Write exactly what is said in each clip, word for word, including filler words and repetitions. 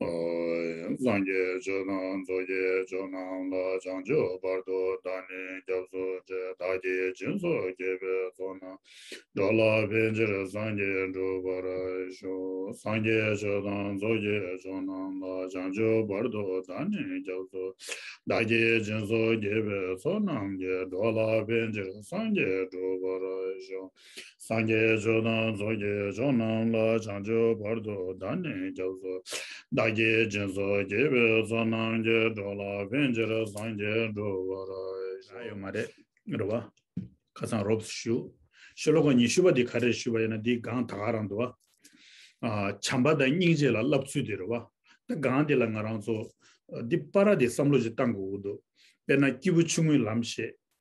སངས་རྒྱས་ཆོས་དང་ཚོགས་ཀྱི་མཆོག་རྣམས་ལ། བྱང་ཆུབ་བར་དུ་བདག་ནི་སྐྱབས་སུ་མཆི། བདག་གིས་སྦྱིན་སོགས་བགྱིས་པའི་ཚོགས་རྣམས། འགྲོ་ལ་ཕན་ཕྱིར་སངས་རྒྱས་འགྲུབ་པར་ཤོག་སངས་རྒྱས་ཆོས་དང་ཚོགས་ཀྱི་མཆོག་རྣམས་ལ། བྱང་ཆུབ་བར་དུ་བདག་ནི་སྐྱབས་སུ། བདག་གིས་སྦྱིན་སོགས་བགྱིས་པའི་ཚོགས་རྣམས་ཀྱིས། འགྲོ་ལ་ཕན་ཕྱིར་སངས་རྒྱས་འགྲུབ་པར་ཤོག་སངས་རྒྱས་ཆོས་དང་ཚོགས་ཀྱི་མཆོག་རྣམས་ལ། བྱང་ཆུབ་བར་དུ་བདག་ནི་སྐྱབས་སུ། བདག་གིས་སྦྱིན་སོགས་བགྱིས་པའི་ཚོགས་རྣམས་ཀྱིས། འགྲོ་ལ་ཕན་ཕྱིར་སངས་རྒྱས་འགྲུབ་པར་ཤོག་ཡོད་མ་རེད། རེད་བ། ཁ་སང་རོབ་ཞུ། ཤོ་ལོ་ཀ་ཉི་ཤུ་པ་འདི་ག་རེ་ཞུས་པ་ཡིན་ན། འདི་སྒང་ད་ག་རང་འདུག་བ། ཨ། བྱམས་པ་དང་སྙིང་རྗེ་ལ་བསླབ་ཚུལ་དེ་རེད་བ། ད་སྒང་འདི་ལ་ང་རང་ཚོ་འདི་པར་དེ་བསམ་བློ་ཞིག་བཏང་དགོས་ཀྱི་འདུག་དཔེར་ན་སྐྱེས་བུ་ཆུང་ངུའི་ལམ་བཤད་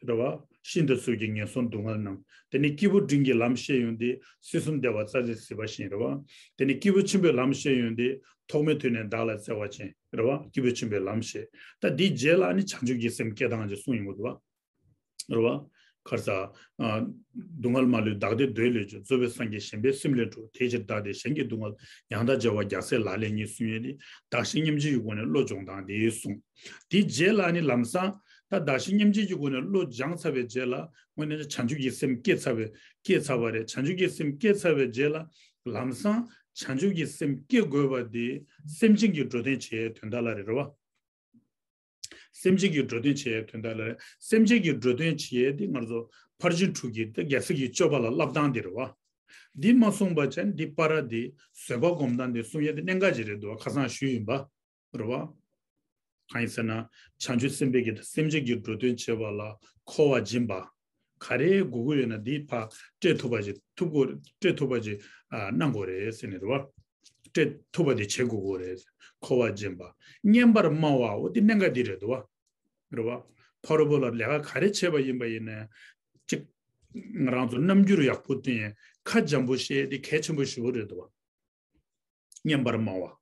རེད་བ། ཤིན་ཏུ་གཟུགས་ཀྱི་ངན་སོང་སྡུག་བསྔལ་རྣམས། དེ་ནས་སྐྱེས་བུ་འབྲིང་གི་ལམ་བཤད་ཡོང་དུས། སྲིད་གསུམ་བདེ་བ་རྩ་བྲིས་གཟིགས་པ་བཞིན་རེད་བ། དེ་ནས་སྐྱེས་བུ་ཆེན་པོའི་ལམ་བཤད་ཡོང་དུས། ཐོག་མའི་དུས་ནས་བདག་ལ་བརྩེ་བ་ཅན་རེད་བ། སྐྱེས་བུ་ཆེན་པོའི་ལམ་བཤད། ད་འདིའི་རྗེས་ལ་ནི་བྱང་ཆུབ་ཀྱི་སེམས་བསྐྱེད་སྟངས་ཅིག་གསུངས་ཡོང་གི་འདུག་བ། རེད་བ། ཁར་ས། ཨ། སྡུག་བསྔལ་མ་ལུས་བདག་བདེ་འདོད་ལས་སྐྱོ། རྩོལ་བས་སངས་རྒྱས་ཞེན་པས་སེམས་ལས་འཁྲུགས། དེ་ཕྱིར་བདག་བདེ་གཞན་གྱིས་སྡུག་བསྔལ། ཡང་དག་བྱ་བ་རྒྱལ་སྲས་ལག་ལེན་ཉིད། གསུང་ཡས་ཏེ། བདག་གཞན་མཉམ་བརྗེའི་སྒོ་ནས་བློ་སྦྱོང་སྟངས་དེ་གསུངས། དེའི་རྗེས་ལ་ནི་ལམ་སང་། ད་བདག་གཞན་མཉམ་བརྗེའི་སྒོ་ནས་བློ་སྦྱངས་ཚར་བའི་རྗེས་ལ། དངོས་གནས་བྱང་ཆུབ་ཀྱི་སེམས་སྐྱེས་ཚར་བའི། སྐྱེས་ཚར་བ་རེད། བྱང་ཆུབ་ཀྱི་སེམས་སྐྱེས་ཚར་བའི་རྗེས་ལ། ལམ་སང་བྱང་ཆུབ་ཀྱི་སེམས་སྐྱེ་དགོས་པ་དེ། སེམས་ཅན་གྱི་འགྲོ་དོན་བྱེད་ཡས་དོན་དག་ལ་རེད་རེད་བ། སེམས་ཅན་གྱི་འགྲོ་དོན་བྱེད་ཡས་དོན་དག་ལ་རེད། སེམས་ཅན་གྱི་འགྲོ་དོན་བྱེད་ཡས་དེ་ང་ཚོ་ཕར་ཕྱིན་དྲུག་གི་དེ་རྒྱལ་སྲས་ཀྱི་སྤྱོད་པ་ལ་བསླབ་སྟངས་དེ་རེད་བ། འདི་མ་གསུངས་པ་བྱས་འདི་པར་འདི་བཟོད་པ་སྒོམ་སྟངས་འདི་གསུང་ཡས་དེ་གནད་འགག་ཅིག་རེད་འདུག་བ། ཁ་སང་ཞུས་ཡིན་པ། རེད་བ། གང་ཡིན་ཟེར་ན། བྱང་ཆུབ་སེམས་དཔའི་གི་སེམས་ཅན་གྱི་འགྲོ་དོན་བྱེད་པ་ལ་མཁོ་བ་སྦྱིན་པ། ག་རེ་དགོས་ཀྱི་ཡོད་ན་འདི་ཕར་སྤྲད་ཐུབ་པ་ཞིག་ཐུབ་དགོས། སྤྲད་ཐུབ་པ་ཞིག་ཨ། གནང་དགོས་རེད་ཟེར་ནས་རེད་བ། སྤྲད་ཐུབ་པ་དེ་བྱེད་དགོས་ཀྱི་རེད། མཁོ་བ་སྦྱིན་པ། སྙན་པར་སྨྲ་བའོ། དེ་གནད་འགག་འདི་རེད་འདུག་བ། རེད་བ། ཕ་རོལ་པོ་ལ་ལས་ཀ་ག་རེ་བྱས་པ་ཡིན་པ་ཡིན་ན། གཅིག་ང་རང་ཚོ་རྣམ་འགྱུར་ཡག་པོ་བསྟན། ཁ་འཇམ་པོ་བཤད་དེ་གལ་ཆེན་པོ་ཞེ་པོ་རེད་འདུག་བ། སྙན་པར་སྨྲ་བ།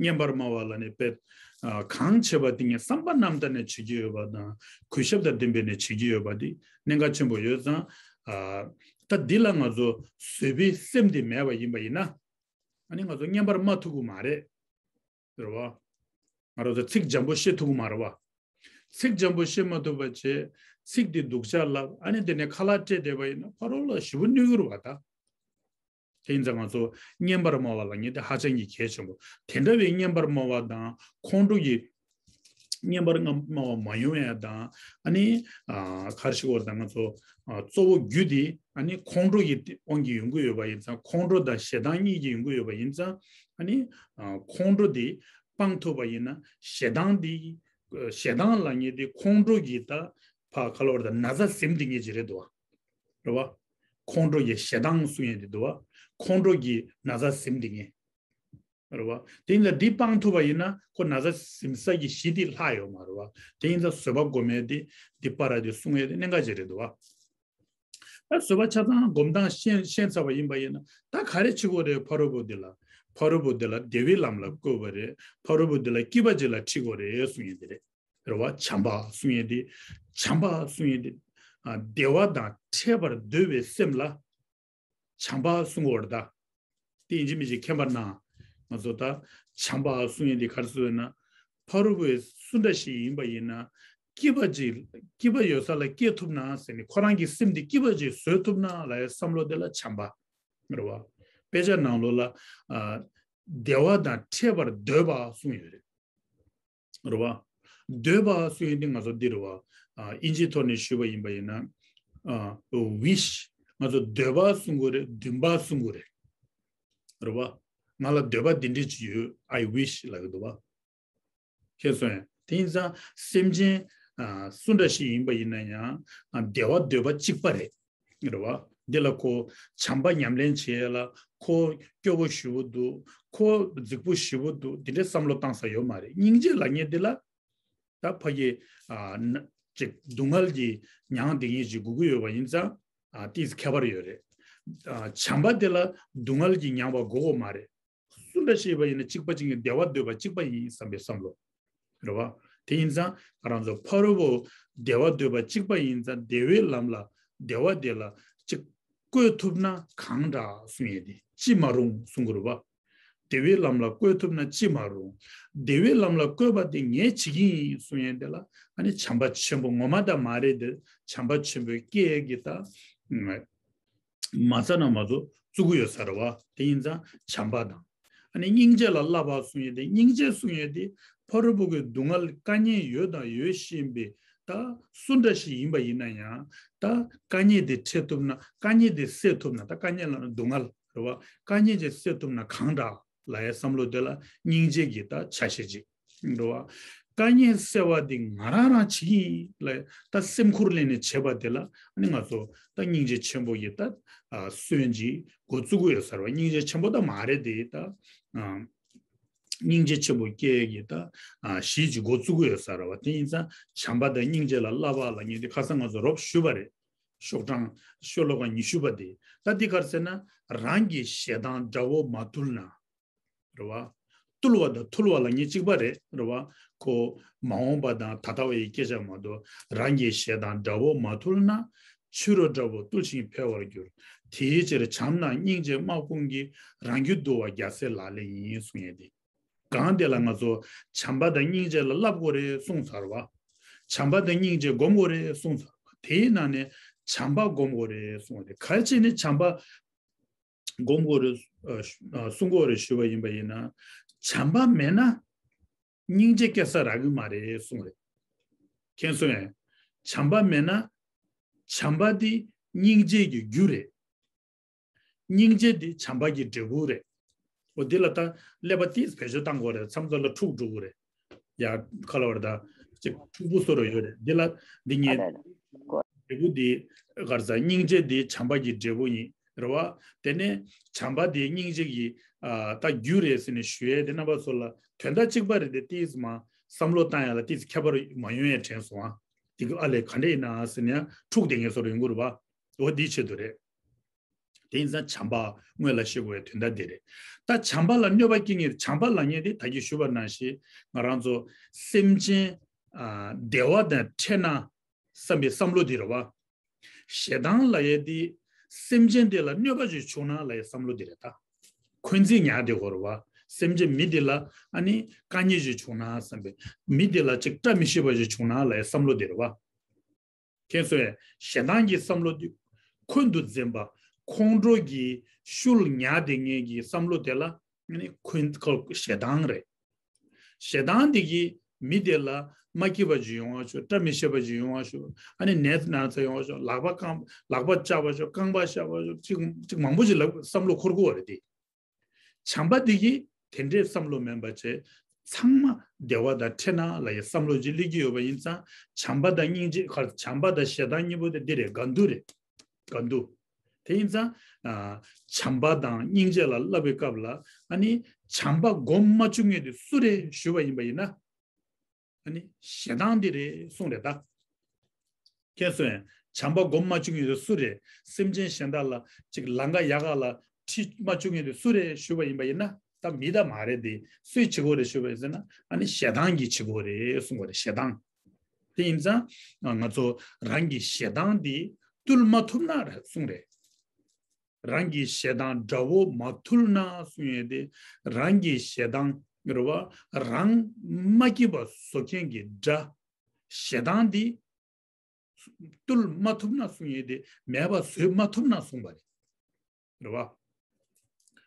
སྙན་པར་སྨྲ་བ་ལ་ནི་དཔེ། ཨ། གང་བྱེད་པ་དེ་ངས་བསམ་པ་རྣམ་དག་ནས་བྱེད་ཀྱི་ཡོད་པ་དང་། གུས་ཞབས་དང་ལྡན་པས་ནི་བྱེད་ཀྱི་ཡོད་པ་དེ་གནད་འགག་ཆེན་པོ་ཡོད་ཙང་། ཨ། ད་འདི་ལ་ང་ཚོ་བཟོད་པའི་སེམས་དེ་མེད་པ་ཡིན་པ་ཡིན་ན། ཨ་ནི་ང་ཚོ་སྙན་པར་སྨྲ་ཐུབ་ཀྱི་མ་རེད། རེད་བ། ང་རང་ཚོ་ཚིག་འཇམ་པོ་བཤད་ཐུབ་ཀྱི་མ་རེད་བ། ཚིག་འཇམ་པོ་བཤད་མ་ཐུབ་པ་བྱས། ཚིག་དེ་སྡུག་ཅག་ལབ། ཨ་ནི་དེ་ནས་ཁ་ལག་སྤྲད་བསྡད་པ་ཡིན་ན་ཕ་རོལ་ལ་ཞེ་པོ་གནོད་ཀྱི་རེད་བ་ད། དེ་ཡིན་ཙང་ང་ཚོ་སྙན་པར་སྨྲ་བ་ལབ་མཁན་དེ་ཧ་ཅང་གི་གལ་ཆེན་པོ། དེ་འདྲ་བའི་སྙན་པར་སྨྲ་བ་དང་ཁོང་ཁྲོ་གི། སྙན་པར་སྔ་སྨྲ་བ་མ་ཡོང་ཡ་དང་། ཨ་ནི། ཨ། ག་རེ་ཞུ་དགོས་རེད་ད། ང་ཚོ། ཨ། གཙོ་བོ་རྒྱུ་དེ་ཨ་ནི་ཁོང་ཁྲོ་གི་དབང་གིས་ཡོང་གི་ཡོད་པ་ཡིན་ཙང་། ཁོང་ཁྲོ་དང་ཞེ་སྡང་གཉིས་ཀྱིས་ཡོང་གི་ཡོད་པ་ཡིན་ཙང་། ཨ་ནི། ཨ། ཁོང་ཁྲོ་དེ་སྤང་ཐུབ་པ་ཡིན་ན། ཞེ་སྡང་དེ། ཞེ་སྡང་ལབ་མཁན་དེ་ཁོང་ཁྲོ་གི་ད་ཕར་ག་ལབ་དགོས་རེད་ད། ན་ཚ་ཟིན་བསྡད་མཁན་ཅིག་རེད་འདུག་བ། རེད་བ། ཁོང་ཁྲོ་གི་ཞེ་སྡང་གསུང་ཡས་དེ་འདུག་བ། ཁོང་ཁྲོ་གི་ན་ཚ་ཟིན་བསྡད་མཁན། རེད་བ། དེ་ཡིན་ཙང་འདི་སྤང་ཐུབ་པ་ཡིན་ན་ཁོ་ན་ཚ་ཟིན་ས་གི་གཞི་དེ་ལྷག་ཡོད་མ་རེད་བ། དེ་ཡིན་ཙང་བཟོད་པ་སྒོམ་ཡས་དེ་འདི་པར་དེ་གསུང་ཡས་དེ་གནད་འགག་ཅིག་རེད་འདུག་བ། ད་བཟོད་པ་ཆ་ཚང་སྒོམ་སྟངས་ཤེས་ཤེས་ཚར་བ་ཡིན་པ་ཡིན་ན། ད་ག་རེ་བྱེད་དགོས་རེད། ཕ་རོལ་པོ་འདི་ལ། ཕ་རོལ་པོ་འདི་ལ་བདེ་བའི་ལམ་ལ་བཀོད་པ་རེད། ཕ་རོལ་པོ་འདི་ལ་སྐྱིད་པ་ཅིག་ལ་ཁྲིད་དགོས་རེད་གསུང་ཡས་དེ་རེད། རེད་བ། བྱམས་པ་གསུང་ཡས་དེ། བྱམས་པ་གསུང་ཡས་དེ། ཨ། བདེ་བ་དང་འཕྲད་པར་འདོད་པའི་སེམས་ལ། བྱམས་པ་གསུང་དགོས་རེད་ད། དེ་ཡིན་གཅིག་མིན་གཅིག་མཁྱེན་པར་གནང་། ང་ཚོ་ད་བྱམས་པ་གསུང་ཡས་དེ་ག་རེ་གསུང་ཡོད་ན། ཕ་རོལ་པོ་སུ་འདྲ་ཞིག་ཡིན་པ་ཡིན་ན། སྐྱིད་པ་ཅིག་སྐྱིད་པ་ཡོད་ས་ལ་སྐྱེ་ཐུབ་ན་ཟེར་ནས། ཁོ་རང་གི་སེམས་དེ་སྐྱིད་པ་ཅིག་བཟོ་ཐུབ་ན་ལབ་ཡས་བསམ་བློ་དེ་ལ་བྱམས་པ། རེད་བ། དཔེ་ཆ་ནང་ལོགས་ལ། ཨ། བདེ་བ་དང་འཕྲད་པར་འདོད་པ་གསུངས་ཡོད་རེད། རེད་བ། འདོད་པ་གསུང་ཡས་དེ་ང་ཚོ་འདི་རེད་བ། ཨ། ཨིན་ཇིའི་ཐོག་ནས་ཞུས་པ་ཡིན་པ་ཡིན་ན། ཨ། ཝིཤ། ང་ཚོ་འདོད་པ་གསུང་གི་རེད། འདུན་པ་གསུང་གི་རེད། རེད་བ། ང་ལ་འདོད་པ་འདི་འདྲ་ཅིག་ཡོད། I wish ལབ་ཀྱི་འདུག་བ། ཤེས་སོང་ཡ། དེ་ཡིན་ཙང་སེམས་ཅན། ཨ། སུ་འདྲ་ཞིག་ཡིན་པ་ཡིན་ན་ཡང་། ཨ། བདེ་བ་འདོད་པ་གཅིག་པ་རེད། རེད་བ། འདི་ལ་ཁོ་བྱམས་པ་ཉམས་ལེན་བྱེད་ཡས་ལ་ཁོ་སྐྱོ་པོ་ཞེ་པོ་འདུག་ཁོ་རྫིག་པོ་ཞེ་པོ་འདུག་འདི་འདྲའི་བསམ་བློ་བཏང་ས་ཡོད་མ་རེད། སྙིང་རྗེ་ལབ་མཁན་འདི་ལ། ད་ཕ་གི། ཨ། ན། ཅིག་སྡུག་བསྔལ་གྱིས་མྱངས་བསྡད་མཁན་ཅིག་དགོས་ཀྱི་ཡོད་པ་ཡིན་ཙང་། ཨ། ཏིས་ཁྱད་པར་ཡོད་རེད། ཨ། བྱམས་པ་དེ་ལ་སྡུག་བསྔལ་གྱིས་མྱངས་པ་དགོས་ཀྱི་མ་རེད། སུ་འདྲ་ཞིག་ཡིན་པ་ཡིན་ན་གཅིག་པ་གཅིག་གི་བདེ་བ་འདོད་པ་གཅིག་པ་ཡིན་བསམ་པའི་བསམ་བློ། རེད་བ། དེ་ཡིན་ཙང་ང་རང་ཚོ་ཕ་རོལ་པོ་བདེ་བ་འདོད་པ་གཅིག་པ་ཡིན་ཙང་། བདེ་བའི་ལམ་ལ་བདེ་བ་དེ་ལ་གཅིག་བཀོད་ཐུབ་ན་གང་དྲག་གསུང་ཡས་དེ་ཅི་མ་རུང་གསུང་གི་རེད་བ། བདེ་བའི་ལམ་ལ་བཀོད་ཐུབ་ན་ཅི་མ་རུང་། བདེ་བའི་ལམ་ལ་བཀོད་པ་དེ་ངས་བྱེད་ཀྱི་ཡིན་གསུང་ཡས་དེ་ལ་ཨ་ནི་བྱམས་པ་ཆེན་པོ་ངོ་མ་དང་མ་རེད་དེ་བྱམས་པ་ཆེན་པོའི་སྐད་ཀྱི་ད། མ་རྩ་ན་མ་རྫོགས་བཙུགས་ཀྱི་ཡོད་ས་རེད་བ། དེ་ཡིན་ཙང་བྱམས་པ་དང་། ཨ་ནི་སྙིང་རྗེ་ལ་བསླབ་པ་གསུང་ཡས་དེ་སྙིང་རྗེ་གསུང་ཡས་དེ་ཕ་རོལ་པོ་གི་སྡུག་བསྔལ་དཀའ་ངལ་ཡོད་དང་ཡོད་བཞིན་པའི་ད་སུ་འདྲ་ཞིག་ཡིན་པ་ཡིན་ན་ཡང་ད་དཀའ་ངལ་དེ་འཕྲད་ཐུབ་ན་དཀའ་ངལ་དེ་སེལ་ཐུབ་ན་ད་དཀའ་ངལ་ལ་སྡུག་བསྔལ་རེད་བ། དཀའ་ངལ་དེ་སེལ་ཐུབ་ན་གང་དྲག་ལ་ཡའི་བསམ་བློ་དེ་ལ་སྙིང་རྗེ་གི་ད་ཆ་ཤས་ཅིག་འགྲོ་བ། དཀའ་ངལ་སེལ་བ་འདི་ང་རང་རང་བྱེད་ཀྱི་ཡིན་ལ་ད་སེམས་ཁུར་ལེན་ནས་བྱེད་པ་དེ་ལ་ཨ་ནི་ང་ཚོ་ད་སྙིང་རྗེ་ཆེན་པོ་ཡི་ད་སོན་གྱི་འགོ་བཙུགས་ཀྱི་ཡོད་ས་རེད་བ། སྙིང་རྗེ་ཆེན་པོ་ད་མ་རེད་དེ་ད་སྙིང་རྗེ་ཆེན་པོ་སྐྱེ་ཡི་ད་གཞི་གྱི་འགོ་བཙུགས་ཀྱི་ཡོད་ས་རེད་བ། དེ་ཡིན་ཙང་བྱམས་པ་དང་སྙིང་རྗེ་ལ་བསླབ་པ་ལ་ངས་འདི་ཁ་སང་ང་ཚོ་རོབ་ཞུས་པ་རེད། ཤོག་གྲངས་ཤོ་ལོ་ཀ་ཉི་ཤུ་པ་དེ་ད་འདི་ག་རེ་ཟེར་ན་རང་གི་ཞེ་སྡང་དགྲ་བོ་མ་ཐུལ་ན། རེད་བ། བཏུལ་བ་དང་ཐུལ་བ་ལ་ངས་གཅིག་པ་རེད་རེད་བ། ཁོ་མ་འོངས་པ་དང་ད་ལྟ་བ་ཡི་སྐད་ཆ་མ་གཏོགས་རང་གི་ཞེ་སྡང་དགྲ་བོ་མ་ཐུལ་ན། ཕྱི་རོལ་དགྲ་བོ་བཏུལ་ཞིང་འཕེལ་བར་འགྱུར། དེའི་ཕྱིར་བྱམས་དང་སྙིང་རྗེ་དམག་དཔུང་གིས། རང་རྒྱུད་འདུལ་བ་རྒྱལ་སྲས་ལག་ལེན་ཡིན་གསུང་ཡས་དེ། གང་དེ་ལ་ང་ཚོ་བྱམས་པ་དང་སྙིང་རྗེ་ལ་བསླབ་དགོས་རེད་གསུངས་ཚར་བ། བྱམས་པ་དང་སྙིང་རྗེ་སྒོམ་དགོས་རེད་གསུངས་ཚར་བ། དེའི་ནང་ནས་བྱམས་པ་སྒོམ་དགོས་རེད་གསུངས་བ་དེ་གལ་ཆེ་ནི་བྱམས་པ། སྒོམ་དགོས་རེད། ཨ་ཨ་གསུང་དགོས་རེད་ཞུས་པ་ཡིན་པ་ཡིན་ན། བྱམས་པ་མེད་ན་སྙིང་རྗེ་སྐྱེ་ས་རག་གི་མ་རེད་གསུངས་རེད། མཁྱེན་སོང་ངས། བྱམས་པ་མེད་ན་བྱམས་པ་འདི་སྙིང་རྗེ་གི་རྒྱུ་རེད། སྙིང་རྗེ་འདི་བྱམས་པ་གི་འབྲས་བུ་རེད། འོ་འདི་ལ་ད་ཀླད་པ་ཏིས་བེད་སྤྱོད་བཏང་དགོས་རེད། མཚམས་མཚམས་ལ་འཁྲུག་འགྲོ་གི་རེད། ཡ་ཁ་ལ་བར་ད་ཅིག་འཁྲུག་པོ་བཟོ་རུ་ཡོད་རེད། འདི་ལ་འདི་ངས་འབྲས་བུ་འདི་གར་ས་སྙིང་རྗེ་འདི་བྱམས་པ་གི་འབྲས་བུ་ཡིན་རེད་བ། དེ་ནས་བྱམས་པ་འདི་སྙིང་རྗེ་གི་ཨ་ད་རྒྱུ་རེད་ཟེར་ནས་ཞུ་ཡས་དེ་རྣམ་པ་ཚོ་ལ་དོན་དག་གཅིག་པ་རེད་དེ་ཏིས་མ་བསམ་བློ་བཏང་ཡ་ལ་ཏིས་ཁྱད་པར་མ་ཡོང་ཡས་དྲན་སོང་ཨ། འདི་གི་ཨ་ལས་ག་འདྲ་ཡིན་ན་ཟེར་ནས་འཁྲུག་བསྡད་མཁན་བཟོ་རུ་ཡོང་གི་རེད་བ། འོ་འདིའི་ཆེད་དུ་རེད། དེ་ཡིན་ཙང་བྱམས་པ་སྔོན་ལ་ཤེས་དགོས་པའི་དོན་དག་འདི་རེད། ད་བྱམས་པ་ལ་གནོད་པ་སྐྱེལ་མཁན་བྱམས་པ་ལབ་མཁན་དེ་ད་གིན་ཞུས་པ་ནང་བཞིན་ང་རང་ཚོ་སེམས་ཅན་ཨ་བདེ་བ་དང་འཕྲད་ན་བསམ་པའི་བསམ་བློ་འདི་རེད་བ། ཞེ་སྡང་ལབ་ཡས་འདི་སེམས་ཅན་དེ་ལ་གནོད་པ་ཞིག་བྱུང་ན་ལབ་ཡས་བསམ་བློ་འདི་རེད་ད། འཁོན་འཛིན་ཉག་དེ་གོ་རེད་བ། སེམས་ཅན་མི་དེ་ལ་ཨ་ནི་དཀའ་ངལ་ཞིག་བྱུང་ན་བསམ་པའི་མི་དེ་ལ་ཅིག་བཀྲ་མི་ཤིས་པ་ཞིག་བྱུང་ན་ལབ་ཡས་བསམ་བློ་འདི་རེད་བ། མཁྱེན་སོང་ངས། ཞེ་སྡང་གི་བསམ་བློ་འདི་འཁོན་དུ་འཛིན་པ། ཁོང་ཁྲོ་གི་ཤུལ་ཉག་དེ་ངེད་ཀྱི་བསམ་བློ་དེ་ལ་ནི་འཁོན་ཁོ་ཞེ་སྡང་རེད། ཞེ་སྡང་འདི་གིས་མི་དེ་ལ་མ་སྐྱིད་པ་ཅིག་ཡོང་བ་ཤོག་བཀྲ་མི་ཤིས་པ་ཅིག་ཡོང་བ་ཤོག་ཨ་ནི་ནད་ན་ཚ་ཡོང་བ་ཤོག་ལག་པ་རྐང་ལག་པ་བཅག་པ་ཤོག་རྐང་པ་བཤལ་བ་ཤོག་ཅིག་ཅིག་མང་པོ་ཅིག་ལ་བསམ་བློ་འཁོར་གི་ཡོད་རེད་དེ། བྱམས་པ་འདི་གིས་དེ་འདྲའི་བསམ་བློ་མེད་པ་བྱས། ཚང་མ་བདེ་བ་དང་འཕྲད་ན་ལབ་ཡའི་བསམ་བློ་ཅིག་སླེབས་ཀྱི་ཡོད་པ་ཡིན་ཙང་། བྱམས་པ་དང་སྙིང་རྗེ་ཁར་བྱམས་པ་དང་ཞེ་སྡང་གཉིས་པོ་དེ་འདི་རེད། འགལ་འདུ་རེད། འགལ་འདུ། དེ་ཡིན་ཙང་། ཨ་བྱམས་པ་དང་སྙིང་རྗེ་ལ་བསླབ་པའི་སྐབས་ལ་ཨ་ནི་བྱམས་པ་སྒོམ་མ་བཅུག་མཁན་དེ་སུ་རེད་ཞུས་པ་ཡིན་པ་ཡིན་ན། ཨ་ནི་ཞེ་སྡང་འདི་རེད་གསུངས་རེད་ད། མཁྱེན་སོང་ངས། བྱམས་པ་སྒོམ་མ་བཅུག་མཁན་དེ་སུ་རེད། སེམས་ཅན་གཞན་དག་ལ་ཅིག་ལང་ཀ་ཡག་ག་ལ་ཁྲིད་མ་བཅུག་མཁན་དེ་སུ་རེད་ཞུས་པ་ཡིན་པ་ཡིན་ན། ད་མི་ད་མ་རེད་དེ་སུས་བྱེད་དགོས་རེད་ཞུས་པ་ཡིན་ཟེར་ན། ཨ་ནི་ཞེ་སྡང་གིས་བྱེད་དགོས་རེད་གསུངས་པ་རེད། ཞེ་སྡང་། དེ་ཡིན་ཙང་ང་ཚོ་རང་གི་ཞེ་སྡང་འདི་བཏུལ་མ་ཐུབ་ན་རེད་གསུངས་རེད། རང་གི་ཞེ་སྡང་དགྲ་བོ་མ་ཐུལ་ན་གསུང་ཡས་དེ། རང་གི་ཞེ་སྡང་རེད་བ། རང་མ་སྐྱིད་པ་བཟོ་མཁན་གྱི་དགྲ། ཞེ་སྡང་འདི་བཏུལ་མ་ཐུབ་ན་གསུང་ཡས་དེ་མེད་པ་བཟོས་མ་ཐུབ་ན་གསུངས་པ་རེད། རེད་བ།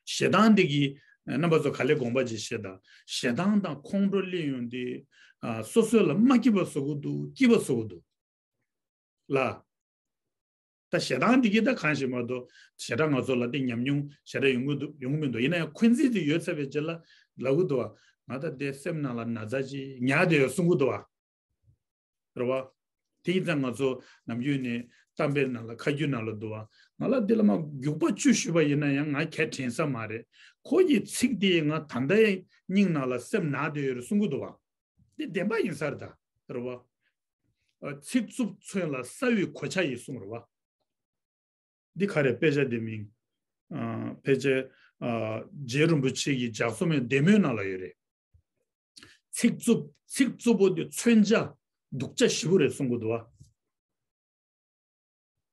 ཞེ་སྡང་འདི་གིས་རྣམ་པ་ཚོ་ག་ལེར་དགོངས་པ་ཅིག་བཞེས་དང་། ཞེ་སྡང་དང་ཁོང་ཁྲོ་སླེབས་ཡོང་དུས་ཨ་སོ་སོ་ལ་མ་སྐྱིད་པ་བཟོ་གི་འདུག་སྐྱིད་པ་བཟོ་གི་འདུག་ལ། ད་ཞེ་སྡང་འདི་གིས་ད་གང་ཞིག་མ་གཏོགས་ཞེ་དྲག་ང་ཚོ་ལ་དེ་ཉམས་མྱོང་ཞེ་དྲག་ཡོང་གི་འདུག་ཡོང་གི་མི་འདུག་ཡིན་ན་ཡང་འཁོན་འཛིན་དེ་ཡོད་ཚར་བའི་རྗེས་ལ་ལབ་གི་འདུག་བ། ང་ད་དེ་སེམས་ནང་ལ་ན་ཚ་ཅིག་ཉར་བསྡད་ཡོད་གསུང་གི་འདུག་བ། རེད་བ། དེ་ཡིན་ཙང་ང་ཚོ་ནམ་རྒྱུན་ནས་གཏམ་དཔེ་ནང་ལ་ཁ་རྒྱུན་ནང་ལ་འདུག་བ། ང་ལ་འདི་ལ་མ་རྒྱུག་པ་བཅུ་ཞུས་པ་ཡིན་ན་ཡང་ང་གས་དྲན་ས་མ་རེད། ཁོ་ཡི་ཚིག་དེ་ང་ད་ལྟ་ཡང་སྙིང་ནང་ལ་སེམས་ན་བསྡད་ཡོད་རེད་གསུང་གི་འདུག་བ། འདི་བདེན་པ་ཡིན་ས་རེད་ད། རེད་བ། ཨ་ཚིག་རྩུབ་མཚོན་ལ་སྲ་བའི་གོ་ཆ་ཡིས་གསུངས་རེད་བ། འདི་ག་རེ་དཔེ་ཆ་འདི་མིང་། ཨ་དཔེ་ཆ་ཨ་རྗེ་རིན་པོ་ཆེ་གི་ལྗགས་རྩོམ་ཡང་བདེ་མོའི་ནང་ལ་ཡོད་རེད། ཚིག་རྩུབ་ཚིག་རྩུབ་པོ་འདི་མཚོན་ཆ་སྡུག་ཅག་ཞེ་པོ་རེད་གསུང་གི་འདུག་བ།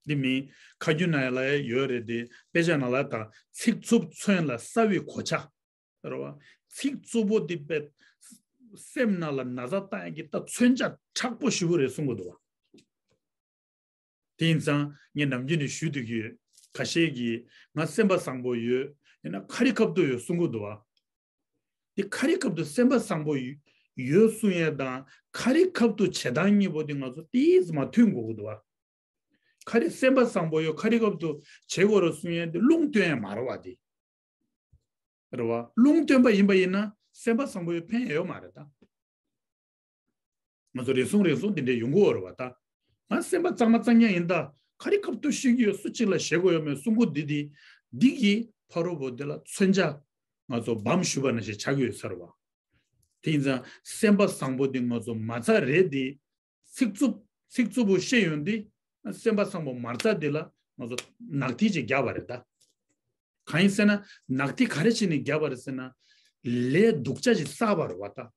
འདི་མིང་ཁ་རྒྱུན་ནང་ལ་ཡོད་རེད་དེ་དཔེ་ཆ་ནང་ལ་དང་ཚིག་རྩུབ་མཚོན་ལ་སྲ་བའི་གོ་ཆ། རེད་བ། ཚིག་རྩུབ་པོ་འདི་དཔེ་སེམས་ནང་ལ་ན་ཚ་བཏང་ཡག་གི་ད་མཚོན་ཆ་མཁྲེགས་པོ་ཞེ་པོ་རེད་གསུང་གི་འདུག་བ། དེ་ཡིན་ཙང་ངས་ནམ་རྒྱུན་ནས་ཞུ་བསྡད་ཀྱི་ཡོད། ཁ་ཤས་ཀྱིས་ང་སེམས་པ་བཟང་པོ་ཡོད། ཡང་ན་ཁ་རི་ཁ་ཐུག་ཡོད་གསུང་གི་འདུག་བ། དེ་ཁ་རི་ཁ་ཐུག་སེམས་པ་བཟང་པོ་ཡོད་གསུང་ཡག་དང་ཁ་རི་ཁ་ཐུག་བྱེད་སྟངས་གཉིས་པོ་དེ་ང་ཚོ་ཏོག་ཙམ་མ་མཐུན་དགོས་ཀྱི་འདུག་བ། ཁ་རི་སེམས་པ་བཟང་པོ་ཡོད་ཁ་རི་ཁ་ཐུག་བྱེད་དགོས་རེད་གསུང་ཡག་དེ་རླུང་བཏོན་ཡག་མ་རེད་བ་དེ། རེད་བ། རླུང་བཏོན་པ་ཡིན་པ་ཡིན་ན་སེམས་པ་བཟང་པོ་ཡོད་ཕན་ཡོད་མ་རེད་ད། ང་ཚོ་རེ་ཟུང་རེ་ཟུང་དེ་འདྲས་ཡོང་གི་ཡོད་རེད་བ་ད། ང་སེམས་པ་གཙང་མ་གཙང་རྐྱང་ཡིན་ད། ཁ་རི་ཁ་ཐུག་ཤེས་ཀྱི་ཡོད། སུ་གཅིག་ལ་ཞེད་དགོས་ཡོད་མེད་གསུང་གི་འདུག་དེ། འདི་གིས་ཕ་རོལ་པོ་འདི་ལ་མཚོན་ཆ་ང་ཚོ་སྦོམ་ཞུས་པ་ནང་བཞིན་ཆགས་ཀྱི་ཡོད་ས་རེད་བ། དེ་ཡིན་ཙང་སེམས་པ་བཟང་པོ་འདི་ང་ཚོ་མ་རྩ་རེད་དེ། ཚིག་རྩུབ་ཚིག་རྩུབ་པོ་བཤད་ཡོང་དུས་སེམས་པ་བཟང་པོ་མ་རྩ་འདི་ལ་ང་ཚོ་ནག་ཐིག་ཅིག་བརྒྱབ་པ་རེད་ད། གང་ཡིན་ཟེར་ན་ནག་ཐིག་ག་རེ་བྱས་ནས་བརྒྱབ་པ་རེད་ཟེར་ན། ལས་སྡུག་ཅག་ཅིག་བསགས་པ་རེད་བ་ད།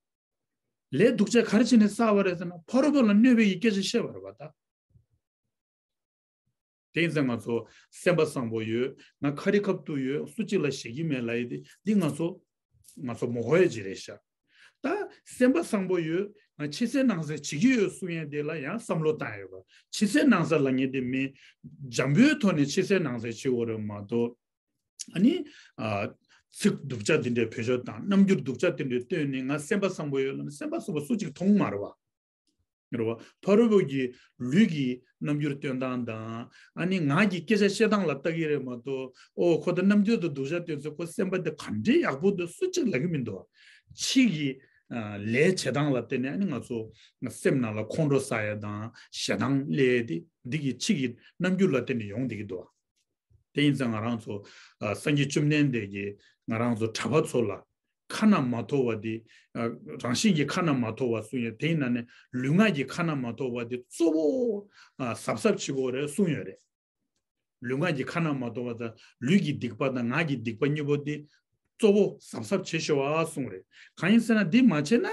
ལས་སྡུག་ཅག་ག་རེ་བྱས་ནས་བསགས་པ་རེད་ཟེར་ན་ཕ་རོལ་པོ་ལ་གནོད་པའི་སྐད་ཆ་བཤད་པ་རེད་བ་ད། དེ་ཡིན་ཙང་ང་ཚོ་སེམས་པ་བཟང་པོ་ཡོད། ང་ཁ་རི་ཁ་ཐུག་ཡོད། སུ་གཅིག་ལ་ཞེད་ཀྱི་མེད་ལབ་ཡག་དེ་འདི་ང་ཚོ་ང་ཚོ་མ་གོ་ཡག་ཅིག་རེད་ཤག་ད་སེམས་པ་བཟང་པོ་ཡོད། ང་ཕྱི་གསལ་ནང་གསལ་བྱེད་ཀྱི་ཡོད་གསུང་ཡག་དེ་ལ་ཡང་བསམ་བློ་བཏང་ཡོད་པ། ཕྱི་གསལ་ནང་གསལ་ལབ་མཁན་དེ་མི་འཇམ་པོའི་ཐོག་ནས་ཕྱི་གསལ་ནང་གསལ་བྱེད་དགོས་རེད་མ་གཏོགས། ཨ་ནི། ཨ། ཚིག་སྡུག་ཅག་དེ་འདྲའི་བེད་སྤྱོད་བཏང་རྣམ་འགྱུར་སྡུག་ཅག་དེ་འདྲའི་སྟོན་ནས་ང་སེམས་པ་བཟང་པོ་ཡོད་ལབ་ན་སེམས་པ་བཟང་པོ་སུ་གཅིག་མཐོང་མ་རེད་བ། རེད་བ། ཕ་རོལ་པོ་གི་ལུས་ཀྱི་རྣམ་འགྱུར་སྟོན་སྟངས་དང་ཨ་ནི་ངག་གི་སྐད་ཆ་བཤད་སྟངས་ལ་ལྟ་གི་རེད་མ་གཏོགས་ཨོ་ཁོ་ད་རྣམ་འགྱུར་དང་སྡུག་ཅག་སྟོན་ཚེ་ཁོ་སེམས་པ་དེ་ག་འདྲའི་ཡག་པོ་འདུག་སུ་གཅིག་ལབ་ཀྱི་མི་འདུག་བ། ཕྱི་གི་ཨ་ལས་བྱེད་སྟངས་ལ་བརྟེན་ནས་ཨ་ནི་ང་ཚོ་སེམས་ནང་ལ་ཁོང་ཁྲོ་ཟ་ཡག་དང་ཞེ་སྡང་སླེབས་ཡག་དེ་འདི་གི་ཕྱི་གི་རྣམ་འགྱུར་ལ་བརྟེན་ནས་ཡོང་བསྡད་ཀྱི་འདུག་བ། དེ་ཡིན་ཙང་ང་རང་ཚོ་ཨ་སངས་རྒྱས་བཅོམ་ལྡན་འདས་ཀྱིས་ང་རང་ཚོ་གྲྭ་པ་ཚོ་ལ་ཁ་ན་མ་ཐོ་བ་དེ་ཨ་རང་བཞིན་གྱིས་ཁ་ན་མ་ཐོ་བ་གསུངས་ཡོད། དེའི་ནང་ནས་ལུས་ངག་གི་ཁ་ན་མ་ཐོ་བ་དེ་གཙོ་བོ་ཨ་གཟབ་གཟབ་བྱེད་དགོས་རེད་གསུངས་ཡོད་རེད། ལུས་ངག་གི་ཁ་ན་མ་ཐོ་བ་དང་ལུས་ཀྱི་སྡིག་པ་དང་ངག་གི་སྡིག་པ་གཉིས་པོ་དེ་གཙོ་བོ་གཟབ་གཟབ་བྱེད་ཤོག་ཨ་གསུངས་རེད། གང་ཡིན་ཟེར་ན་འདི་མ་བྱས་ན།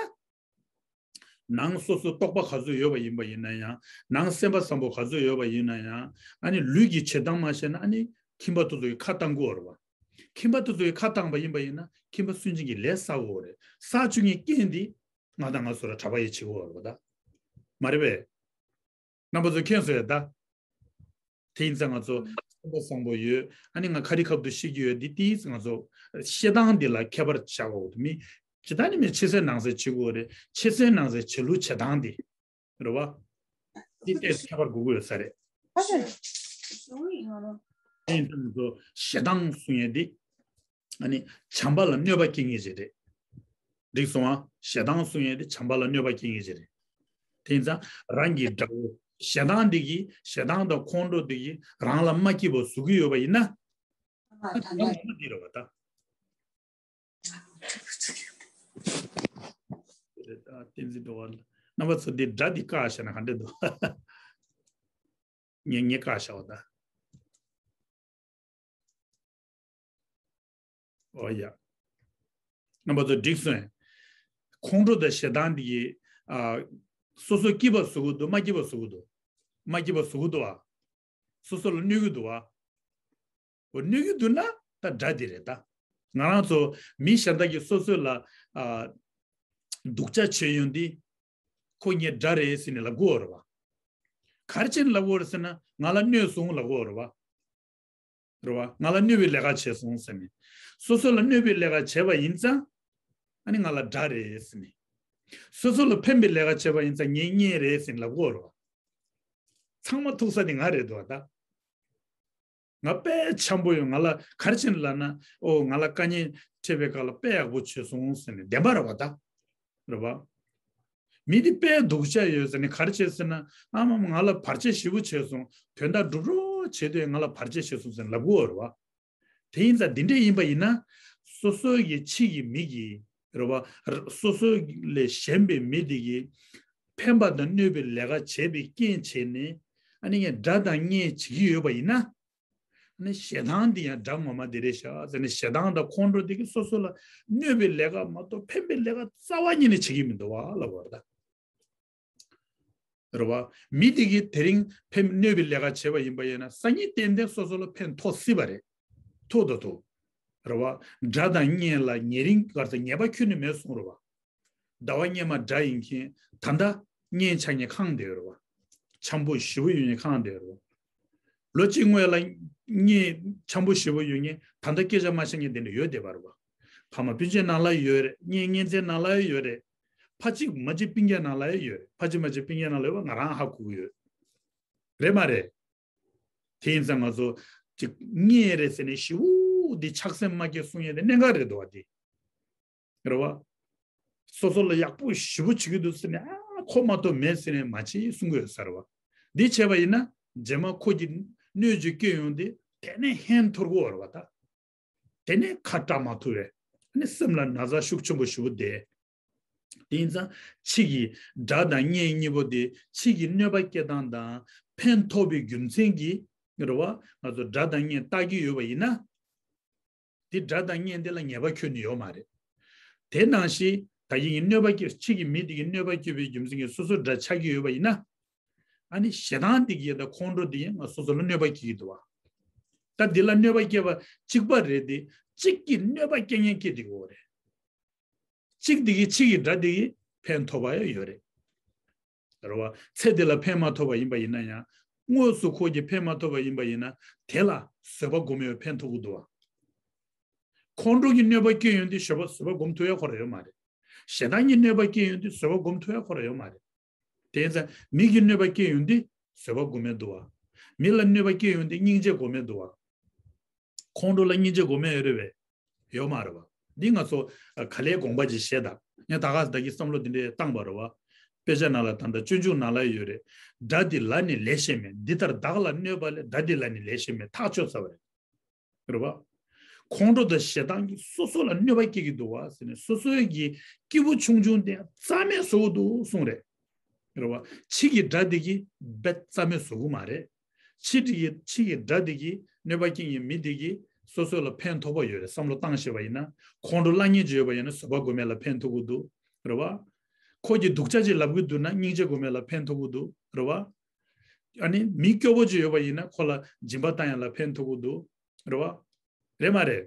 ནང་སོ་སོའི་རྟོགས་པ་ག་ཚོད་ཡོད་པ་ཡིན་པ་ཡིན་ན་ཡང་། ནང་སེམས་པ་བཟང་པོ་ག་ཚོད་ཡོད་པ་ཡིན་ན་ཡང་། ཨ་ནི་ལུས་ཀྱི་བྱེད་སྟངས་མ་ཤེས་ན་ཨ་ནི་ཁྱིམ་པ་དེ་ཚོ་ཡི་ཁ་བཏང་དགོས་རེད་བ། ཁྱིམ་པ་དེ་ཚོ་ཡི་ཁ་བཏང་པ་ཡིན་པ་ཡིན་ན་ཁྱིམ་པ་སུན་འབྱིན་གྱི་ལས་བསགས་དགོས་རེད། བསགས་བཅུག་མཁན་རྐྱེན་འདི་ང་དང་ང་ཚོ་ར་གྲྭ་པ་ཡི་བྱེད་དགོས་རེད་བ་ད། མ་རེད་པས། རྣམ་པ་ཚོ་མཁྱེན་སོང་ཡ་ད། དེ་ཡིན་ཙང་ང་ཚོ་སེམས་པ་བཟང་པོ་ཡོད། ཨ་ནི་ང་ཁ་རི་ཁ་ཐུག་བཤད་ཀྱི་ཡོད་འདི་ཏིས་ང་ཚོ་བཤད་སྟངས་འདི་ལ་ཁྱད་པར་བྱ་དགོས་འདུག་མི། ཇི་ལྟར་ནི་མི་ཕྱི་གསལ་ནང་གསལ་བྱེད་དགོས་རེད། ཕྱི་གསལ་ནང་གསལ་བྱེད་ལུགས་བྱེད་སྟངས་འདི། རེད་བ། འདི་ཏིས་ཁྱད་པར་དགོས་ཀྱི་ཡོད་ས་རེད། དེ་ཡིན་ཙང་ང་ཚོ་ཞེ་སྡང་གསུང་ཡས་འདི། ཨ་ནི་བྱམས་པ་ལ་གནོད་པ་སྐྱེལ་མཁན་ཞིག་རེད། འགྲིག་སོང་ཨ། ཞེ་སྡང་གསུང་ཡས་དེ་བྱམས་པ་ལ་གནོད་པ་སྐྱེལ་མཁན་ཞིག་རེད། དེ་ཡིན་ཙང་རང་གི་དགྲ་བོ་ཞེ་སྡང་འདི་གིས་ཞེ་སྡང་དང་ཁོང་ཁྲོ་འདི་གིས་རང་ལ་མ་སྐྱིད་པ་བཟོ་གི་ཡོད་པ་ཡིན་ན། ཨ་ད་ད་ལྟ་འདི་རེད་བ་ད། བསྟན་འཛིན་འགྲོ་བ་རྣམ་པ་ཚོ་འདི་དགྲ་འདི་བཀག་བཞག་ན་ག་འདྲ་འདུག་ངས་ངས་བཀག་བཞག་པ་ད། ཨོ་ཡ། རྣམ་པ་ཚོ་འགྲིག་སོང་། ཁོང་ཁྲོ་དང་ཞེ་སྡང་འདི་ཡིས་ཨ་སོ་སོ་སྐྱིད་པ་བཟོ་གི་འདུག་མ་སྐྱིད་པ་བཟོ་གི་འདུག་མ་སྐྱིད་པ་བཟོ་གི་འདུག་ཨ། སོ་སོ་ལ་གནོད་གི་འདུག་ཨ། འོ་གནོད་གི་འདུག་ན་ད་དགྲ་འདི་རེད་ད། ང་རང་ཚོ་མི་གཞན་དག་གིས་སོ་སོ་ལ་ཨ་སྡུག་ཅག་བྱེད་ཡོང་དུས་ཁོ་ངའི་དགྲ་རེད་ཟེར་ནས་ལབ་དགོས་རེད་བ། ག་རེ་བྱས་ནས་ལབ་དགོས་རེད་ཟེར་ན་ང་ལ་གནོད་སོང་ལབ་དགོས་རེད་བ། རེད་བ། ང་ལ་གནོད་པའི་ལས་ཀ་བྱས་སོང་ཟེར་ནས། སོ་སོ་ལ་གནོད་པའི་ལས་ཀ་བྱས་པ་ཡིན་ཙང་། ཨ་ནི་ང་ལ་དགྲ་རེད་ཟེར་ནས། སོ་སོ་ལ་ཕན་པའི་ལས་ཀ་བྱས་པ་ཡིན་ཙང་ངའི་གཉེན་རེད་ཟེར་ནས་ལབ་དགོས་རེད་བ། ཚང་མ་ཐུག་ས་དེ་ང་རེད་འདུག་བ་ད། ང་དཔེ་འཆམ་པོ་ཡོད། ང་ལ་ག་རེ་བྱས་ནས་ལབ་ན་ཨོ་ང་ལ་དཀའ་ངལ་འཕྲད་པའི་སྐབས་ལ་དཔེ་ཡག་པོ་བྱས་སོང་ཟེར་ནས་བདེན་པ་རེད་བ་ད། རེད་བ། མི་འདི་དཔེ་སྡུག་ཅག་ཡོད་ཟེར་ནས་ག་རེ་བྱས་ཟེར་ན་ཨ་མ་ང་ལ་བར་ཆད་ཞེ་པོ་བྱས་སོང་། དོན་དག་འགྲུབ་རོགས་བྱེད་དུས་ང་ལ་བར་ཆད་བྱས་སོང་ཟེར་ནས་ལབ་དགོས་རེད་བ། དེ་ཡིན་ཙང་འདི་འདྲས་ཡིན་པ་ཡིན་ན། སོ་སོ་ཡི་ཕྱི་གི་མི་གིས་རེད་བ། སོ་སོ་ལས་གཞན་པའི་མི་དེ་གིས་ཕན་པ་དང་གནོད་པའི་ལས་ཀ་བྱས་པའི་རྐྱེན་བྱས་ནས་ཨ་ནི་ངས་དགྲ་དང་གཉེན་བྱེད་ཀྱི་ཡོད་པ་ཡིན་ན། ཨ་ནི་ཞེ་སྡང་འདི་ཡང་དགྲ་ངོ་མ་དེ་རེད་ཤག་ཟེར་ནས་ཞེ་སྡང་དང་ཁོང་ཁྲོ་དེ་གིས་སོ་སོ་ལ་གནོད་པའི་ལས་ཀ་མ་གཏོགས་ཕན་པའི་ལས་ཀ་རྩ་བ་ཉིད་ནས་བྱེད་ཀྱི་མི་འདུག་བ་ལབ་པ་རེད་ད། རེད་བ། མི་དེ་གིས་དེ་རིང་ཕན་གནོད་པའི་ལས་ཀ་བྱས་པ་ཡིན་པ་ཡིན་ན་སང་ཉིན་ཏན་ཏན་སོ་སོ་ལ་ཕན་ཐོགས་སྲིད་པ་རེད། ཐོགས་དང་ཐོགས། རེད་བ། སྒྲ་དང་བརྙན་ལ་ཉེ་རིང་གར་ས་ཉེས་པ་ཁྱོན་ནས་མེད་གསུངས་རེད་བ། ཟླ་བ་སྔོན་མ་སྒྲ་ཡིན་མཁན་ད་ལྟ་བརྙན་ཆགས་མཁན་གང་བསྡད་ཡོད་རེད་བ། འཆམ་པོ་ཞེ་པོ་ཡོད་མཁན་གང་བསྡད་ཡོད་རེད་བ། ལོ་གཅིག་སྔོན་ལ་བརྙན་འཆམ་པོ་ཞེ་པོ་ཡོད་མཁན་ད་ལྟ་སྐད་ཆ་མ་བཤད་མཁན་དེ་འདྲ་ཡོད་བསྡད་པ་རེད་བ། ཕ་མ་སྤུན་མཆེད་ནང་ལ་ཡོད་རེད། གཉེན་གཉེན་ཚན་ནང་ལ་ཡོད་རེད། ཕ་གཅིག་མ་གཅིག་སྤུན་ཀྱག་ནང་ལ་ཡོད་རེད། ཕ་གཅིག་མ་གཅིག་སྤུན་ཀྱག་ནང་ལ་ཡོད་པ་ང་རང་ཧ་གོ་གི་ཡོད། རེད་མ་རེད། དེ་ཡིན་ཙང་ང་ཚོ་ཅིག་བརྙན་རེད་ཟེར་ནས་ཞེ་པོ་འདི་ཆགས་སེམས་མ་སྐྱེ་གསུང་ཡས་དེ་གནད་འགག་རེད་འདུག་བ་དེ། རེད་བ། སོ་སོ་ལ་ཡག་པོ་ཞེ་པོ་བྱེད་ཀྱི་འདུག་ཟེར་ནས་ཨ་ཁོ་མ་གཏོགས་མེད་ཟེར་ནས་མ་བྱེད་གསུང་གི་ཡོད་ས་རེད་བ། འདི་བྱས་པ་ཡིན་ན་རྗེས་མ་ཁོ་གྱི་གནོད་བྱེད་སྐྱོན་ཡོང་དེ་དེ་ནས་ཧན་ཐོར་གོ་བ་རེད་བ་ད། དེ་ནས་ཁ་བྲལ་མ་ཐུབ་པས་ཨ་ནི་སེམས་ལ་ན་ཚ་ཤུགས་ཆེན་པོ་ཞེ་པོ་བསྡད། དེ་ཡིན་ཙང་ཕྱི་གི་སྒྲ་དང་བརྙན་གཉིས་པོ་དེ་ཕྱི་གི་གནོད་པ་སྐྱེལ་སྟངས་དང་ཕན་ཐོགས་པའི་རྒྱུ་མཚན་གྱིས་རེད་བ། ང་ཚོ་སྒྲ་དང་བརྙན་བལྟ་གི་ཡོད་པ་ཡིན་ན། དེ་སྒྲ་དང་བརྙན་དེ་ལ་ཉེས་པ་ཁྱོན་ནས་ཡོད་མ་རེད། དེ་ནང་བཞིན་ད་གིན་གྱི་གནོད་པ་སྐྱེལ་ཕྱི་གི་མི་དེ་གི་གནོད་པ་སྐྱེལ་བའི་རྒྱུ་མཚན་གྱིས་སོ་སོ་སྒྲ་ཆགས་ཀྱི་ཡོད་པ་ཡིན་ན། ཨ་ནི་ཞེ་སྡང་དེ་གིས་ད་ཁོང་ཁྲོ་དེ་ཡིན་ང་སོ་སོ་ལ་གནོད་པ་སྐྱེལ་གྱི་འདུག་བ། ད་འདི་ལ་གནོད་པ་སྐྱེལ་བ་གཅིག་པ་རེད་དེ་གཅིག་གིས་གནོད་པ་སྐྱེལ་མཁན་སྐྱེ་དེ་གོ་རེད། གཅིག་དེ་གིས་ཕྱི་གི་སྒྲ་དེ་གིས་ཕན་ཐོགས་པ་ཡང་ཡོད་རེད། རེད་བ། ཚེ་འདི་ལ་ཕན་མ་ཐོགས་པ་ཡིན་པ་ཡིན་ན་ཡང་དངོས་སུ་ཁོ་གིས་ཕན་མ་ཐོགས་པ་ཡིན་པ་ཡིན་ན་དེ་ལ་བཟོད་པ་སྒོམ་ཡོད་ཕན་ཐོགས་ཀྱི་འདུག་བ། ཁོང་ཁྲོ་གི་གནོད་པ་སྐྱོན་ཡོང་དུས་བཟོད་པ་བཟོད་པ་སྒོམ་ཐུབ་ཡ་ཁོ་ར་ཡོད་མ་རེད། ཞེ་སྡང་གི་གནོད་པ་སྐྱོན་ཡོང་དུས་བཟོད་པ་སྒོམ་ཐུབ་ཡ་ཁོ་ར་ཡོད་མ་རེད། དེ་ཡིན་ཙང་མི་གི་གནོད་པ་སྐྱེ་ཡོང་དུས་བཟོད་པ་སྒོམ་མེད་འདུག་བ། མི་ལ་གནོད་པ་སྐྱེ་ཡོང་དུས་སྙིང་རྗེ་སྒོམ་མེད་འདུག་བ། ཁོང་ཁྲོ་ལ་སྙིང་རྗེ་སྒོམ་མེད་ཡོད་རེད་བས། ཡོད་མ་རེད་བ། འདི་ང་ཚོ་ག་ལེར་དགོངས་པ་ཅིག་བཞེས་དང་ངས་ད་ག་ཟེ་ད་གི་བསམ་བློ་འདི་འདྲས་བཏང་པ་རེད་བ། དཔེ་ཆ་ནང་ལ་ད་ལྟ་སྤྱོད་འཇུག་ནང་ལ་ཡོད་རེད། དགྲ་འདི་ལ་ནི་ལས་ཤེས་མེད། འདི་ལྟར་བདག་ལ་གནོད་པ་ལས། དགྲ་འདི་ལ་ནི་ལས་ཤེས་མེད། ཐག་ཆོད་ཚར་བ་རེད། རེད་བ། ཁོང་ཁྲོ་དང་ཞེ་སྡང་གིས་སོ་སོ་ལ་གནོད་པ་སྐྱེལ་གྱི་འདུག་བ་ཟེར་ནས་སོ་སོའི་གི་སྐྱེས་བུ་ཆུང་ཆུང་དེ་རྩ་མེད་བཟོ་གི་འདུག་གསུངས་རེད། རེད་བ། ཕྱི་གི་དགྲ་དེ་གིས་རྦད་རྩ་མེད་བཟོ་གི་མ་རེད། ཕྱི་དེ་གི་ཕྱི་གི་དགྲ་དེ་གིས་གནོད་པ་སྐྱེལ་མཁན་མི་དེ་གིས་སོ་སོ་ལ་ཕན་ཐོགས་པ་ཡོད་རེད་བསམ་བློ་བཏང་ཤེས་པ་ཡིན་ན། ཁོང་ཁྲོ་བསླང་མཁན་ཅིག་ཡོད་པ་ཡིན་ན་བཟོད་པ་སྒོམ་ཡ་ལ་ཕན་ཐོགས་ཀྱི་འདུག་རེད་བ། ཁོ་གིས་སྡུག་ཅག་ཅིག་ལབ་གི་འདུག་ན་སྙིང་རྗེ་སྒོམ་ཡ་ལ་ཕན་ཐོགས་ཀྱི་འདུག་རེད་བ། ཨ་ནི་མི་སྐྱོ་བོ་ཅིག་ཡོད་པ་ཡིན་ན་ཁོ་ལ་སྦྱིན་པ་བཏང་ཡ་ལ་ཕན་ཐོགས་ཀྱི་འདུག་རེད་བ། རེད་མ་རེད།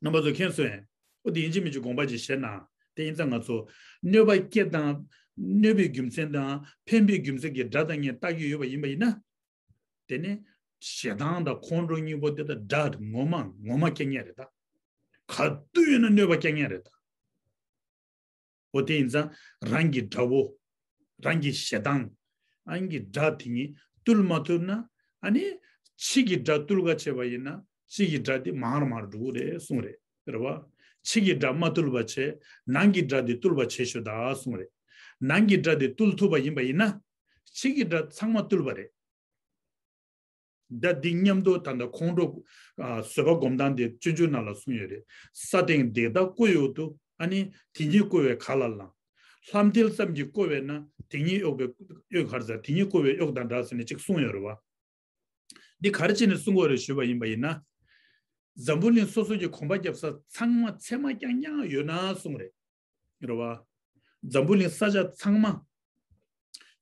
རྣམ་པ་ཚོ་མཁྱེན་སོང་ངས། འོ་དེ་ཡིན་གཅིག་མིན་གཅིག་དགོངས་པ་ཅིག་བཞེས་ན། དེ་ཡིན་ཙང་ང་ཚོ་གནོད་པ་སྐྱེལ་དང་གནོད་པའི་རྒྱུ་མཚན་དང་ཕན་པའི་རྒྱུ་མཚན་གྱི་སྒྲ་དང་བརྙན་བལྟ་གི་ཡོད་པ་ཡིན་པ་ཡིན་ན། དེ་ནི་ཞེ་སྡང་དང་ཁོང་ཁྲོ་གཉིས་པོ་དེ་དག་སྒྲ་ངོ་མ་ངོ་མ་སྐྱེལ་མཁན་རེད་ད། ག་དུས་ཡིན་ན་གནོད་པ་སྐྱེལ་མཁན་རེད་ད། འོ་དེ་ཡིན་ཙང་རང་གི་དགྲ་བོ། རང་གི་ཞེ་སྡང་། རང་གི་དགྲ་དེ་གཉིས་བཏུལ་མ་ཐུབ་ན་ཨ་ནི་ཕྱི་གི་དགྲ་བཏུལ་ག་བྱས་པ་ཡིན་ན་ཕྱི་གི་དགྲ་དེ་མང་རུ་མང་རུ་འགྲོ་གི་རེད་གསུངས་རེད། རེད་བ། ཕྱི་གི་དགྲ་མ་བཏུལ་བ་བྱས་ནང་གི་དགྲ་དེ་བཏུལ་བ་བྱས་ཤོག་ད་གསུངས་རེད། ནང་གི་དགྲ་དེ་བཏུལ་ཐུབ་པ་ཡིན་པ་ཡིན་ན་ཕྱི་གི་དགྲ་ཚང་མ་བཏུལ་བ་རེད། ད་འདི་མཉམ་དུ་ད་ལྟ་ཁོང་ཁྲོ་ཨ་བཟོད་པ་སྒོམ་སྟངས་དེ་སྤྱོད་འཇུག་ནང་ལ་གསུངས་ཡོད་རེད། ས་སྟེང་བདེ་ལྟ་ཀོ་ཡོད་དུ་ཨ་ནི་དེ་ཉིད་ཀོ་བའི་ག་ལ་ལང་། ལྷམ་མཐིལ་ཙམ་གྱིས་ཀོ་བས་ན་དེ་ཉིད་གཡོགས་པའི་གཡོགས་གར་ཟེར་དེ་ཉིད་ཀོ་བའི་གཡོགས་དང་འདྲ་ཟེར་ནས་ཅིག་གསུངས་ཡོད་རེད་བ། འདི་ག་རེ་བྱས་ནས་གསུང་དགོས་རེད་ཞུས་པ་ཡིན་པ་ཡིན་ན། འཛམ་བུ་གླིང་སོ་སོ་གྱི་གོམ་པ་རྒྱབ་ས་ཚང་མ་ཚད་མ་རྐྱང་རྐྱང་ཡོད་ན་གསུངས་རེད། རེད་བ། འཛམ་བུ་གླིང་ས་ཆ་ཚང་མ་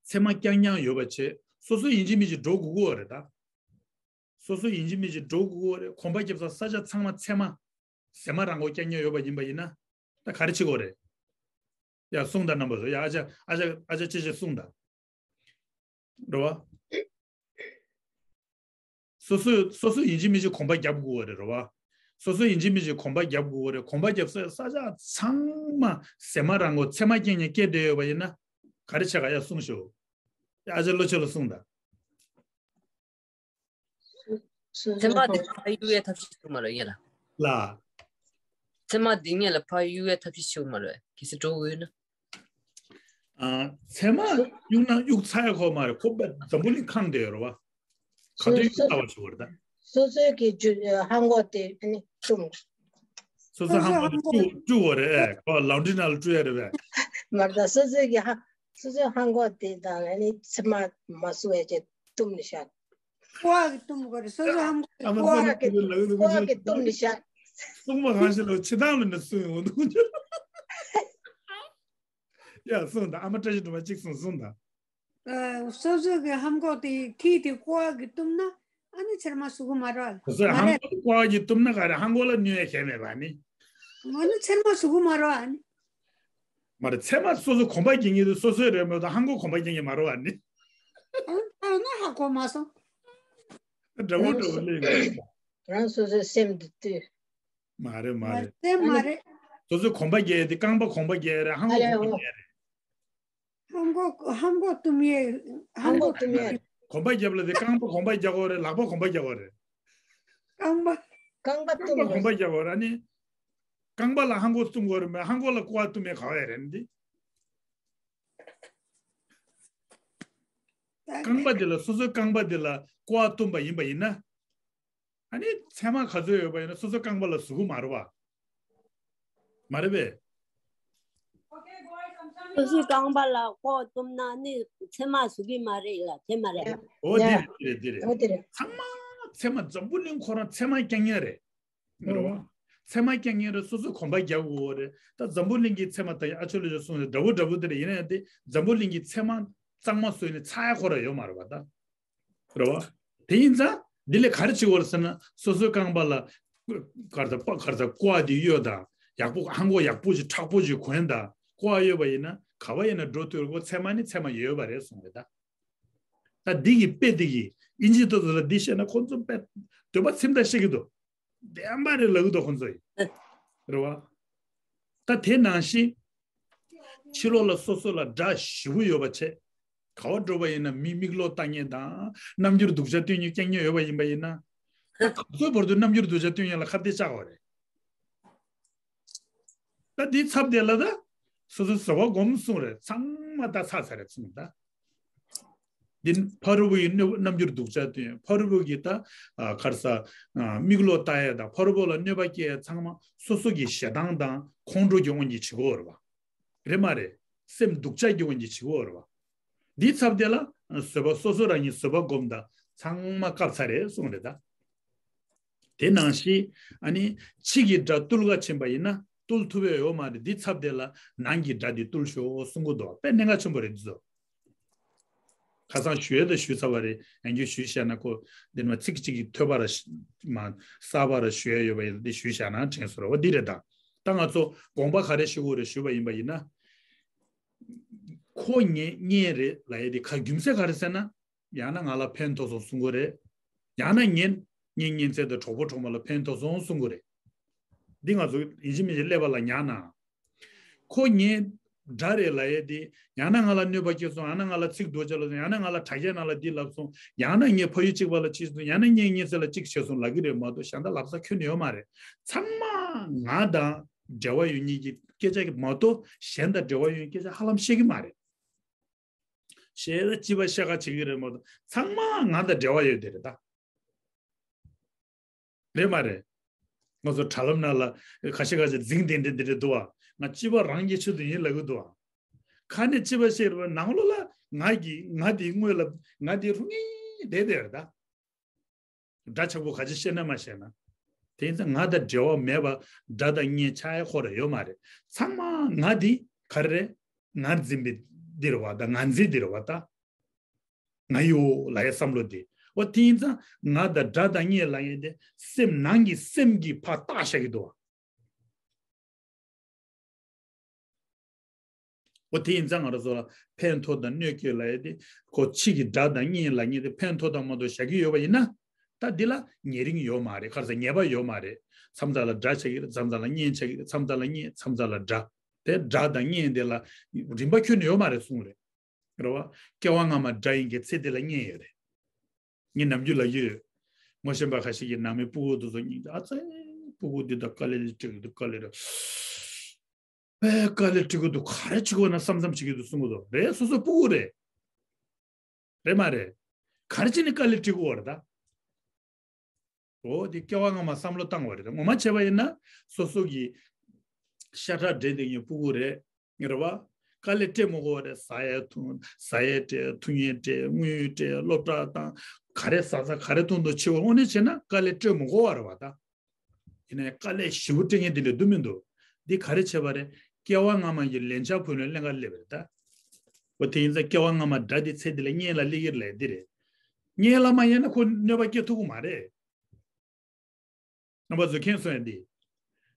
ཚད་མ་རྐྱང་རྐྱང་ཡོད་པ་བྱས་སོ་སོ་ཡིན་གཅིག་མིན་གཅིག་འགྲོ་དགོས་ཀྱི་ཡོད་རེད་ད། སོ་སོ་ཡིན་གཅིག་མིན་གཅིག་འགྲོ་དགོས་ཀྱི་ཡོད་རེད། གོམ་པ་རྒྱབ་ས་ས་ཆ་ཚང་མ་ཚད་མ་ཟེ་མ་རང་མགོ་རྐྱང་རྐྱང་ཡོད་པ་ཡིན་པ་ཡིན་ན་ད་ག་རེ་བྱེད་དགོས་རེད། ཡ་གསུངས་དང་རྣམ་པ་ཚོ། ཡ་ཨ་ཅག་ཨ་ཅག་ཨ་ཅག་ཅེ་ཅེ་གསུངས་དང་། རེད་བ། སོ་སོས་སོ་སོས་ཡིན་གཅིག་མིན་གཅིག་གོམ་པ་རྒྱབ་དགོས་པ་རེད། རེད་བ། སོ་སོས་ཡིན་གཅིག་མིན་གཅིག་གོམ་པ་རྒྱབ་དགོས་པ་རེད། གོམ་པ་རྒྱབ་ས་ས་ཆ་ཚང་མ་ཟེ་མ་རང་མགོ་ཚད་མ་རྐྱང་རྐྱང་སྐྱེས་བསྡད་ཡོད་པ་ཡིན་ན་ག་རེ་བྱེད་ག་ཡ་གསུངས་ཤོག་ཡ་ཨ་ཅག་བློ་ཆོས་ལ་གསུངས་དང་། ཚད་མ་དེ་ཕར་གཡུག་ཡའི་ཐབས་ཤེས་བྱུང་མ་རེད་ཡ་ལ། ལ། ཚད་མ་དེ་ངེད་ལ་ཕར་གཡུག་ཡའི་ཐབས་ཤེས་བྱུང་མ་རེད། གལ་སྲིད་འགྲོ་དགོས་ཡོད་ན། ཨ། ཚད་མ་གཡུག་ན་གཡུག་ཚར་ཡ་ཁོ་མ་རེད། ཁོ་པ་འཛམ་བུ་གླིང་ཁེངས་བསྡད་ཡོད་རེད་བ། ག་དུས་གཡུག་ཚར་བ་བྱེད་པ་རེད་ད། སོ་སོའི་གི་རྒྱུ་ཧ་གོ་དེ་ཨ་ནི་བཏུམ། སོ་སོའི་ཧ་གོ་དེ་བཀྲུ་བཀྲུ་བ་རེད། ཨེ་ཁོ་ལོན་ཌི་ནང་ལ་བཀྲུ་ཡ་རེད་བས། མ་རེད་ད། སོ་སོའི་གི་ཧ་སོ་སོའི་ཧ་གོ་དེ་དང་ཨ་ནི་ཚད་མ་མ་སུ་བས་ཀྱི་བཏུམ་ནི་ཤག་ཀོ་བ་གི་བཏུམ་དགོས་རེད། སོ་སོ་ཧམ་གོ་ཨ་མ་ཀོ་བ་གི་ཀོ་བ་གི་བཏུམ་ནི་ཤག་སྲུང་མ་གང་ཞིག་ལ་ཆེ་ཐང་ལ་ནི་སྲུང་ཡོང་འདུག་ཡ་སྲུང་དང་ཨ་མ་བཀྲ་ཤིས་སྒྲོལ་མ་གཅིག་སྲུང་སྲུང་དང་། ཨ། སོ་སོ་གི་ཧམ་གོ་དེ་ཁྱི་དེ་ཀོ་བ་གི་བཏུམ་ན་ ཨ་ནི་ཚེར་མ་ཟུག་གི་མ་རེད། ཁོ་ཚོས་མ་ཧང་རེད། གོ་ལ་ཀོ་བ་གིས་བཏུམ་ན་ག་རེ། ཧང་གོ་ལ་གནོད་ཡ་གང་ཡང་མེད་པ་ནི། ཨ་ནི་ཚེར་མ་ཟུག་གི་མ་རེད་ཨ་ནི། མ་རེད། ཚེར་མ་སོ་སོ་གོམ་པ་རྒྱག་མཁན་དེ་སོ་སོའི་རེད་མོད། ད་ཧང་གོ་གོམ་པ་རྒྱག་མཁན་མ་རེད་པ་ནི། ཨ་ཨ་ནི་ཧ་གོ་མ་སོང་། འདྲ་བོ་འདྲ་བོ་ལས་ཡོད། རང་སོ་སོའི་སེམས་དེ་ལྟོས། མ་རེད་མ་མ་རེད། རེད་མ་རེད། སོ་སོའི་གོམ་པ་རྒྱག་ཡ་དེ་རྐང་པ་གོམ་པ་རྒྱག་ཡ་རེད། ཧང་གོ་ཨ་གོམ་པ་རྒྱག་ཡ་རེད། ཧང་གོ་ཧང་གོ་བཏུམ་ཡས། ཧང་གོ་བཏུམ་ཡས། གོམ་པ་རྒྱབ་ལ་དེ་རྐང་པ་གོམ་པ་རྒྱག་དགོས་རེད། ལག་པ་གོམ་པ་རྒྱག་དགོས་རེད། རྐང་པ། རྐང་པ་རྐང་པ་བཏུམ་གོམ་པ་རྒྱག་དགོས་རེད། ཨ་ནི། རྐང་པ་ལ་ཧང་གོ་བཏུམ་དགོས་རེད་མོད། ཧང་གོ་ལ་ཀོ་བ་བཏུམ་ཡས་ག་བ་ཡོད་རེད་འདི། རྐང་པ་འདི་ལ་སོ་སོའི་རྐང་པ་འདི་ལ་ཀོ་བ་བཏུམ་པ་ཡིན་པ་ཡིན་ན། ཨ་ནི་ཚེར་མ་ག་ཚོད་ཡོད་པ་ཡིན་ན་སོ་སོའི་རྐང་པ་ལ་ཟུག་གི་མ་རེད་པ། མ་རེད་པས། སོ་སོའི་རྐང་པ་ལ་ཀོ་བ་བཏུམ་ན་ནི་ཚེར་མ་ཟུག་གི་མ་རེད་ལ། དེ་མ་རེད། འོ་ཡ། འདི་རེད་འདི་རེད་འདི་རེད། འོ་དེ་རེད། ཚང་མ་ཚེར་མ། འཛམ་བུ་གླིང་ཁོ་རང་ཚེར་མ་རྐྱང་རྐྱང་རེད། རེད་པ། ཚེར་མ་རྐྱང་རྐྱང་རེད། སོ་སོ་གོམ་པ་རྒྱག་དགོས་རེད། ད་འཛམ་བུ་གླིང་གི་ཚེར་མ་དང་ཨ་ཆོ་ལོ་ཆོ་གསུངས་ནས་འདྲ་བོ་འདྲ་བོ་དེ་རེད། ཡིན་ན་ཡང་དེ་འཛམ་བུ་གླིང་གི་ཚེར་མ་གཙང་མ་བཟོས་ནས་ཚར་ཡ་ཁོ་རང་ཡོད་མ་རེད་པ་ད། རེད་པ། དེ་ཡིན་ཙང་འདི་ལས་ག་རེ་བྱེད་དགོས་རེད་ཟེར་ན། སོ་སོའི་རྐང་པ་ལ་ག་རེ་ཟ་པ་ག་རེ་ཟ་ཀོ་བ་དེ་གཡོག་དང་། ཡག་པོ་ཧང་གོ་ཡག་པོ་ཞིག་མཁྲེགས་པོ་ཞིག་གོན་དང་། ཀོ་བ་གཡོག་པ་ཡིན་ན་ག་པར་ཡིན་ན་འགྲོ་ཐུབ་རེད། ཁོ་ཚེར་མ་ནི་ཚེར་མ་ཡོད་པ་རེད་གསུངས་རེད་ད། ད་འདི་གི་དཔེ་འདི་གི་ཨིན་ཇི་ཏོག་ཙམ་ལ་འདི་བཤད་ན་ཁོ་ཚོ་དཔེ་འདོད་པ་ཚིམ་ད་བཤད་ཀྱི་འདུག་བདེན་པ་རེད་ལབ་ཀྱི་འདུག་ཁོ་ཚོ་ཡིས། རེད་པ། ད་དེ་ནང་བཞིན་ཕྱི་ལོགས་ལ་སོ་སོ་ལ་དགྲ་ཞེ་པོ་ཡོད་པ་བྱས། ག་པར་འགྲོ་པ་ཡིན་ན་མི་མིག་ལོག་ལྟ་མཁན་དང་རྣམ་འགྱུར་སྡུག་ཅག་སྟོན་མཁན་རྐྱང་རྐྱང་ཡོད་པ་ཡིན་པ་ཡིན་ན། ད་ག་ཚོད་བར་དུ་རྣམ་འགྱུར་སྡུག་ཅག་སྟོན་མཁན་ལ་ཁ་གཏད་བཅག་པ་རེད། ད་འདིའི་ཚབ་དེ་ལ་ད་སོ་སོ་བཟོད་པ་སྒོམ་གསུངས་རེད། ཚང་མ་ད་ཚར་ཚར་རེད་གསུངས་ད། འདི་ཕ་རོལ་པོ་ཡི་གནོད་རྣམ་འགྱུར་སྡུག་ཅག་སྟོན། ཕ་རོལ་པོ་གི་ད་ཨ་ག་རེ་ཟ་ཨ་མིག་ལོག་ལྟ་ཡ་དང་ཕ་རོལ་པོ་ལ་གནོད་པ་སྐྱེལ་ཡ་ཚང་མ་སོ་སོ་གི་ཞེ་སྡང་དང་ཁོང་ཁྲོ་གི་དབང་གིས་བྱེད་ཀྱི་ཡོད་རེད་པ། རེད་མ་རེད། སེམས་སྡུག་ཅག་གི་དབང་གིས་བྱེད་ཀྱི་ཡོད་རེད་པ། འདིའི་ཚབ་དེ་ལ་བཟོད་པ། སོ་སོ་རང་ཉིད་བཟོད་པ་སྒོམ་དང་ཚང་མ་བཀག་ཚར་རེད་གསུངས་རེད་ད། དེ་ནང་བཞིན་ཨ་ནི་ཕྱི་གི་དགྲ་བཏུལ་ག་ཕྱིན་པ་ཡིན་ན་བཏུལ་ཐུབ་ཡ་ཡོད་མ་རེད། འདི་ཚབ་དེ་ལ་ནང་གི་དགྲ་དེ་བཏུལ་ཤོག་གསུང་གི་འདུག་དཔེ་གནད་འགག་ཆེན་པོ་རེད་འདི་ཚོ། ཁ་སང་ཞུ་ཡ་ད་ཞུས་ཚར་བ་རེད། ཡང་བསྐྱར་ཞུས་བཞག་ན་ཁོ་འདི་ནས་ཚིག་གཅིག་གིས་ཐོས་པ་ར་མ་གསར་པ་ར་ཞུ་ཡ་ཡོད་པ་ཡིན་ན་འདི་ཞུས་བཞག་ན་དྲན་སོང་ར་བ། འདི་རེད་ད། ད་ང་ཚོ་དགོངས་པ་ག་རེ་ཞུ་དགོས་རེད་ཞུས་པ་ཡིན་པ་ཡིན་ན། ཁོ་ངའི་གཉེན་རེད་ལབ་ཡ་དེ་ག་རྒྱུ་མཚན་ག་རེ་ཟེར་ན། ཡང་ན་ང་ལ་ཕན་ཐོགས་སོང་གསུང་གི་རེད། ཡང་ན་ངའི་གཉེན་གཉེན་ཚན་དང་གྲོགས་པོ་གྲོགས་མོ་ལ་ཕན་ཐོགས་སོང་གསུང་གི་རེད། འདི་ང་ཚོ་ཡིན་གཅིག་མིན་གཅིག་ཀླད་པ་ལ་ཉར་ན། ཁོ་ངའི་དགྲ་རེད་ལབ་ཡས་དེ། ཡང་ན་ང་ལ་གནོད་པ་སྐྱེལ་སོང་། ཡང་ན་ང་ལ་ཚིག་སྡུག་ཅག་ལབ་སོང་། ཡང་ན་ང་ལ་དྲ་རྒྱའི་ནང་ལ་འདི་ལབ་སོང་། ཡང་ན་ངའི་ཕ་ཡུལ་གཅིག་པ་ལ་ཅིག་སོང་། ཡང་ན་ངའི་གཉེན་ཚན་ལ་ཅིག་བྱས་སོང་ལབ་ཀྱི་རེད་མ་གཏོགས་གཞན་དག་ལབ་ས་ཁྱོན་ནས་ཡོད་མ་རེད། ཚང་མ་ང་དང་འབྲེལ་བ་ཡོད་མཁན་གྱི་སྐད་ཆ་མ་གཏོགས་གཞན་དང་འབྲེལ་བ་ཡོད་མཁན་སྐད་ཆ་ཧ་ལམ་བཤད་ཀྱི་མ་རེད། བཤད་ན་སྐྱིད་པ་བཤད་ཁ་བྱེད་ཀྱི་རེད་མ་གཏོགས་ཚང་མ་ང་དང་འབྲེལ་བ་ཡོད་དེ་རེད་ད། རེད་མ་རེད། ང་ཚོ་དྲ་ལམ་ནང་ལ་ཁ་ཤས་ཁ་ཤས་འཛིང་དེ་འདྲ་དེ་འདྲ་འདུག་ཨ། ང་སྐྱིད་པ་རང་གི་ཆེད་དུ་ཡིན་ལབ་ཀྱི་འདུག་ཨ། ཁ་ནས་སྐྱིད་པ་བཤད་རེད་པ། ནང་ལོགས་ལ་ང་གི་ང་དེའི་དངོས་ལ་ང་དེའི་རུ་ངེས་བསྡད་དེ་རེད་ད། འདྲ་ཆགས་པོ་ག་ཅི་བཤད་ན་མ་བཤད་ན། དེ་ཡིན་ཙང་ང་དང་འབྲེལ་བ་མེད་པ་དགྲ་དང་གཉེན་ཆགས་ཡ་ཁོ་ར་ཡོད་མ་རེད། ཚང་མ་ང་འདི་ག་རེ་རེད། ང་འཛིན་པའི་འདི་རེད་བ་ད། ང་འཛིན་འདི་རེད་བ་ད། ང་ཡོད་ལབ་ཡ་བསམ་བློ་འདི། འོ་དེ་ཡིན་ཙང་ང་དང་དགྲ་དང་གཉེན་ལབ་ཡ་དེ་སེམས་ནང་གི་སེམས་ཀྱིས་ཕར་བཏགས་བཞག་གི་འདུག་བ། འོ་དེ་ཡིན་ཙང་ང་རང་ཚོ་ལ་ཕན་ཐོགས་དང་གནོད་སྐྱེལ་ལབ་ཡ་དེ་ཁོ་ཕྱི་གི་དགྲ་དང་གཉེན་ལབ་མཁན་དེ་ཕན་ཐོགས་དང་མ་གཏོགས་བཞག་གི་ཡོད་པ་ཡིན་ན། ད་འདི་ལ་ཉེ་རིང་ཡོད་མ་རེད། ག་རེ་ཟེར་ཉེས་པ་ཡོད་མ་རེད། མཚམས་མཚམས་ལ་དགྲ་ཆགས་ཀྱི་རེད། མཚམས་མཚམས་ལ་གཉེན་ཆགས་ཀྱི་རེད། མཚམས་མཚམས་ལ་གཉེན། མཚམས་མཚམས་ལ་དགྲ། དེ་དགྲ་དང་གཉེན་དེ་ལ་རིམ་པ་ཁྱོན་ནས་ཡོད་མ་རེད་གསུངས་རེད། རེད་བ། སྐྱེ་བ་སྔ་མ་དགྲ་ཡིན་གྱི་ཚེ་འདི་ལ་གཉེན་ཡོད་རེད། ངས་ནམ་རྒྱུན་ལབ་ཀྱི་ཡོད། ངོ་ཤེས་པ་ཁ་ཤས་ཀྱིས་ནང་མི་སྤུ་གུ་དེ་ཚོ་སྙིང་རྗེ། ཨ་ཙི། སྤུ་གུ་འདི་དང་དཀའ་ལས་འདི་འཕྲད་ཀྱི་འདུག་དཀའ་ལས་རེད། ཨེ་དཀའ་ལས་འཕྲད་ཀྱི་འདུག་ག་རེ་བྱེད་དགོས་ན་བསམ་བསམ་བྱེད་ཀྱི་འདུག་གསུང་གི་འདུག་རེད། སོ་སོ་སྤུ་གུ་རེད། རེད་མ་རེད། ག་རེ་བྱས་ནས་དཀའ་ལས་འཕྲད་ཀྱི་ཡོད་རེད་ད། འོ་དེ་སྐྱེ་བ་སྔ་མ་བསམ་བློ་བཏང་བ་རེད། ངོ་མ་བྱས་པ་ཡིན་ན་སོ་སོ་གི་ཤ་ཁྲག་འདྲེས་བསྡད་མཁན་སྤུ་གུ་རེད། རེད་བ། དཀའ་ལས་སྤྲད་མི་དགོས་པ་རེད། ཟ་ཡས་འཐུང་ཟ་ཡས་སྤྲད། འཐུང་ཡས་སྤྲད། དངུལ་སྤྲད། སློབ་གྲྭ་བཏང་། ག་རེ་ཟ་ཟ་ག་རེ་འཐུང་འཐུང་བྱེད་པ་དངོས་གནས་བྱས་ན་དཀའ་ལས་སྤྲད་མི་དགོས་པ་རེད་བ་ད། ཡིན་ནའི་དཀའ་ལས་ཞེ་པོ་སྤྲད་མཁན་དེ་འདྲ་འདུག་མི་འདུག་འདི་ག་རེ་བྱས་པ་རེད། སྐྱེ་བ་སྔ་མ་གི་ལན་ཆགས་ཕུལ་ནས་ལེན་ག་སླེབས་པ་རེད་ད། འོ་དེ་ཡིན་ཙང་སྐྱེ་བ་སྔ་མ་དགྲ་དེ་ཚེ་འདི་ལ་གཉེན་ལ་སླེབས་ཀྱི་རེད་ལབ་འདི་རེད། ངའི་ལ་མ་ཡིན་ན་ཁོ་གནོད་པ་སྐྱེལ་ཐུབ་ཀྱི་མ་རེད། རྣམ་པ་ཚོ་མཁྱེན་སོང་ཡ་འདི།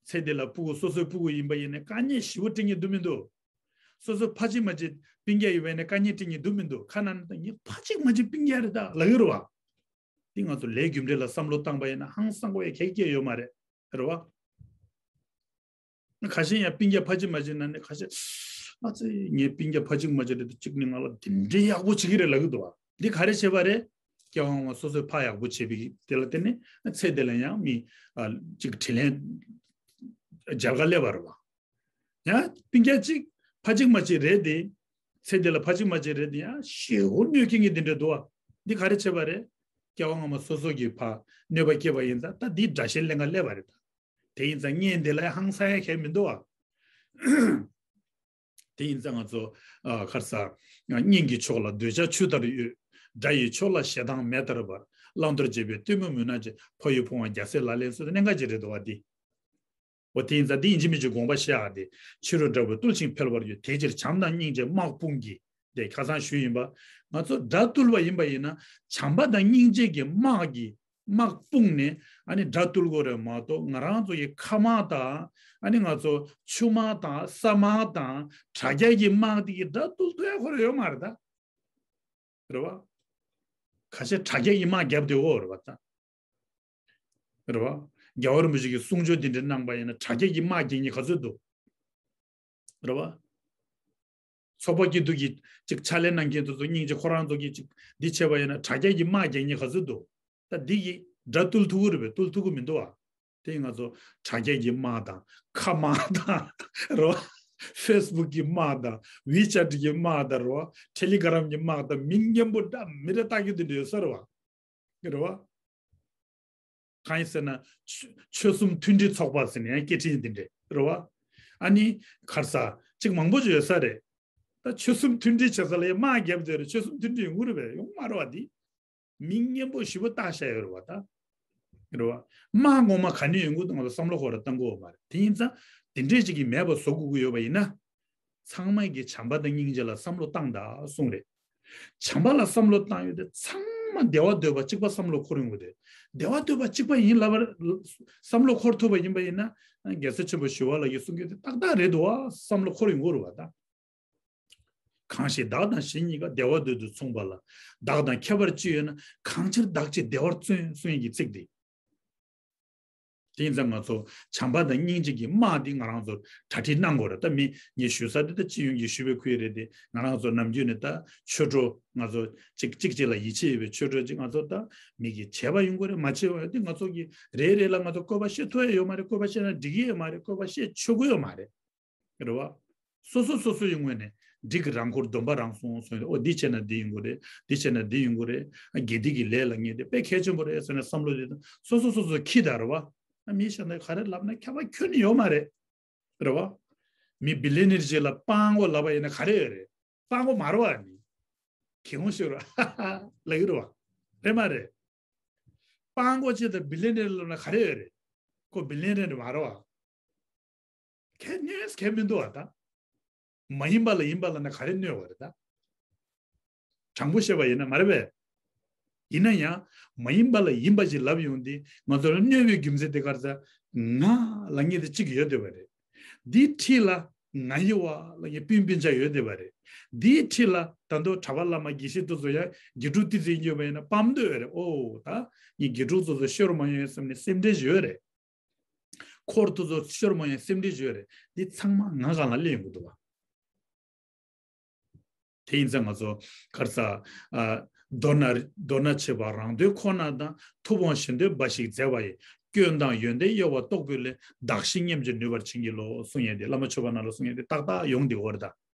ཚེ་འདི་ལ་ཕྲུ་གུ་སོ་སོའི་ཕྲུ་གུ་ཡིན་པ་ཡིན་ན་དཀའ་ངལ་ཞེ་པོ་འཕྲད་ཀྱི་འདུག་མི་འདུག་སོ་སོ་ཕ་གཅིག་མ་གཅིག་སྤུན་ཀྱག་ཡོད་པ་ཡིན་ན་དཀའ་ངལ་འཕྲད་ཀྱི་འདུག་མི་འདུག་ཁ་ནང་ནས་ད་ངའི་ཕ་གཅིག་མ་གཅིག་སྤུན་ཀྱག་རེད་ད་ལབ་ཀྱི་རེད་བ། འདི་ང་ཚོ་ལས་རྒྱུ་འབྲས་ལ་བསམ་བློ་བཏང་པ་ཡིན་ན་ཧང་སང་དགོས་ཡ་གང་ཡང་ཡོད་མ་རེད། རེད་བ། ཁ་ཤས་ཡང་སྤུན་ཀྱག་ཕ་གཅིག་མ་གཅིག་ན་ནི་ཁ་ཤས། ཨ་ཙི་ངའི་སྤུན་ཀྱག་ཕ་གཅིག་མ་གཅིག་རེད་དེ་གཅིག་ནི་ང་ལ་དེ་འདྲའི་ཡག་པོ་བྱེད་ཀྱི་རེད་ལབ་ཀྱི་འདུག་བ། འདི་ག་རེ་བྱས་པ་རེད། སྐྱེ་བ་སྔོན་མ་སོ་སོའི་ཕ་ཡག་པོ་བྱས་པའི་དེ་ལ་བརྟེན་ནས་ཚེ་འདི་ལ་ཡང་མི་ཨ་གཅིག་དྲིན་ལན་འཇལ་ག་སླེབས་པ་རེད་བ། ཡང་སྤུན་ཀྱག་གཅིག་ཕ་གཅིག་མ་གཅིག་རེད་དེ། ཚེ་འདི་ལ་ཕ་གཅིག་མ་གཅིག་རེད་དེ་ཡང་ཞེ་པོ་གནོད་སྐྱེལ་མཁན་དེ་འདྲ་འདུག་བ། འདི་ག་རེ་བྱས་པ་རེད། སྐྱེ་བ་སྔོན་མ་སོ་སོ་གི་ཕ་གནོད་པ་སྐྱེལ་བ་ཡིན་ཙང་ད་འདི་དགྲ་གཞི་ལེན་ག་སླེབས་པ་རེད་ད། དེ་ཡིན་ཙང་གཉེན་དེ་ལ་ཧང་སང་ཡ་གང་ཡང་མི་འདུག་བ། དེ་ཡིན་ཙང་ང་ཚོ་ཨ་ག་རེ་ཟ། གཉེན་གྱི་ཕྱོགས་ལ་འདོད་ཆགས་ཆུ་ལྟར་གཡོས། དགྲ་ཡི་ཕྱོགས་ལ་ཞེ་སྡང་མེ་ལྟར་འབར། བླང་དོར་བྱེད་པའི་གཏི་མུག་མུན་ནག་ཅན། ཕ་ཡུལ་ཕུང་བ་རྒྱ་སེ་ལ་ལན་སོགས་གནད་འགག་ཅིག་རེད་འདུག་བ་འདི། འོ་དེ་ཡིན་ཙང་འདི་ཡིན་གཅིག་མིན་གཅིག་དགོངས་པ་བཞེས་ཨ་དེ། ཕྱི་རོལ་དགྲ་བོས་བཏུལ་ཞིང་འཕེལ་བར་འགྱུར། དེ་ཕྱིར་བྱམས་དང་སྙིང་རྗེའི་དམག་དཔུང་གིས། དེ་ཁ་སང་ཞུས་ཡིན་པ། ང་ཚོ་དགྲ་བཏུལ་བ་ཡིན་པ་ཡིན་ན་བྱམས་པ་དང་སྙིང་རྗེ་གི་དམག་གིས་དམག་དཔུང་ནས་ཨ་ནི་དགྲ་བཏུལ་དགོས་རེད་མ་གཏོགས་ང་རང་ཚོ་གི་མཁའ་དམག་དང་ཨ་ནི་ང་ཚོ་ཆུ་དམག་དང་ས་དམག་དང་དྲ་རྒྱ་གི་དམག་དེ་གིས་དགྲ་བཏུལ་ཐུབ་ཡ་ཁོ་རང་ཡོད་མ་རེད་ད། རེད་བ། ཁ་ཤས་དྲ་རྒྱ་གི་དམག་རྒྱབ་བསྡད་ཡོད་རེད་བ་ད། རེད་བ། རྒྱལ་བ་རིན་པོ་ཆེ་གིས་གསུང་ཆོས་འདི་འདྲ་གནང་པ་ཡིན་ན་དྲ་རྒྱ་གི་དམག་རྒྱག་མཁན་ག་ཚོད་འདུག་རེད་བ། ཚོགས་པ་སྐྱིད་སྡུག་གི་ཅིག་ཕྱག་ལས་གནང་མཁན་དེ་ཚོ་སྙིང་རྗེ་ཁོ་རང་ཚོ་གིས་ཅིག་འདི་བྱས་པ་ཡིན་ན་དྲ་རྒྱ་གི་དམག་རྒྱག་མཁན་ག་ཚོད་འདུག་ད་འདི་གིས་དགྲ་བཏུལ་ཐུབ་ཀྱི་རེད་པས། བཏུལ་ཐུབ་ཀྱི་མི་འདུག་བ། དེ་ང་ཚོ་དྲ་རྒྱ་གི་དམག་དང་མཁའ་དམག་དང་རེད་བ། ཕེ་སི་བུག་གི་དམག་དང་ཝི་ཅེ་ཊི་གི་དམག་དང་རེད་བ། ཊེ་ལི་གྷི་རམ་གྱི་དམག་དང་མི་མཉམ་པོ་འདྲ་མི་འདྲ་བཏགས་ཀྱི་དེ་འདྲ་ཡོད་ས་རེད་བ། རེད་བ། གང་ཡིན་ཟེར་ན། ཆོལ་ཆོལ་གསུམ་མཐུན་སྒྲིལ་ཚོགས་པ་ཟེར་ནས་ཡང་སྐད་འཕྲིན་འདི་འདྲས་རེད་བ། ཨ་ནི། ག་རེ་ཟ། ཅིག་མང་པོ་ཅིག་ཡོད་ས་རེད། ད་ཆོལ་གསུམ་མཐུན་སྒྲིལ་བྱེད་ས་ལ་ཡང་དམག་རྒྱབ་བསྡད་རེད། ཆོལ་གསུམ་མཐུན་སྒྲིལ་ཡོང་གི་རེད་པས། ཡོང་མ་རེད་བ་འདི། མི་མཉམ་པོ་ཞེ་པོ་བཏགས་བཞག་ཡོད་རེད་བ་ད། རེད་བ། དམག་ངོ་མ་ག་ནས་ཡོང་གི་འདུག་ང་ཚོ་བསམ་བློ་ཁོ་ར་བཏང་དགོས་བ་མ་རེད། དེ་ཡིན་ཙང་། དེ་འདྲས་ཅིག་གིས་མེད་པ་བཟོ་དགོས་ཀྱི་ཡོད་པ་ཡིན་ན། ཚང་མ་གིས་བྱམས་པ་དང་སྙིང་རྗེ་ལ་བསམ་བློ་བཏང་དང་གསུངས་རེད། བྱམས་པ་ལ་བསམ་བློ་བཏང་ཡོད་དེ་ཚང་མ་བདེ་བ་འདོད་པ་གཅིག་པ་བསམ་བློ་འཁོར་ཡོང་གི་རེད། བདེ་བ་འདོད་པ་གཅིག་པ་ཡིན་ལབ་པར་བསམ་བློ་འཁོར་ཐུབ་པ་ཡིན་པ་ཡིན་ན། རྒྱལ་སྲས་ཆེན་པོ་ཞི་བ་ལྷ་གིས་གསུང་གི་དེ་ཏག་ཏག་རེད་འདུག་བ་བསམ་བློ་འཁོར་ཡོང་གི་རེད་བ་ད། གང་ཞིག་བདག་དང་གཞན་གཉིས་ཀ། བདེ་བ་འདོད་དུ་མཚུངས་པ་ལ། བདག་དང་ཁྱད་པར་ཅི་ཡོད་ན། གང་ཕྱིར་བདག་གཅེས་བདེ་བར་བརྩོན། གསུང་ཡིན་གྱི་ཚིག་འདི། དེ་ཡིན་ཙང་ང་ཚོ་བྱམས་པ་དང་སྙིང་རྗེ་གི་དམག་འདི་ང་རང་ཚོར་གྲ་སྒྲིག་གནང་དགོས་རེད། ད་མི་ངས་ཞུ་ས་འདི་ད་སྤྱི་ཡོངས་ཀྱི་ཞུ་བའི་ཁུལ་རེད་དེ། ང་རང་ཚོ་ནམ་རྒྱུན་ནས་ད་ཆོས་གྲོགས་ང་ཚོ་གཅིག་གཅིག་གཅིག་ལ་ཡིད་ཆེས་ཡོད་པའི་ཆོས་གྲོགས་གཅིག་ང་ཚོ་ད་མི་གིས་བྱས་པ་ཡོང་གི་རེད། མ་བྱས་པ་ཡོད་དེ་ང་ཚོ་གིས་རེ་རེ་ལ་ང་ཚོ་བཀོད་པ་བཤད་ཐུབ་ཡ་ཡོད་མ་རེད། བཀོད་པ་བཤད་ན་འགྲིག་གི་ཡོད་མ་རེད། བཀོད་པ་བཤད་ཆོག་གི་ཡོད་མ་རེད། རེད་བ། སོ་སོ་སོ་སོ་ཡི་ངོས་ནས་འགྲིག་གི། རང་འཁོར་སྡོམ་པ་རང་སྲུང་སོང་ཡོད། ཨོ་འདི་བྱས་ན་འདི་ཡོང་གི་རེད། འདི་བྱས་ན་འདི་ཡོང་གི་རེད། དགེ་སྡིག་གི་ལས་ལ་ངེས་ཏེ་དཔེ་གལ་ཆེན་པོ་རེད་ཟེར་ནས་བསམ་བློ་དེ་དང་སོ་སོ་སོ་སོ་ཁྱི་དང་རེད་བ། མི་གཞན་དག་ག་རེ་ལབ་ན་ཁྱད་པར་ཁྱོན་ནས་ཡོད་མ་རེད། རེད་བ། མི་བི་ལི་ནེར་ཅིག་ལ་སྤྲང་པོ་ལབ་པ་ཡིན་ན་ག་རེ་ཡོད་རེད། སྤྲང་པོ་མ་རེད་བ་ནི། གི་ཧོང་ཤོར་ལ་ཡོད་རེད་བ། རེད་མ་རེད། སྤྲང་པོ་ཅིག་དང་བི་ལི་ནེར་ལབ་ན་ག་རེ་ཡོད་རེད། ཁོ་བི་ལི་ནེར་མ་རེད་བ། ཁྱད་གནོད་གང་ཡང་མི་འདུག་བ་ད། མ་ཡིན་པ་ལ་ཡིན་པ་ལབ་ན་ག་རེ་གནོད་པ་རེད་ད། དྲང་པོ་བཤད་པ་ཡིན་ན་མ་རེད་པས། ཡིན་ན་ཡང་མ་ཡིན་པ་ལ་ཡིན་པ་ཞིག་ལབ་ཡོང་དུས་ང་ཚོ་ལ་གནོད་པའི་རྒྱུ་མཚན་དེ་ག་རེ་ཟེར། ང་ལབ་མཁན་དེ་གཅིག་ཡོད་བསྡད་པ་རེད། འདིའི་འཁྲིས་ལ་ང་ཡི་བ་ལབ་མཁན་སྤུན་སྤུན་ཆ་ཡོད་བསྡད་པ་རེད། འདིའི་འཁྲིས་ལ་ད་དུང་གྲྭ་པ་བླ་མ་དགེ་བཤེས་དེ་ཚོ་ཡང་དགེ་ཕྲུག་ཏོག་ཙམ་ཡོད་པ་ཡིན་ན་ཕམ་འདོད་ཡོད་རེད། ཨོ་ད་ངའི་དགེ་ཕྲུག་ཚོ་ཚོ་ཤོར་མ་ཡོང་བསམ་ནས་སེམས་ཁྲལ་ཞིག་ཡོད་རེད། འཁོར་དེ་ཚོ་ཤོར་མ་ཡོང་སེམས་ཁྲལ་ཞིག་ཡོད་རེད། འདི་ཚང་མ་ང་སྒང་ལ་སླེབས་ཡོང་གི་འདུག་བ། དེ་ཡིན་ཙང་ང་ཚོ་ག་རེ་ཟ། ཨ། མདོར་ན་མདོར་ན་བྱེད་པ་རང་དོན་ཁོ་ན་དང་། ཐུབ་དབང་གཞན་དོན་འབའ་ཞིག་མཛད་པ་ཡི། སྐྱོན་དང་ཡོན་ཏན་གཡོ་བ་རྟོག་པའི་སླད། བདག་གཞན་མཉམ་བརྗེར་ནུས་པར་བྱིན་གྱིས་རློབས། གསུང་ཡས་དེ་བླ་མ་མཆོད་པ་ནང་ལ་གསུང་ཡས་དེ་ཏག་ཏག་ཡོང་དེ་འོ་རེད་ད།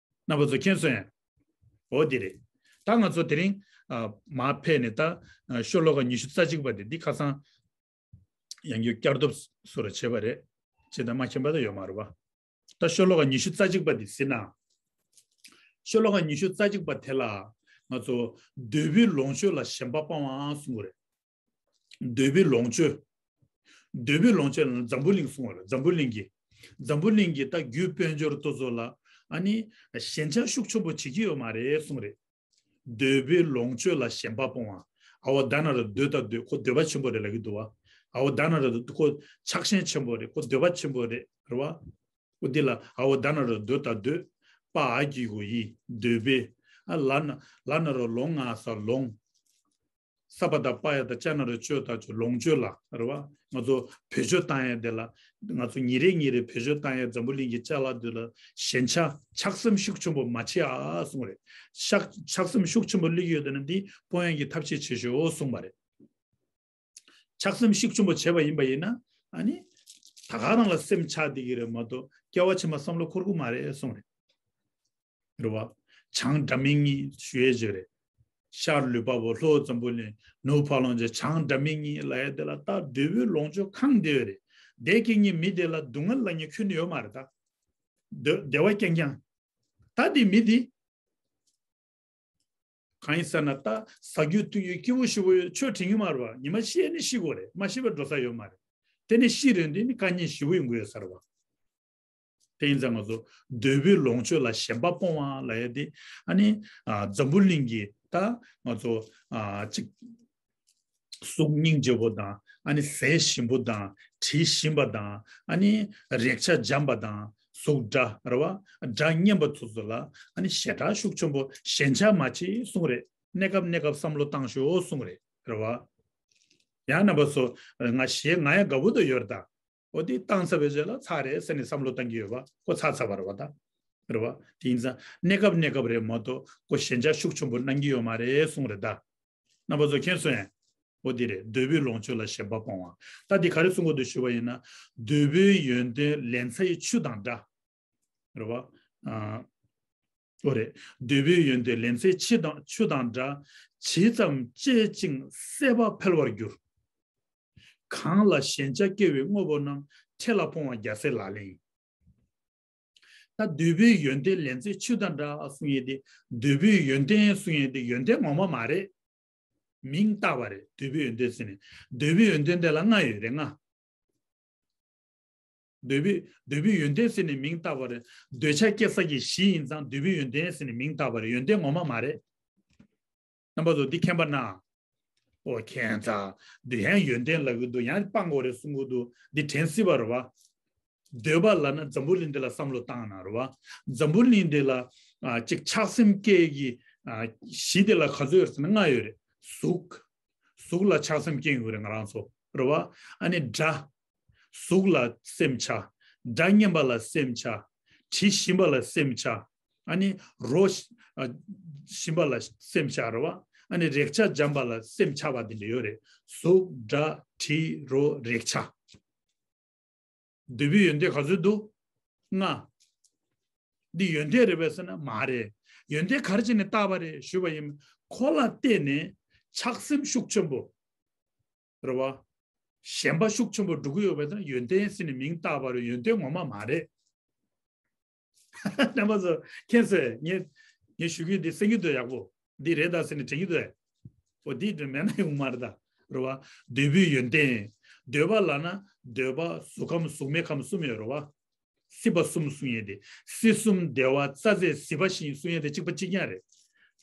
རྣམ་པ་ཚོ་མཁྱེན་སོང་ཡ། འོ་དེ་རེད། ད་ང་ཚོ་དེ་རིང་། ཨ། མར་ཕེབས་ནས་ད། ཨ། ཤོ་ལོ་ཀ་ཉི་ཤུ་རྩ་གཅིག་པ་དེ་འདི་ཁ་སང་། ཡང་བསྐྱར་བསྐྱར་ཟློས་སོ་ར་བྱས་པ་རེད། བྱས་ད་མ་མཁྱེན་པ་ད་ཡོད་མ་རེད་པ། ད་ཤོ་ལོ་ཀ་ཉི་ཤུ་རྩ་གཅིག་པ་འདི་གཟིགས་ན། ཤོ་ལོ་ཀ་ཉི་ཤུ་རྩ་གཅིག་པ་དེ་ལ་ང་ཚོ་འདོད་པའི་ལོངས་སྤྱོད་ལ་ཞེན་པ་སྤང་བའང་གསུང་གི་རེད། འདོད་པའི་ལོངས་སྤྱོད། འདོད་པའི་ལོངས་སྤྱོད་ལ་འཛམ་བུ་གླིང་གསུང་བ་རེད། འཛམ་བུ་གླིང་གི། འཛམ་བུ་གླིང་གི་ད་རྒྱུ་དཔལ་འབྱོར་དེ་ཚོ་ལ་ཨ་ནི་ཞེན་ཆགས་ཤུགས་ཆེན་པོ་བྱེད་ཀྱི་ཡོད་མ་རེད་གསུང་རེད། འདོད་པའི་ལོངས་སྤྱོད་ལ་ཞེན་པ་སྤོང་བ། ཨ་བ་ད་ན་ར་འདོད་དང་འདོད། ཁོ་འདོད་པ་ཆེན་པོ་རེད་ལབ་ཀྱི་འདུག་བ། ཨ་བ་ད་ན་ར་འདོད། ཁོ་ཆགས་ཞེན་ཆེན་པོ་རེད། ཁོ་འདོད་པ་ཆེན་པོ་རེད། རེད་བ། ཨོ་འདི་ལ་ཨ་བ་ད་ན་ར་འདོད་དང་འདོད། པ་འ་གི་གུ་འི། འདོད་པའི། ཨ་ལ་ན་ལ་ན་ར་ལོ་ང་ས་ལོངས། ས་པ་ད་པ་ཡ་ད་ཅ་ན་ར་ཅོ་ད་ཅོ། ལོངས་སྤྱོད་ལ་རེད་བ། ང་ཚོ་བེད་སྤྱོད་བཏང་ཡ་དེ་ལ། ང་ཚོ་ཉིན་རེ་ཉིན་རེ་བེད་སྤྱོད་བཏང་ཡ་འཛམ་བུ་གླིང་གི་ཅ་ལག་འདི་ལ་ཞེན་ཆགས་ཆགས་སེམས་ཤུགས་ཆེན་པོ་མ་བྱེད་ཨ་གསུངས་རེད། ཆགས་ཆགས་སེམས་ཤུགས་ཆེན་པོ་སླེབས་ཡོད་དེ་ན་འདི་སྤོང་ཡ་གི་ཐབས་ཤེས་བྱེད་ཤོག་གསུངས་པ་རེད། ཆགས་སེམས་ཤུགས་ཆེན་པོ་བྱས་པ་ཡིན་པ་ཡིན་ན། ཨ་ནི་ད་ག་རང་ལ་སེམས་ཆགས་བསྡད་ཀྱི་རེད་མ་གཏོགས་སྐྱེ་བ་ཕྱི་མ་བསམ་བློ་འཁོར་གི་མ་རེད་གསུངས་རེད། རེད་བ། བྱང་སྒྲ་མི་སྙན་ཞུ་ཡས་བརྗོད་རེད། ཤར་ལུས་འཕགས་པོ། ལྷོ་འཛམ་བུ་གླིང་། ནུབ་འཕགས་ལོངས་སྤྱོད། བྱང་སྒྲ་མི་སྙན་ལབ་ཡས་དེ་ལ་ད་འདོད་པའི་ལོངས་སྤྱོད་གང་བདེ་བ་རེད། བདེ་སྐྱིད་ཉིད་མི་བདེ་ལ་སྡུག་བསྔལ་ལ་ཉེ་ཁྱོན་ནས་ཡོད་མ་རེད་ད། འདོད་བདེ་བ་རྐྱང་རྐྱང་། ད་འདི་མི་འདི། གང་ཡིན་ཟེར་ན་ད་ཟ་རྒྱུ་འཐུང་རྒྱུ་སྐྱིད་པོ་ཞེ་པོ་ཡོད་ཆོས་དྲན་གྱི་མ་རེད་བ། ཉི་མ་ཤི་ནས་ཤི་དགོས་རེད། མ་ཤི་བར་འགྲོ་ས་ཡོད་མ་རེད། དེ་ནས་ཤི་རན་དུས་ནི་དཀའ་ངལ་ཞེ་པོ་ཡོང་གི་ཡོད་ས་རེད་བ། དེ་ཡིན་ཙང་ང་ཚོ་འདོད་པའི་ལོངས་སྤྱོད་ལ་ཞེན་པ་སྤོང་བ་ལབ་ཡ་དེ། ཨ་ནི་ཨ་འཛམ་བུ་གླིང་གི་ད་ང་ཚོ་ཨ་གཅིག་གཟུགས་སྙིང་རྗེ་པོ་དང་། ཨ་ནི་ཟས་ཞིམ་པོ་དང་། དྲི་ཞིམ་པ་དང་། ཨ་ནི་རེག་བྱ་འཇམ་པ་དང་། གཟུགས་སྒྲ་རེད་བ། སྒྲ་སྙན་པ་ཚོ་ཚོ་ལ་ཨ་ནི་ཞེ་དྲག་ཤུགས་ཆེན་པོ་ཞེན་ཆགས་མ་བྱེད་གསུངས་རེད། གནས་སྐབས་གནས་སྐབས་བསམ་བློ་བཏང་ཤོག་གསུངས་རེད། རེད་བ། ཡང་རྣམ་པ་ཚོ། ང་ཞེ་ང་ཡང་དགའ་པོ་དུ་ཡོད་རེད་ད། འོ་དེ་བཏང་ཚར་བའི་རྗེས་ལ་ཚར་རེད་ཟེར་ནས་བསམ་བློ་བཏང་གི་ཡོད་པ་ཁོ་ཚར་ཚར་བ་རེད་བ་ད། རེད་བ། དེ་ཡིན་ཙང་གནས་སྐབས་གནས་སྐབས་རེད་མ་གཏོགས་ཁོ་ཞེན་ཆགས་ཤུགས་ཆེན་པོ་གནང་གི་ཡོད་མ་རེད་གསུངས་རེད་ད། རྣམ་པ་ཚོ་མཁྱེན་སོང་ངས། འོ་དེ་རེད། འདོད་པའི་ལོངས་སྤྱོད་ལ་ཞེན་པ་སྤོང་བ། ད་འདི་ག་རེ་གསུང་གི་འདུག་ཞུས་པ་ཡིན་ན། འདོད་པའི་ཡོན་ཏན་ལན་ཚྭའི་ཆུ་དང་འདྲ། རེད་བ། ཨ། འོ་རེད། འདོད་པའི་ཡོན་ཏན་ལན་ཚྭའི་ཆུ་དང་ཆུ་དང་འདྲ། ཇི་ཙམ་སྤྱད་ཅིང་སད་པ་འཕེལ་བར་འགྱུར། གང་ལ་ཞེན་ཆགས་སྐྱེ་བའི་དངོས་པོ་རྣམས། འཕྲལ་ལ་སྤོང་བ་རྒྱལ་སྲས་ལག་ལེན་ཡིན། ད་འདོད་པའི་ཡོན་ཏན་ལན་ཚྭའི་ཆུ་དང་འདྲ་གསུང་ཡས་དེ། འདོད་པའི་ཡོན་ཏན་གསུང་ཡས་དེ་ཡོན་ཏན་ངོ་མ་མ་རེད། མིང་བཏགས་པ་རེད། འདོད་པའི་ཡོན་ཏན་ཟེར་ནས། འདོད་པའི་ཡོན་ཏན་དེ་ལ་ལྔ་ཡོད་རེད། ལྔ། འདོད་པའི་འདོད་པའི་ཡོན་ཏན་ཟེར་ནས་མིང་བཏགས་པ་རེད། འདོད་ཆགས་སྐྱེ་ས་ཀྱི་གཞི་ཡིན་ཙང་འདོད་པའི་ཡོན་ཏན་ཟེར་ནས་མིང་བཏགས་པ་རེད། ཡོན་ཏན་ངོ་མ་མ་རེད། རྣམ་པ་ཚོ་འདི་མཁྱེན་པ་ན། ཨོ་མཁྱེན་ཚར། འདི་ཡང་ཡོན་ཏན་ལབ་ཀྱི་འདུག་ཡང་སྤང་དགོས་རེད་གསུང་གི་འདུག་འདི་དྲན་སྲིད་པ་རེད་བ། འདོད་པ་ལབ་ན་འཛམ་བུ་གླིང་འདི་ལ་བསམ་བློ་བཏང་ན་རེད་བ། འཛམ་བུ་གླིང་འདི་ལ་ཨ་ཅིག་ཆགས་སེམས་སྐྱེ་གི་ཨ་གཞི་དེ་ལ་ག་ཚོད་ཡོད་ཟེར་ན་ལྔ་ཡོད་རེད། གཟུགས། གཟུགས་ལ་ཆགས་སེམས་སྐྱེ་ཡོད་རེད་ང་རང་ཚོ་རེད་བ། ཨ་ནི་སྒྲ། གཟུགས་ལ་སེམས་ཆགས། སྒྲ་སྙན་པ་ལ་སེམས་ཆགས། དྲི་ཞིམ་པ་ལ་སེམས་ཆགས། ཨ་ནི་རོ་ཞི་ཨ་ཞིམ་པ་ལ་སེམས་ཆགས་རེད་བ། ཨ་ནི་རེག་བྱ་འཇམ་པ་ལ་སེམས་ཆགས་པ་དེ་འདྲ་ཡོད་རེད། གཟུགས་སྒྲ་དྲི་རོ་རེག་བྱ། འདོད་པའི་ཡོན་ཏན་ག་ཚོད་འདུག་ལྔ། འདི་ཡོན་ཏན་རེད་པས་ཟེར་ན་མ་རེད། ཡོན་ཏན་ག་རེ་བྱས་ནས་བཏགས་པ་རེད་ཞུས་པ་ཡིན། ཁོ་ལ་བརྟེན་ནས་ཆགས་སེམས་ཤུགས་ཆེན་པོ། རེད་བ། ཞེན་པ་ཤུགས་ཆེན་པོ་འགྲོ་གི་ཡོད་པ་དང་ཡོན་ཏན་ཟེར་ནས་མིང་བཏགས་པ་རེད། ཡོན་ཏན་ངོ་མ་མ་རེད། རྣམ་པ་ཚོ་མཁྱེན་སོང་། ངས་ངས་ཞུ་རྒྱུ་འདི་གསན་གྱི་འདུག་ཡག་པོ་འདི་རེད་ད་ཟེར་ནས་དྲན་གྱི་འདུག་འོ་འདི་འདྲ་མེད་ན་ཡོང་མ་རེད་ད། རེད་བ། འདོད་པའི་ཡོན་ཏན། འདོད་པ་ལབ་ན་འདོད་པ་གཟུགས་ཁམས་གཟུགས་མེད་ཁམས་གསུམ་ཡོད་རེད་བ། སྲིད་པ་གསུམ་གསུང་ཡས་དེ། སྲིད་གསུམ་བདེ་བ་རྩྭ་རྫས་ཟིལ་པ་བཞིན་གསུང་ཡས་དེ་གཅིག་པ་གཅིག་རྐྱང་རེད།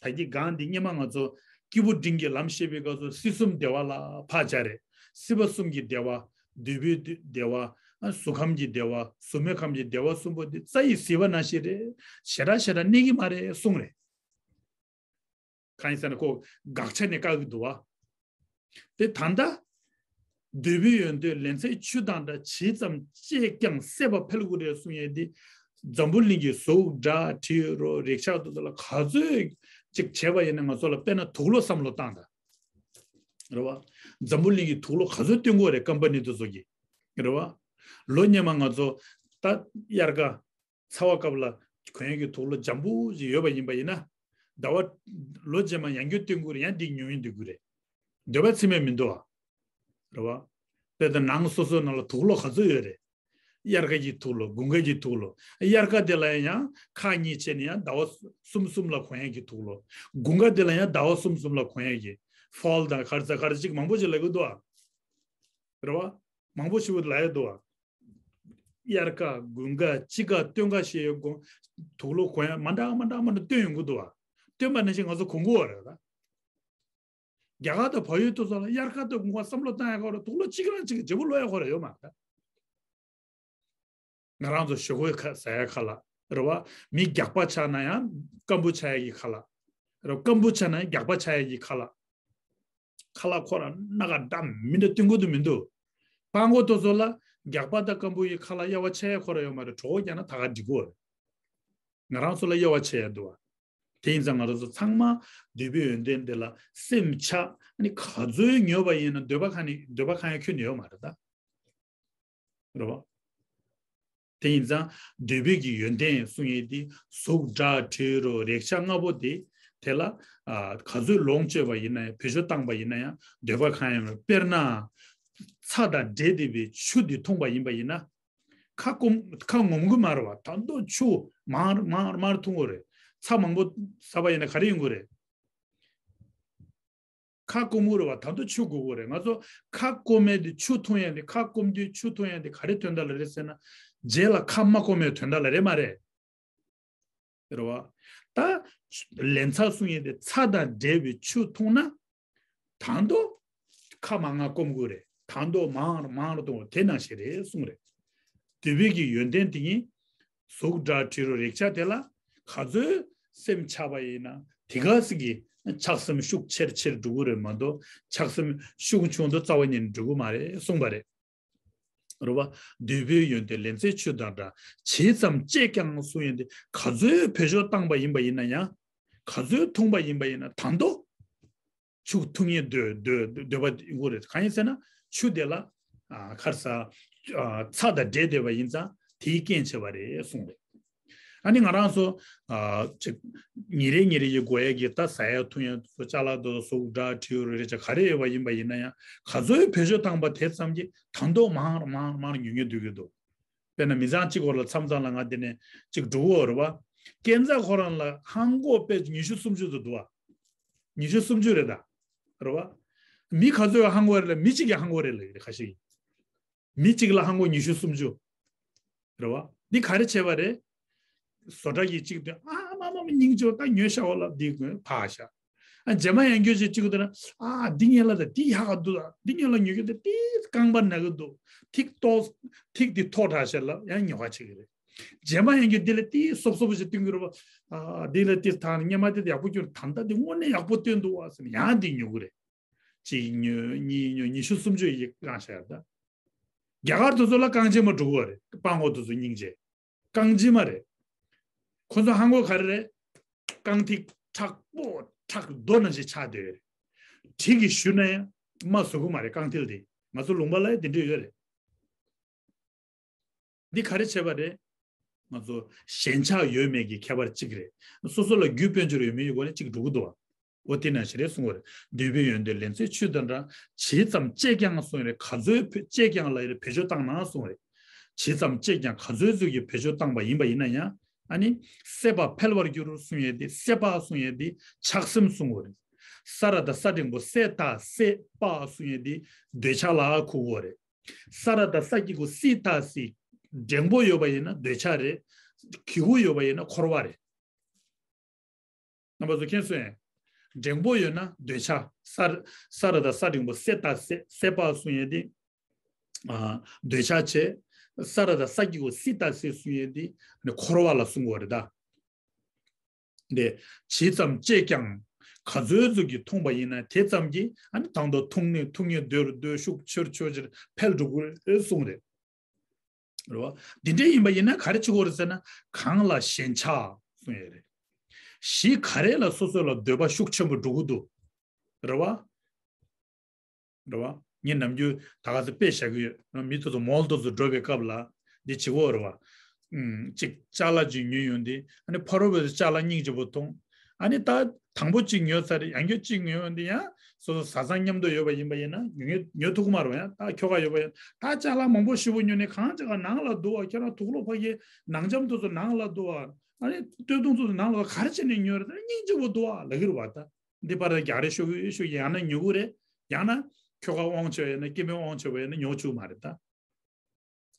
ད་གི་སྒང་འདི་སྔོན་མ་ང་ཚོ་སྐྱེས་བུ་འབྲིང་གི་ལམ་བཤད་པའི་སྐབས་སུ་སྲིད་གསུམ་བདེ་བ་ལ་ཕར་སྦྱར་རེད། སྲིད་པ་གསུམ་གྱི་བདེ་བ། འདོད་པའི་བདེ་བ། གཟུགས་ཁམས་ཀྱི་བདེ་བ། གཟུགས་མེད་ཁམས་ཀྱི་བདེ་བ་གསུམ་པོ་འདི་རྩྭ་ཡི་ཟིལ་པ་ནང་བཞིན་རེད། ཞེ་དྲག་ཞེ་དྲག་གནས་ཀྱི་མ་རེད་གསུངས་རེད། གང་ཡིན་ཟེར་ན་ཁོ་དགག་བྱ་ནས་བཀག་གི་འདུག་བ། དེ་ད་ལྟ། འདོད་པའི་ཡོན་ཏན་ལན་ཚྭའི་ཆུ་དང་འདྲ། ཇི་ཙམ་སྤྱད་ཀྱང་སད་པ་འཕེལ་དགོས་རེད་གསུང་ཡས་དེ། འཛམ་བུ་གླིང་གི་གཟུགས་སྒྲ་དྲི་རོ་རེག་བྱ་དེ་ཚོ་ལ་ག་ཚོད་ཅིག་བྱས་པ་ཡིན་ན་ང་ཚོ་ལ་དཔེར་ན་དུག་ལོག་བསམ་བློ་བཏང་དང་། རེད་བ། འཛམ་བུ་གླིང་གི་དུག་ལོག་ག་ཚོད་སྟོན་གྱི་ཡོད་རེད་ཀམ་པ་ནི་དེ་ཚོ་གིས། རེད་བ། ལོ་སྔོན་མ་ང་ཚོ་ད་དབྱར་ཁ། ཚ་བ་སྐབས་ལ་གོན་ཡས་ཀྱི་དུག་ལོག་འཇམ་པོ་ཞིག་ཡོད་པ་ཡིན་པ་ཡིན་ན། ཟླ་བ། ལོ་རྗེས་མ་ཡང་བསྐྱར་སྟོན་གྱི་རེད། ཡང་འདི་ཉོ་ཡིན་འདུག་གི་རེད། འདོད་པ་ཚིམ་མེད་མི་འདུག་ཨ། རེད་བ། དཔེར་ན་ནང་སོ་སོའི་ནང་ལ་དུག་ལོག་ག་ཚོད་ཡོད་རེད། དབྱར་ཁ་གི་དུག་ལོག་དགུན་ཁ་གི་དུག་ལོག་དབྱར་ཁ་དེ་ལ་ཡང་ཁག་གཉིས་བྱས་ནས་ཡང་ཟླ་བ་གསུམ་གསུམ་ལ་གོན་ཡས་ཀྱི་དུག་ལོག་དགུན་ཁ་དེ་ལ་ཡང་ཟླ་བ་གསུམ་གསུམ་ལ་གོན་ཡས་ཀྱི། ཕོལ་དང་ག་རེ་ཟེར་ག་རེ་ཅིག་མང་པོ་ཞིག་ལབ་ཀྱི་འདུག་ཨ། རེད་བ། མང་པོ་ཞིག་ལབ་ཡས་འདུག་ཨ། དབྱར་ཁ་དགུན་ཁ་དཔྱིད་ཁ་སྟོན་ཁ་ཞེས་ཡོད་དགོངས། དུག་ལོག་གོན་ཡས་མ་འདྲ་མ་འདྲ་མ་འདྲ་སྟོན་ཡོང་གི་འདུག་ཨ། སྟོན་པ་ནང་བཞིན་ང་ཚོ་གོན་གྱི་ཡོད་རེད་ད། རྒྱ་གར་དང་བལ་ཡུལ་དེ་ཚོ་ལ་དབྱར་ཁ་དང་དགུན་ཁ་བསམ་བློ་བཏང་ཡ་ཁོ་ར་དུག་ལོག་གཅིག་རང་གཅིག་གི་བརྗེ་པོ་ལོག་ཡ་ཁོ་ར་ཡོད་མ་རེད་ད། ང་རང་ཚོ་ཞོགས་ཀས་ཁ་ཟ་ཡ་ཁ་ལག་རེད་བ། མི་རྒྱགས་པ་ཆགས་ན་ཡང་སྐམ་པོ་ཆགས་ཡ་གི་ཁ་ལག་རེད། སྐམ་པོ་ཆགས་ན་ཡང་རྒྱགས་པ་ཆགས་ཡ་གི་ཁ་ལག་ཁ་ལག་ཁོ་ར་སྣ་ཁ་འདྲ་མི་འདྲ་སྟོན་གི་འདུག་མི་འདུག་སྤྲང་པོ་དེ་ཚོ་ལ་རྒྱགས་པ་དང་སྐམ་པོ་ཡི་ཁ་ལག་དབྱེ་བ་ཕྱེ་ཡ་ཁོ་ར་ཡོད་མ་རེད། གྲོད་ཁོག་རྒྱགས་ན་ད་ག་འགྲིག་གོ། ང་རང་ཚོ་ལ་དབྱེ་བ་ཕྱེ་ཡ་འདུག་བ། དེ་ཡིན་ཙང་ང་རང་ཚོ་ཚང་མ་འདོད་པའི་ཡོན་ཏན་དེ་ལ་སེམས་ཆགས། ཨ་ནི་ག་ཚོད་ཉོས་པ་ཡིན་ན་འདོད་པ་ཁེངས་ནས་འདོད་པ་ཁེངས་ཡ་ཁྱོན་ནས་ཡོད་མ་རེད་ད། རེད་བ། དེ་ཡིན་ཙང་འདོད་པའི་གི་ཡོན་ཏན་གསུང་ཡས་དེ་གཟུགས་སྒྲ་དྲི་རོ་རེག་བྱ་ལྔ་པོ་དེ་དེ་ལ་ཨ་ག་ཚོད་ལོངས་སྤྱོད་པ་ཡིན་ན་ཡང་བེད་སྤྱོད་བཏང་པ་ཡིན་ན་ཡང་འདོད་པ་ཁེངས་ཡ་མེད། དཔེར་ན་ཚྭ་དང་འདྲེས་བསྡད་པའི་ཆུ་དེ་འཐུང་པ་ཡིན་པ་ཡིན་ན། ཁ་སྐོམ་ཁ་ངོམ་གི་མ་རེད་བ། ད་དུང་ཆུ་མང་མང་མང་འཐུང་དགོས་རེད། ཚྭ་མང་པོ་ཟ་བ་ཡིན་ན་ག་རེ་ཡོང་གི་རེད། ཁ་སྐོམ་གི་རེད་བ། ད་དུང་ཆུ་དགོས་གི་རེད། ང་ཚོ་ཁ་སྐོམ་མེད་དེ་ཆུ་འཐུང་ཡ་དེ་ཁ་སྐོམ་དུས་ཆུ་འཐུང་ཡ་དེ་ག་རེ་དོན་དག་ལ་རེད་ཟེར་ན། རྗེས་ལ་ཁ་མ་སྐོམ་མེད་དོན་དག་ལ་རེད་མ་རེད། རེད་བ། ད་ལན་ཚྭ་གསུང་ཡ་དེ་ཚྭ་དང་འདྲེས་པའི་ཆུ་འཐུང་ན། ད་དུང་ཁ་མང་ང་སྐོམ་གི་རེད། ད་དུང་མང་མང་རུ་གཏོང་དེ་ནང་བཞིན་རེད་གསུངས་རེད། འདོད་པའི་གི་ཡོན་ཏན་དེ་ཉིད་གཟུགས་སྒྲ་དྲི་རོ་རེག་བྱ་དེ་ལ་ག་ཚོད་སེམས་ཆགས་པ་ཡིན་ན་དེ་ག་ཟིག་གི་ཆགས་སེམས་ཤུགས་ཆེར་ཆེར་འགྲོ་གི་རེད་མ་གཏོགས་ཆགས་སེམས་ཤུགས་ཆུང་དུ་རྩ་བ་ཉིད་ནས་འགྲོ་གི་མ་རེད་གསུངས་པ་རེད། རེད་བ། འདོད་པའི་ཡོན་ཏན་ལན་ཚྭའི་ཆུ་དང་འདྲ། ཇི་ཙམ་སྤྱད་ཀྱང་གསུང་ཡོན་ཏན་ག་ཚོད་བེད་སྤྱོད་བཏང་པ་ཡིན་པ་ཡིན་ན་ཡང་། ག་ཚོད་འཐུང་པ་ཡིན་པ་ཡིན་ན་ད་དུང་ཆུ་འཐུང་ཡས་འདོད་འདོད་འདོད་པ་ཡོང་གི་རེད། གང་ཡིན་ཟེར་ན་ཆུ་དེ་ལ་ཨ་ཁར་ས་ཨ་ཚྭ་དང་འདྲེས་བསྡད་པ་ཡིན་ཙང་དེའི་རྐྱེན་བྱས་པ་རེད་གསུངས་རེད། ཨ་ནི་ང་རང་ཚོ་ཨ་ཅིག་ཉིན་རེ་ཉིན་རེ་ཡི་དགོས་ཡས་ཀྱི་ད་ཟ་ཡ་འཐུང་ཡ་ཚོ་ཅ་ལག་དེ་ཚོ་གཟུགས་སྒྲ་དྲི་རོ་རེག་བྱ་ག་རེ་ཡོད་པ་ཡིན་པ་ཡིན་ན་ཡང་ག་ཚོད་བེད་སྤྱོད་བཏང་པ་དེ་ཙམ་གྱིས་ད་དུང་མང་རུ་མང་རུ་མང་རུ་ཉུང་ཉུང་སྡོད་ཀྱི་འདུག་དཔེར་ན་མི་ཚང་གཅིག་བོ་ལ་མཚམས་མཚམས་ལ་ང་འདི་ནས་གཅིག་འགྲོ་གི་ཡོད་རེད་བ། སྐས་འཛེག་ཁོ་རང་ལ་ཧང་གོ་དཔེ་ཉི་ཤུ་སུམ་ཅུ་ཙམ་འདུག་བ། ཉི་ཤུ་སུམ་ཅུ་རེད་ད། རེད་བ། མི་ག་ཚོད་ཧང་གོ་རེད་ལ་མི་གཅིག་གིས་ཧང་གོ་རེད་ལ་ཡོད་རེད་ཁ་ཤས་ཀྱིས། མི་གཅིག་ལ་ཧང་གོ་ཉི་ཤུ་སུམ་ཅུ། རེད་བ། འདི་ག་རེ་བྱས་པ་རེད། བཟོ་གྲྭ་གི་གཅིག་དུས་ཨ་མ་མ་མ་སྙིང་རྗེ་ད་ཉོས་ཤག་བ་ལ་འདི་ཕར་བཞག་ཨ་རྗེས་མ་ཡང་སྐྱར་ཅིག་གཅིག་དུས་ན་ཨ་འདི་ངས་ལ་ད་འདི་ཡག་ག་འདུག་ད་འདི་ངས་ལ་ཉོ་གི་ད་འདི་རྐང་པ་ན་གི་འདུག་ཐིག་ཏོག་ཐིག་འདི་ཐོག་དྲགས་ཤག་ལ་ཡང་ཉོ་ག་བྱེད་གི་རེད། རྗེས་མ་ཡང་སྐྱར་འདི་ལ་འདི་སོབ་སོབ་ཞིག་སྟོན་གི་རེད་བ། ཨ་འདི་ལ་འདི་ཐང་སྔོན་མ་འདི་ཡག་པོ་གྱུར། ད་ལྟ་འདི་དངོས་གནས་ཡག་པོ་སྟོན་འདུག་བ་ཟེར་ནས་ཡང་འདི་ཉོ་གི་རེད། གཅིག་ཉོས་གཉིས་ཉོས་ཉི་ཤུ་སུམ་ཅུ་ཡི་བཀང་བཞག་ཡོད་ད། རྒྱ་གར་དེ་ཚོ་ལ་རྐང་རྗེན་མ་འགྲོ་གི་རེད། སྤྲང་པོ་དེ་ཚོ་སྙིང་རྗེ། རྐང་རྗེན་མ་རེད། ཁོ་ཚོ་ཧང་གོ་ག་རེ་རེད། རྐང་ཐིག་མཁྲེགས་པོ་མཁྲེགས་རྡོ་ནང་བཞིན་ཆགས་བསྡད་ཡོད་རེད། གྲི་གིས་གཞུས་ན་ཡང་མ་ཟུག་གི་མ་རེད་རྐང་ཐིག་དེ། ང་ཚོ་ལུང་པ་ལ་ཡང་དེ་འདྲ་ཡོད་རེད། འདི་ག་རེ་བྱས་པ་རེད། ང་ཚོ་ཞེན་ཆགས་ཡོད་མེད་ཀྱི་ཁྱད་པར་གཅིག་རེད། སོ་སོ་ལ་རྒྱུ་དཔལ་འབྱོར་ཡོད་མེད་ཡོད་སྒོ་ནས་གཅིག་འགྲོ་གི་འདུག་བ། འོ་དེ་ནང་བཞིན་རེད་གསུངས་པ་རེད། འདོད་པའི་ཡོན་ཏན་ལན་ཚྭའི་ཆུ་དང་འདྲ། ཇི་ཙམ་སྤྱད་ཀྱང་གསུངས་རེད། ག་ཚོད་བེད་སྤྱད་ཀྱང་ལ་ཡི་རེད་བེད་སྤྱོད་བཏང་ན་གསུངས་རེད། ཇི་ཙམ་སྤྱད་ཀྱང་ག་ཚོད་ཚོད་ཀྱིས་བེད་སྤྱོད་བཏང་པ་ཡིན་པ་ཡིན་ན་ཡང་ཨ་ནི་སྲེད་པ་འཕེལ་བར་འགྱུར་གསུངས་ཡས་དེ་སྲེད་པ་གསུངས་ཡས་དེ་ཆགས་སེམས་གསུངས་པ་རེད། ས་ར་དང་ས་འགྲེང་པོ་སྲེ་ད་སྲེད་པ་གསུངས་ཡས་དེ་འདོད་ཆགས་ལ་ཁུག་གོ་རེད། ས་ར་དང་ས་གི་གུ་སི་ད་སི། འགྲེང་པོ་ཡོད་པ་ཡིན་ན་འདོད་ཆགས་རེད། གི་གུ་ཡོད་པ་ཡིན་ན་འཁོར་བ་རེད། རྣམ་པ་ཚོ་མཁྱེན་སོང་ངས། འགྲེང་པོ་ཡོད་ན་འདོད་ཆགས། ས་ར་ས་ར་དང་ས་འགྲེང་པོ་སྲེ་ད་སྲེ་སྲེད་པ་གསུངས་ཡས་དེ། ཨ་འདོད་ཆགས་བྱས། ས་ར་དང་ས་གི་གུ་སི་ད་སི་གསུངས་ཡས་དེ་ནི་འཁོར་བ་ལ་གསུང་གོ་རེད་ད། འདི་ཇི་ཙམ་སྤྱད་ཀྱང་ག་ཚོད་ཙམ་གྱིས་འཐུང་པ་ཡིན་ན་དེ་ཙམ་གྱིས་ཨ་ནི་དང་དུ་འཐུང་ནས་འཐུང་ངེས་འདོད་རུ་འདོད་ཤུགས་ཆེར་ཆེར་ཆེར་འཕེལ་འགྲོ་གི་རེད་གསུངས་རེད། རེད་བ། འདི་འདྲ་ཡིན་པ་ཡིན་ན་ག་རེ་བྱེད་དགོས་རེད་ཟེར་ན་གང་ལ་ཞེན་ཆགས་གསུངས་ཡོད་རེད། གཞི་ག་རེ་ལ་སོ་སོ་ལ་འདོད་པ་ཤུགས་ཆེན་པོ་འགྲོ་གི་འདུག་རེད་བ། རེད་བ། ངས་ནམ་རྒྱུན་ད་ག་ཚོད་དཔེ་བཞག་གི་ཡོད། མི་དེ་ཚོ་མོལ་དེ་ཚོ་འགྲོ་བའི་སྐབས་ལ་འདི་བྱེད་དགོས་རེད་བ། ཨུམ། གཅིག་ཅ་ལག་ཅིག་ཉོས་ཡོང་དུས་ཨ་ནི་ཕ་རོལ་པོ་དེ་ཅ་ལག་སྙིང་རྗེ་པོ་མཐོང་། ཨ་ནི་ད་དང་པོ་གཅིག་ཉོས་ཚར་ཡང་བསྐྱར་གཅིག་ཉོས་ཡོང་དུས་ཡང་སོ་སོ་བཟའ་ཚང་མཉམ་དུ་ཡོད་པ་ཡིན་པ་ཡིན་ན་ཉོ་ཉོ་ཉོ་ཐུབ་ཀྱི་མ་རེད་བ། ཡང་ད་ཁྱོ་ག་ཡོད་པ་ཡིན་ད་ཅ་ལག་མང་པོ་ཞེ་པོ་ཉོས་ནས་གང་ཅི་ག་ནང་ལ་འདུག་བ། ཁྱེད་རང་དུག་ལོག་ཕ་གིའི་ནང་འཇམ་དེ་ཚོ་ནང་ལ་འདུག་བ། ཨ་ནི་སྟོད་ཐུང་ཚོ་ནང་ལ་ག་རེ་བྱས་ནས་ཉོས་རེད། ད་སྙིང་རྗེ་པོ་འདུག་བ་ལབ་ཀྱི་རེད་བ། ད་འདི་པར་རྒྱག་རེས་ཤོག་གི་ཤོག་གི་ཡང་ན་ཉོ་གི་རེད། ཡང་ན་ཁྱོ་ག་དབང་ཆེ་བ་ཡིན་ན་སྐྱེ་དམན་དབང་ཆེ་བ་ཡིན་ན་ཉོ་བཅུག་མ་རེད་ད།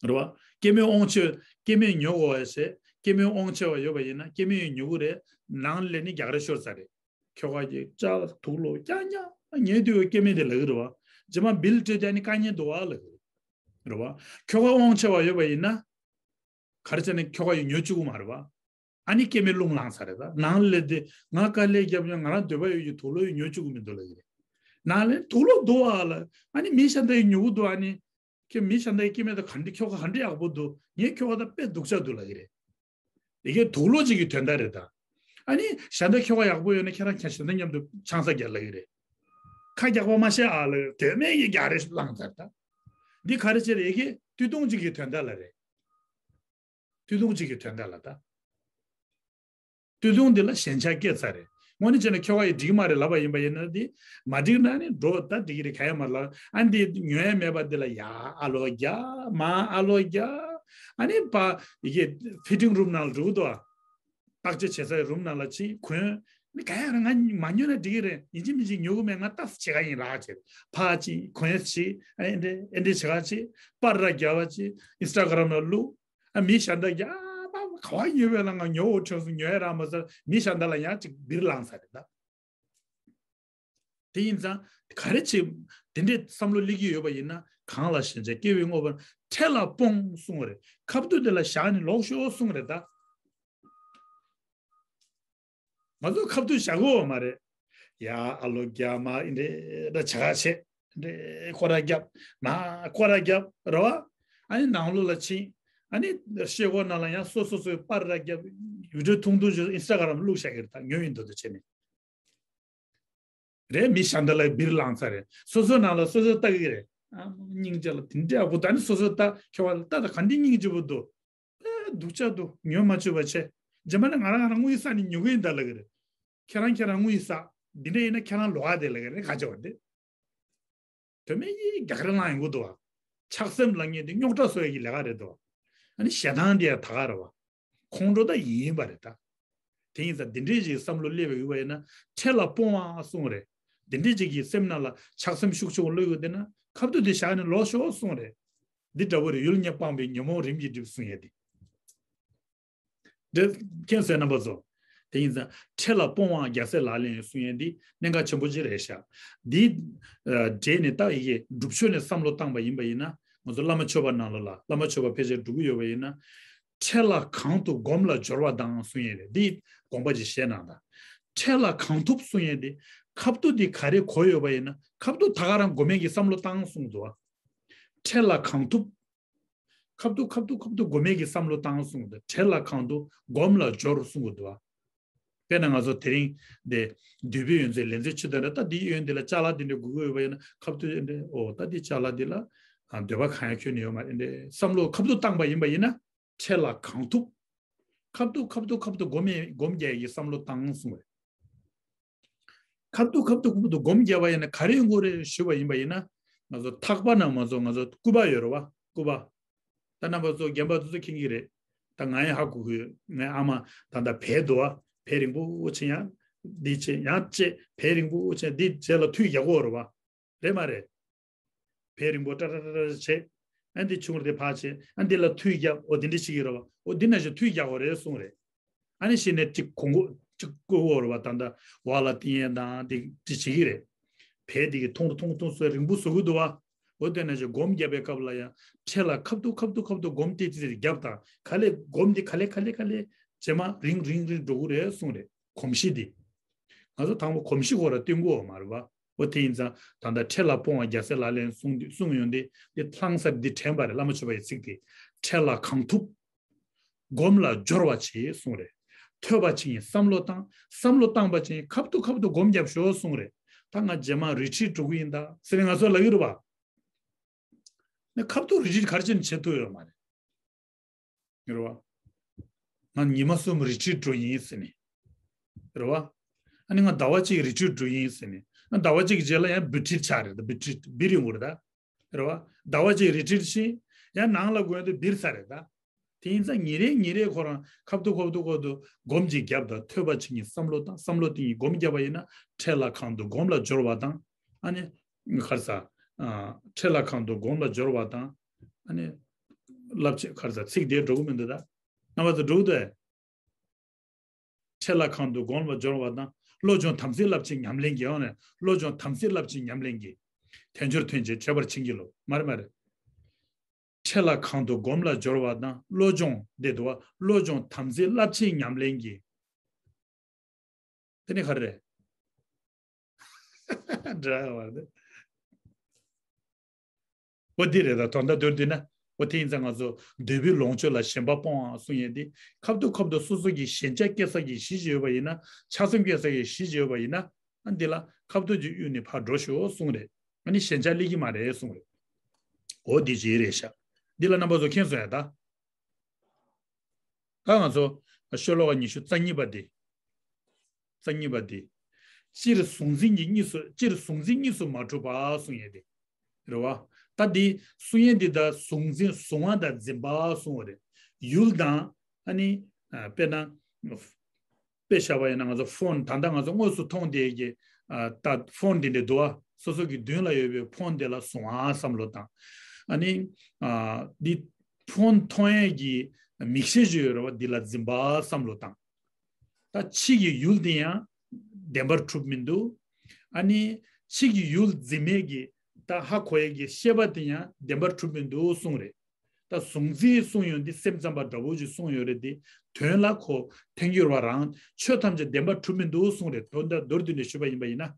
རེད་བ། སྐྱེ་དམན་དབང་ཆེ་སྐྱེ་དམན་ཉོ་དགོས་བ་ཞེས་སྐྱེ་དམན་དབང་ཆེ་བ་ཡོད་པ་ཡིན་ན་སྐྱེ་དམན་ཡིན་ཉོ་གི་རེད། ནང་ལས་ནི་རྒྱག་རེས་ཤོར་ས་རེད། ཁྱོ་ག་གི་ཅ་ལག་དུག་ལོག་རྐྱང་རྐྱང་ ཉལ་དུས་སྐྱེ་དམན་དེ་ལབ་ཀྱི་རེད་བ། རྗེས་མ་བིལ་སྤྲད་དེ་ཨ་ནི་དཀའ་ངལ་འདུག་བ་ལབ་ཀྱི་རེད་བ། ཁྱོ་ག་དབང་ཆེ་བ་ཡོད་པ་ཡིན་ན། ག་རེ་བྱས་ནས་ཁྱོ་ག་ཡིས་ཉོ་བཅུག་གི་མ་རེད་བ། ཨ་ནི་སྐྱེ་དམན་རླུང་ལངས་ཚར་རེད་ད། ནང་ལས་དེ་ང་དཀའ་ལས་བརྒྱབ་ཡང་ང་རང་འདོད་པ་ཡོད་ཀྱི་དུག་ལོག་ཡིས་ཉོ་བཅུག་གི་མི་འདུག་ལབ་ཀྱི་རེད། ནང་ལས་དུག་ལོག་འདུག་བ་ལ་ཨ་ནི་མི་གཞན་དག་གིས་ཉོ་གི་འདུག་ཨ་ནི། ཁྱོད་མི་གཞན་དག་གི་སྐྱེ་དམན་དང་ག་འདྲ་ཁྱོ་ག་ག་འདྲ་ཡག་པོ་འདུག་ངའི་ཁྱོ་ག་དང་དཔེ་སྡུག་ཅག་འདུག་ལབ་ཀྱི་རེད། དེ་གའི་དུག་ལོག་ཅིག་གི་དོན་དག་རེད་ད། ཨ་ནི་གཞན་དག་ཁྱོ་ག་ཡག་པོ་ཡོད་ན་ཁྱེད་རང་གཞན་དག་མཉམ་དུ་ཆང་ས་རྒྱག་ལབ་ཀྱི་རེད། ཁ་རྒྱག་པ་མ་ཤེས་ཨ་ལ་དོན་མེད་ཀྱི་རྒྱག་རེས་བླངས་ཚར་ད། འདི་ག་རེ་བྱས་རེད་ཀྱི་སྟོད་ཐུང་ཅིག་གི་དོན་དག་ལ་རེད། སྟོད་ཐུང་ཅིག་གི་དོན་དག་ལ་ད། སྟོད་ཐུང་འདི་ལ་ཞེན་ཆགས་སྐྱེས་ཚར་རེད། དངོས་གནས་བྱས་ན་ཁྱོ་ག་ཡིས་འགྲིག་མ་རེད་ལབ་པ་ཡིན་པ་ཡིན་ན་འདི། མ་འགྲིག་ན་ནི་འགྲོ་ད་འགྲིག་གི་རེད་ག་ཡ་མ་ལ་ཨ་འདི་ཉོ་ཡ་མེད་པ་འདི་ལ་ཡ་ཨ་ལོ་རྒྱ་མ་ཨ་ལོ་རྒྱ། ཨ་ནི་པ་ཡི་གེ་ཕི་ཊིང་རུམ་ནང་ལ་འགྲོ་གི་འདུག་ཨ། བརྟག་དཔྱད་བྱེད་སའི་རུམ་ནང་ལ་ཕྱིན་གོན། ནི་ག་ཡ་ར་ང་མ་ཉོ་ན་འགྲིག་གི་རེད། ཡིན་གཅིག་མིན་གཅིག་ཉོ་གི་མེད། ང་ལྟ་ས་བྱེད་ག་ཡིན་རག་བྱེད་ཕ་ཅིག་གོན་ཅིག་ཨ་འདྲེ་ཨེ་འདྲེ་བྱེད་ག་ཅིག་པར་ར་རྒྱབ་པ་ཅིག་ཨིན་སི་ཊ་གྷ་རམ་ལ་བླུག་ཨ་མི་གཞན་དག་གིས་ཨ་ཕ་ག་བ་ཉོས་པས་ལ་ང་ཉོ་འོ་ཁྲོས་སུ་ཉོ་ཡ་རག་མ་ཟེར་མི་གཞན་དག་ལ་ཡང་ཅིག་བིར་ལངས་ས་རེད་ད། དེ་ཡིན་ཙང་ག་རེ་བྱེད། དེ་འདྲའི་བསམ་བློ་སླེབས་ཀྱི་ཡོད་པ་ཡིན་ན་གང་ལ་ཞེན་ཆགས་སྐྱེ་བའི་དངོས་པོ་འཕྲལ་ལ་སྤོང་གསུང་བ་རེད། ཁ་ཐུག་དེ་ལ་བཞག་ནས་ལོག་ཤོག་གསུང་བ་རེད་ད། ང་ཚོ་ཁ་ཐུག་བཞག་གི་ཡོད་མ་རེད། ཡ་ཨ་ལོ་རྒྱ་མ་ཨིན་དྲེ་ད་བྱ་ག་བྱེད། ཨིན་དྲེ་སྐོར་ར་རྒྱབ་ན་སྐོར་ར་རྒྱབ་རེད་བ། ཨ་ནི་ནང་ལོགས་ལ་ཕྱིན། ཨ་ནི་ཤེལ་སྒོ་ནང་ལ་ཡང་སོ་སོ་སོའི་པར་ར་རྒྱབ། བི་ཌིའོ་ཐུང་ཐུང་ཞིག་ཨིན་སི་ཊ་གྷ་རམ་བླུགས་བཞག་གི་རེད་ད་ཉོ་ཡིན་འདོད་འདོད་བྱས་ནས། རེད་མི་གཞན་དག་ལ་བིར་ལངས་ཚར་རེད། སོ་སོའི་ནང་ལ་སོ་སོས་ལྟ་གི་རེད། ཨ་སྙིང་རྗེ་ལ་དེ་འདྲའི་ཡག་པོ་ད་ནི་སོ་སོས་ལྟ་ཁྱོད་ལ་ལྟ་ད་ག་འདྲའི་སྙིང་རྗེ་པོ་འདུག་ཨེ་སྡུག་ཅག་འདུག་ཉོ་མ་བཅུག་པ་བྱས། རྗེས་མ་ནས་ང་རང་ང་རང་དངུལ་བསགས་ནས་ཉོ་གི་ཡིན་ད་ལབ་གི་རེད། ཁྱེད་རང་ཁྱེད་རང་དངུལ་བསགས། འདི་འདྲ་ཡིན་ན་ཁྱེད་རང་ལོག་ཨ་དེ་ལབ་གི་རེད་ག་ཅི་བ་དེ། དོན་མེད་ཀྱི་རྒྱག་རེ་ལངས་ཡོང་གི་འདུག་བ། ཆགས་སེམས་ལ་ངེས་ཏེ་རྙོག་དྲ་བཟོ་ཡ་གི་ལས་ཀ་རེད་འདུག་བ། ཨ་ནི་ཞེ་སྡང་འདི་ཡང་ད་ག་རེད་བ། ཁོང་ཁྲོ་ད་ཡིན་པ་རེད་ད། དེ་ཡིན་ཙང་འདི་འདྲའི་ཅིག་བསམ་བློ་སླེབས་པ་ཡོད་པ་ཡིན་ན་འཕྲལ་ལ་སྤོང་བ་གསུངས་རེད། འདི་འདྲའི་ཅིག་གི་སེམས་ནང་ལ་ཆགས་སེམས་ཤུགས་ཆེ་བོ་སླེབས་ཡོད་དེ་ན་ཁ་ཐུག་དེ་བཞག་ནས་ལོག་ཤོག་གསུངས་རེད། འདི་འདྲ་བོ་རེད། ཡུལ་ངས་སྤངས་པའི་ཉོན་མོངས་རིམ་གྱིས་འགྲིབ་གསུང་ཡས་དེ། འདི་མཁྱེན་གསལ་རྣམ་པ་ཚོ། དེ་ཡིན་ཙང་འཕྲལ་ལ་སྤོང་བ་རྒྱལ་སྲས་ལག་ལེན་ཡིན་གསུང་ཡས་འདི་གནད་འགག་ཆེན་པོ་ཅིག་རེད་ཤག་འདི་འབྲེལ་ནས་ད་ཡི་གེ་སྒྲུབ་ཕྱོགས་ནས་བསམ་བློ་བཏང་པ་ཡིན་པ་ཡིན་ན་ང་ཚོ་བླ་མ་མཆོད་པ་ནང་ལོགས་ལ་བླ་མ་མཆོད་པ་ཕལ་ཆེར་སྒྲུབ་ཀྱི་ཡོད་པ་ཡིན་ན། འཕྲལ་ལ་གང་ཐུབ་སྒོམ་ལ་སྦྱོར་བ་དང་གསུང་ཡས་རེད། འདི་དགོངས་པ་ཅིག་བཞེས་གནང་དང་། འཕྲལ་ལ་གང་ཐུབ་གསུང་ཡས་འདི་ཁ་ཐུག་འདི་ག་རེ་གོ་ཡོད་པ་ཡིན་ན་ཁ་ཐུག་ད་ག་རང་སྒོམ་ཡས་ཀྱི་བསམ་བློ་བཏང་གསུངས་འདུག་བ། འཕྲལ་ལ་གང་ཐུབ། ཁ་ཐུག་ཁ་ཐུག་ཁ་ཐུག་སྒོམ་ཡས་ཀྱི་བསམ་བློ་བཏང་གསུངས་འདུག་འཕྲལ་ལ་གང་ཐུབ་སྒོམ་ལ་སྦྱོར་གསུང་གི་འདུག་བ། དཔེར་ན་ང་ཚོ་དེ་རིང་འདི་འདུས་པའི་ཡོན་ཏན་ལེན་ཚུལ་ཆེད་དུ་རེད་ད། འདིའི་ཡོན་ཏན་ལ་ཅ་ལག་འདི་འདྲ་དགོས་ཀྱི་ཡོད་པ་ཡིན་ན་ཁ་ཐུག་འདི་འདྲ་ཨོ་ད་འདི་ཅ་ལག་འདི་ལ་འདོད་པ་གང་ཡང་ཁྱོན་ནས་ཡོད་མ་རེད་འདྲ་བསམ་བློ་ཁ་ཐུག་བཏང་པ་ཡིན་པ་ཡིན་ན་འཕྲལ་ལ་གང་ཐུབ། ཁ་ཐུག་ཁ་ཐུག་ཁ་ཐུག་སྒོམ་ཡས་སྒོམ་རྒྱག་ཡས་ཀྱི་བསམ་བློ་བཏང་གསུངས་པ་རེད། ཁ་ཐུག་ཁ་ཐུག་ཁ་ཐུག་སྒོམ་བརྒྱབ་པ་ཡིན་ན་ག་རེ་ཡོང་གི་རེད་ཞུས་པ་ཡིན་པ་ཡིན་ན། ང་ཚོ་ཐག་པ་ན་མ་ཚོ་ང་ཚོ་སྐུད་པ་ཡོད་རེད་བ། སྐུད་པ། ད་རྣམ་པ་ཚོ་རྒན་པ་ཚོ་ཚོ་མཁྱེན་གྱི་རེད། ད་ང་ཡང་ཧ་གོ་གི་ཡོད། ངའི་ཨ་མ་ད་ལྟ་བལ་འདུག་བ། བལ་རིང་པོ་ཆེ་ཡང་འདི་ཆེ་ཡང་ཆེ་བལ་རིང་པོ་ཆེ་འདི་རྗེས་ལ་མཐུད་རྒྱག་གི་ཡོད་རེད་བ། རེད་མ་རེད། བལ་རིང་པོ་ཏྲ་ཏྲ་ཏྲ་ཏྲ་བྱས། ཨ་འདི་ཆུང་རུ་དེ་ཕར་བྱས། ཨ་འདི་ལ་མཐུད་རྒྱབ། འོ་འདི་འདྲ་ཞིག་ཡོད་རེད་བ། འོ་འདི་ན་ཞིག་མཐུད་རྒྱག་དགོས་རེད་གསུངས་རེད། ཨ་ནི་ཞིག་ནས་གཅིག་གོང་གོ་གཅིག་བཀོད་དགོས་རེད་བ། ད་ལྟ་འོག་ལ་བཏིང་ཡས་དང་འདི་འདི་བྱེད་ཀྱི་རེད། བལ་འདི་གི་ཐུང་རུ་ཐུང་རུ་ཐུང་སོ་རིང་པོ་བཟོ་གི་འདུག་བ། འོ་དེ་ན་ཞིག་སྒོམ་རྒྱབ་པའི་སྐབས་ལ་ཡང་འཕྲལ་ལ་ཁ་ཐུག་ཁ་ཐུག་ཁ་ཐུག་སྒོམ་ཏེ་ཏི་རྒྱབ་དང་ག་ལེ་སྒོམ་འདི་ག་ལེ་ག་ལེ་ག་ལེ་རྗེས་མ་རིང་རིང་རིང་འགྲོ་གི་རེད་གསུངས་རེད། གོམས་གཤིས་འདི། ང་ཚོ་དང་པོ་གོམས་གཤིས་ཁོ་ར་བསྟེན་དགོས་མ་རེད་བ། འོ་དེ་ཡིན་ཙང་ད་ལྟ་འཕྲལ་ལ་སྤོང་བ་རྒྱལ་སྲས་ལག་ལེན་གསུངས་འདི་གསུངས་ཡོང་དེ་འདི་ལྷང་སར་འདི་དྲན་པ་རེད། བླ་མ་མཆོད་པ་ཡི་ཚིག་དེ། འཕྲལ་ལ་གང་ཐུབ། སྒོམ་ལ་སྦྱོར་བ་བྱེད་གསུངས་རེད། ཐོས་པ་ཅིག་ཡིན་བསམ་བློ་བཏང་། བསམ་བློ་བཏང་པ་ཅིག་ཡིན་ཁ་ཐུག་ཁ་ཐུག་སྒོམ་རྒྱབ་ཤོག་གསུངས་རེད། ད་ང་རྗེས་མ་རི་ཊི་རིཊ་འགྲོ་གི་ཡིན་ད་ཟེར་ནས་ང་ཚོ་ལབ་ཀྱི་རེད་བ། ནས་ཁ་ཐུག་རི་ཊི་རིཊ་ག་རེ་བྱས་ནས་བྱེད་ཐུབ་ཡོད་མ་རེད། རེད་བ། ང་ཉི་མ་གསུམ་རི་ཊི་རིཊ་འགྲོ་ཡིན་ཟེར་ནས། རེད་བ། ཨ་ནི་ང་ཟླ་བ་གཅིག་རི་ཊི་རིཊ་འགྲོ་ཡིན་ཟེར་ནས། ང་ཟླ་བ་གཅིག་གི་རྗེས་ལ་ཡང་བི་ཊི་རིཊ་ཆགས་རེད་ད། བི་ཊི་རིཊ་བིར་ཡོང་གི་རེད་ད། རེད་བ། ཟླ་བ་གཅིག་རི་ཊི་རིཊ་ཕྱིན། ཡང་ནང་ལ་འགོས་དུས་བིར་ཚར་རེད་ད། དེ་ཡིན་ཙང་ཉིན་རེ་ཉིན་རེ་ཁོ་རང་ཁ་ཐུག་ཁ་ཐུག་ཁ་ཐུག་སྒོམ་གཅིག་བརྒྱབ་དང་ཐོས་པ་གཅིག་གཉིས་བསམ་བློ་བཏང་བསམ་བློ་གཏིང་ཡིན་སྒོམ་བརྒྱབ་པ་ཡིན་ན་འཕྲལ་ལ་གང་དུ་སྒོམ་ལ་སྦྱོར་བ་དང་། ཨ་ནི། གར་ས། འཕྲལ་ལ་གང་དུ་སྒོམ་ལ་སྦྱོར་བ་དང་། ཨ་ནི། བསླབ་བྱ་གར་ས་ཚིག་དེ་འགྲོ་གི་མི་འདུག་ད། རྣམ་པ་ཚོ་འགྲོ་གི་འདུག་ཨེ། འཕྲལ་ལ་གང་དུ་སྒོམ་ལ་སྦྱོར་བ་དང་ བློ་སྦྱོང་དམ་ཚིག་རླབས་ཆེན་ཉམས་ལེན་གྱི་ཡང་ནས་བློ་སྦྱོང་དམ་ཚིག་རླབས་ཆེན་ཉམས་ལེན་གྱི། དལ་འབྱོར་ཐོན་ཅིང་ཁྱད་པར་ཕྱིན་གྱི་ལོ། མ་རེད་མ་རེད། འཕྲལ་ལ་གང་དུ་སྒོམ་ལ་སྦྱོར་བ་དང་བློ་སྦྱོང་འདི་དུ་བ་བློ་སྦྱོང་དམ་ཚིག་རླབས་ཆེན་ཉམས་ལེན་གྱི། དེ་ནི་ག་རེ་རེད། འདྲ་བར་དེ། འོ་འདི་རེད་ད། དོན་དག་མདོར་བསྡུས་ན། འོ་དེ་ཡིན་ཙང་ང་ཚོ་འདོད་པའི་ལོངས་སྤྱོད་ལ་ཞེན་པ་སྤོང་བ་གསུང་ཡས་འདི། ཁབ་ཏུ་ཁབ་ཏུ་སོ་སོ་གི་ཞེན་ཆགས་སྐྱེ་ས་གི་གཞི་ཞིག་ཡོད་པ་ཡིན་ན། ཆགས་སེམས་སྐྱེ་ས་གི་གཞི་ཞིག་ཡོད་པ་ཡིན་ན། ཨ་འདི་ལ་ཁབ་ཏུ་གྱི་གཡུག་ནས་ཕར་འགྲོ་ཤོག་གསུང་རེད། ཨ་ནི་ཞེན་ཆགས་སླེབས་ཀྱི་མ་རེད་གསུང་རེད། འོ་འདི་ཅི་རེད་ཤག་འདི་ལ་རྣམ་པ་ཚོ་མཁྱེན་སོང་ཡ་ད། ད་ང་ཚོ་ཤོ་ལོ་ཀ་ཉི་ཤུ་རྩ་གཉིས་པ་འདི། རྩ་གཉིས་པ་འདི། སྤྱིར་གཟུང་འཛིན་གྱི་གཉིས་སུ་སྤྱིར་གཟུང་འཛིན་གཉིས་སུ་མ་གྲུབ་པ་གསུང་ཡས་འདི། རེད་བ། ད་འདི་གསུང་ཡས་འདི་ད་གཟུང་འཛིན་གཟུང་བ་དང་འཛིན་པ་གསུང་བ་རེད། ཡུལ་དང་ཨ་ནི་ཨ་དཔེར་ན། དཔེ་བཞག་པ་ཡིན་ན་ང་ཚོ་ཕོན་ད་ལྟ་ང་ཚོ་དངོས་སུ་མཐོང་བསྡད་ཀྱི་ཨ་ད་ཕོན་འདི་འདྲ་འདུག་ཨ། སོ་སོ་གི་མདུན་ལ་ཡོད་པའི་ཕོན་འདི་ལ་གཟུང་བ་བསམ་བློ་བཏང་། ཨ་ནི་ཨ་འདི་ཕོན་མཐོང་ཡས་ཀྱི་མིག་ཤེས་ཤིག་ཡོད་རེད་བ། འདི་ལ་འཛིན་པ་བསམ་བློ་བཏང་། ད་ཕྱི་གི་ཡུལ་འདི་ཡང་བདེན་པར་གྲུབ་མི་འདུག་ཨ་ནི་ཕྱི་གི་ཡུལ་འཛིན་མེད་ཀྱི་ད་ཧ་གོ་ཡས་ཀྱི་ཤེས་པ་དེ་ཡང་བདེན་པར་གྲུབ་མི་འདུག་གསུངས་རེད། ད་གཟུང་འཛིན་གསུངས་ཡོང་དུས་སེམས་ཙམ་པ་འདྲ་པོ་ཅིག་གསུངས་ཡོད་རེད་དེ། དོན་ལ་ཁོ་ཐལ་འགྱུར་བ་རང་ཆོས་ཐམས་ཅད་བདེན་པར་གྲུབ་མི་འདུག་གསུངས་རེད། དོན་དག་མདོར་བསྡུས་ནས་ཞུས་པ་ཡིན་པ་ཡིན་ན།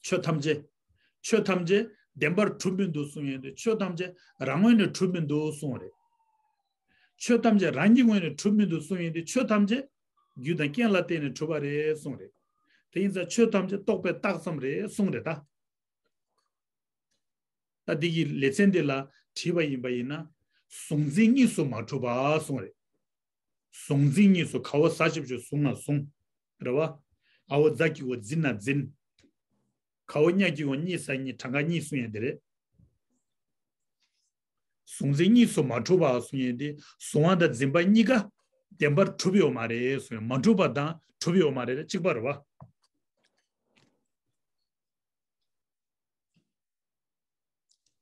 ཆོས་ཐམས་ཅད། ཆོས་ཐམས་ཅད་བདེན་པར་གྲུབ་མི་འདུག་གསུངས་ཡོང་དུས་ཆོས་ཐམས་ཅད་རང་ངོས་ནས་གྲུབ་མི་འདུག་གསུངས་རེད། ཆོས་ཐམས་ཅད་རང་གི་ངོས་ནས་གྲུབ་མི་འདུག་གསུངས་ཡོང་དུས་ཆོས་ཐམས་ཅད་རྒྱུ་དང་རྐྱེན་ལ་བརྟེན་ནས་གྲུབ་པ་རེད་གསུངས་རེད། དེ་ཡིན་ཙང་ཆོས་ཐམས་ཅད་རྟོག་པས་བཏགས་ཙམ་རེད་གསུངས་རེད་ད། ད་འདི་གི་ལེ་ཚན་འདི་ལ་བྲིས་པ་ཡིན་པ་ཡིན་ན། གཟུང་འཛིན་གཉིས་སུ་མ་གྲུབ་པ་གསུངས་རེད། གཟུང་འཛིན་གཉིས་སུ་ག་བ་ཟ་ཞིབ་ཞིབ་གཟུང་ན་གཟུང་། རེད་བ། ཨ་བོ་ཛ་གི་བོ་འཛིན་ན་འཛིན། ག་བོ་ཉ་གི་བོ་གཉིས་ཟ་གཉིས་གྲངས་ཀ་གཉིས་གསུང་ཡས་འདི་རེད། གཟུང་འཛིན་གཉིས་སུ་མ་གྲུབ་པ་གསུང་ཡས་འདི་གཟུང་བ་དང་འཛིན་པ་གཉིས་ཀ་བདེན་པར་གྲུབ་ཡོད་མ་རེད་གསུང་ཡས། མ་གྲུབ་པ་དང་གྲུབ་ཡོད་མ་རེད། གཅིག་པ་རེད་བ།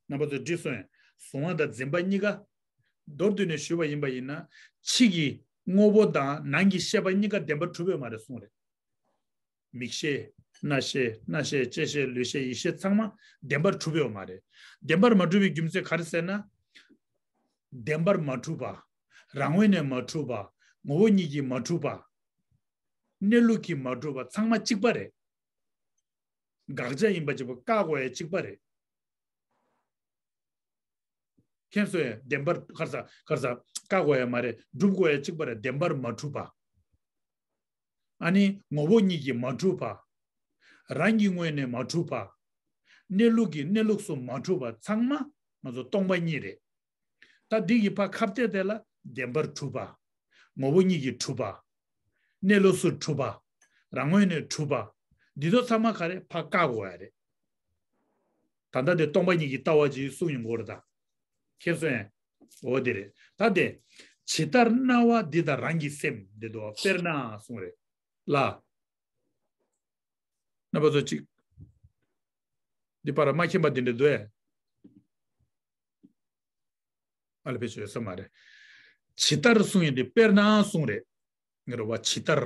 རྣམ་པ་ཚོས་འགྲིག་སོང་ཡང་། གཟུང་བ་དང་འཛིན་པ་གཉིས་ཀ་མདོར་བསྡུས་ནས་ཞུས་པ་ཡིན་པ་ཡིན་ན། ཕྱི་གི་དངོས་པོ་དང་ནང་གི་ཤེས་པ་གཉིས་ཀ་བདེན་པར་གྲུབ་ཡོད་མ་རེད་གསུངས་རེད། མིག་ཤེས། རྣ་ཤེས། སྣ་ཤེས། ལྕེ་ཤེས། ལུས་ཤེས། ཡིད་ཤེས་ཚང་མ་བདེན་པར་གྲུབ་ཡོད་མ་རེད། བདེན་པར་མ་གྲུབ་པའི་རྒྱུ་མཚན་ག་རེ་ཟེར་ན། བདེན་པར་མ་གྲུབ་པ། རང་ངོས་ནས་མ་གྲུབ་པ། ངོ་བོ་ཉིད་ཀྱིས་མ་གྲུབ་པ། གནས་ལུགས་ཀྱིས་མ་གྲུབ་པ་ཚང་མ་གཅིག་པ་རེད། དགག་བྱ་ཡིན་པ་གཅིག་པ། བཀག་དགོས་ཡ་གཅིག་པ་རེད། མཁྱེན་སོང་ཡ། བདེན་པར་ག་རེ་ཟ་ག་རེ་ཟ་བཀག་དགོས་ཡ་མ་རེད། སྒྲུབ་དགོས་ཡ་གཅིག་པ་རེད། བདེན་པར་མ་གྲུབ་པ། ཨ་ནི་ངོ་བོ་ཉིད་ཀྱིས་མ་གྲུབ་པ། རང་གི་ངོས་ནས་མ་གྲུབ་པ། གནས་ལུགས་ཀྱིས་གནས་ལུགས་སུ་མ་གྲུབ་པ་ཚང་མ་ང་ཚོ་སྟོང་པ་ཉིད་རེད། ད་འདི་ཡི་ཕ་ཁ་གཏད་དེ་ལ་བདེན་པར་གྲུབ་པ། ངོ་བོ་ཉིད་ཀྱིས་གྲུབ་པ། གནས་ལུགས་སུ་གྲུབ་པ། རང་ངོས་ནས་གྲུབ་པ། འདི་ཚོ་ཚང་མ་ག་རེ་ཕ་བཀག་དགོས་ཡ་རེད། ད་ལྟ་དེ་སྟོང་པ་ཉིད་ཀྱི་ལྟ་བ་ཅིག་གསུངས་ཡོང་གི་རེད་ད། མཁྱེན་སོང་ཡ། འོ་དེ་རེད། ད་དེ། ཇི་ལྟར་སྣང་བ་འདི་དང་རང་གི་སེམས་འདི་དོ་དཔེར་ན་གསུངས་རེད། ལ། རྣམ་པ་ཚོ་གཅིག་འདི་པར་མ་མཁྱེན་པ་འདི་འདྲ་འདུག་ཨེ། ཨ་ལ་ཕེ་ཆོས་ས་མ་རེད། ཇི་ལྟར་གསུང་ཡིན་ཏེ་དཔེར་ན་གསུང་རེད། ངེ་རོ་བ་ཇི་ལྟར།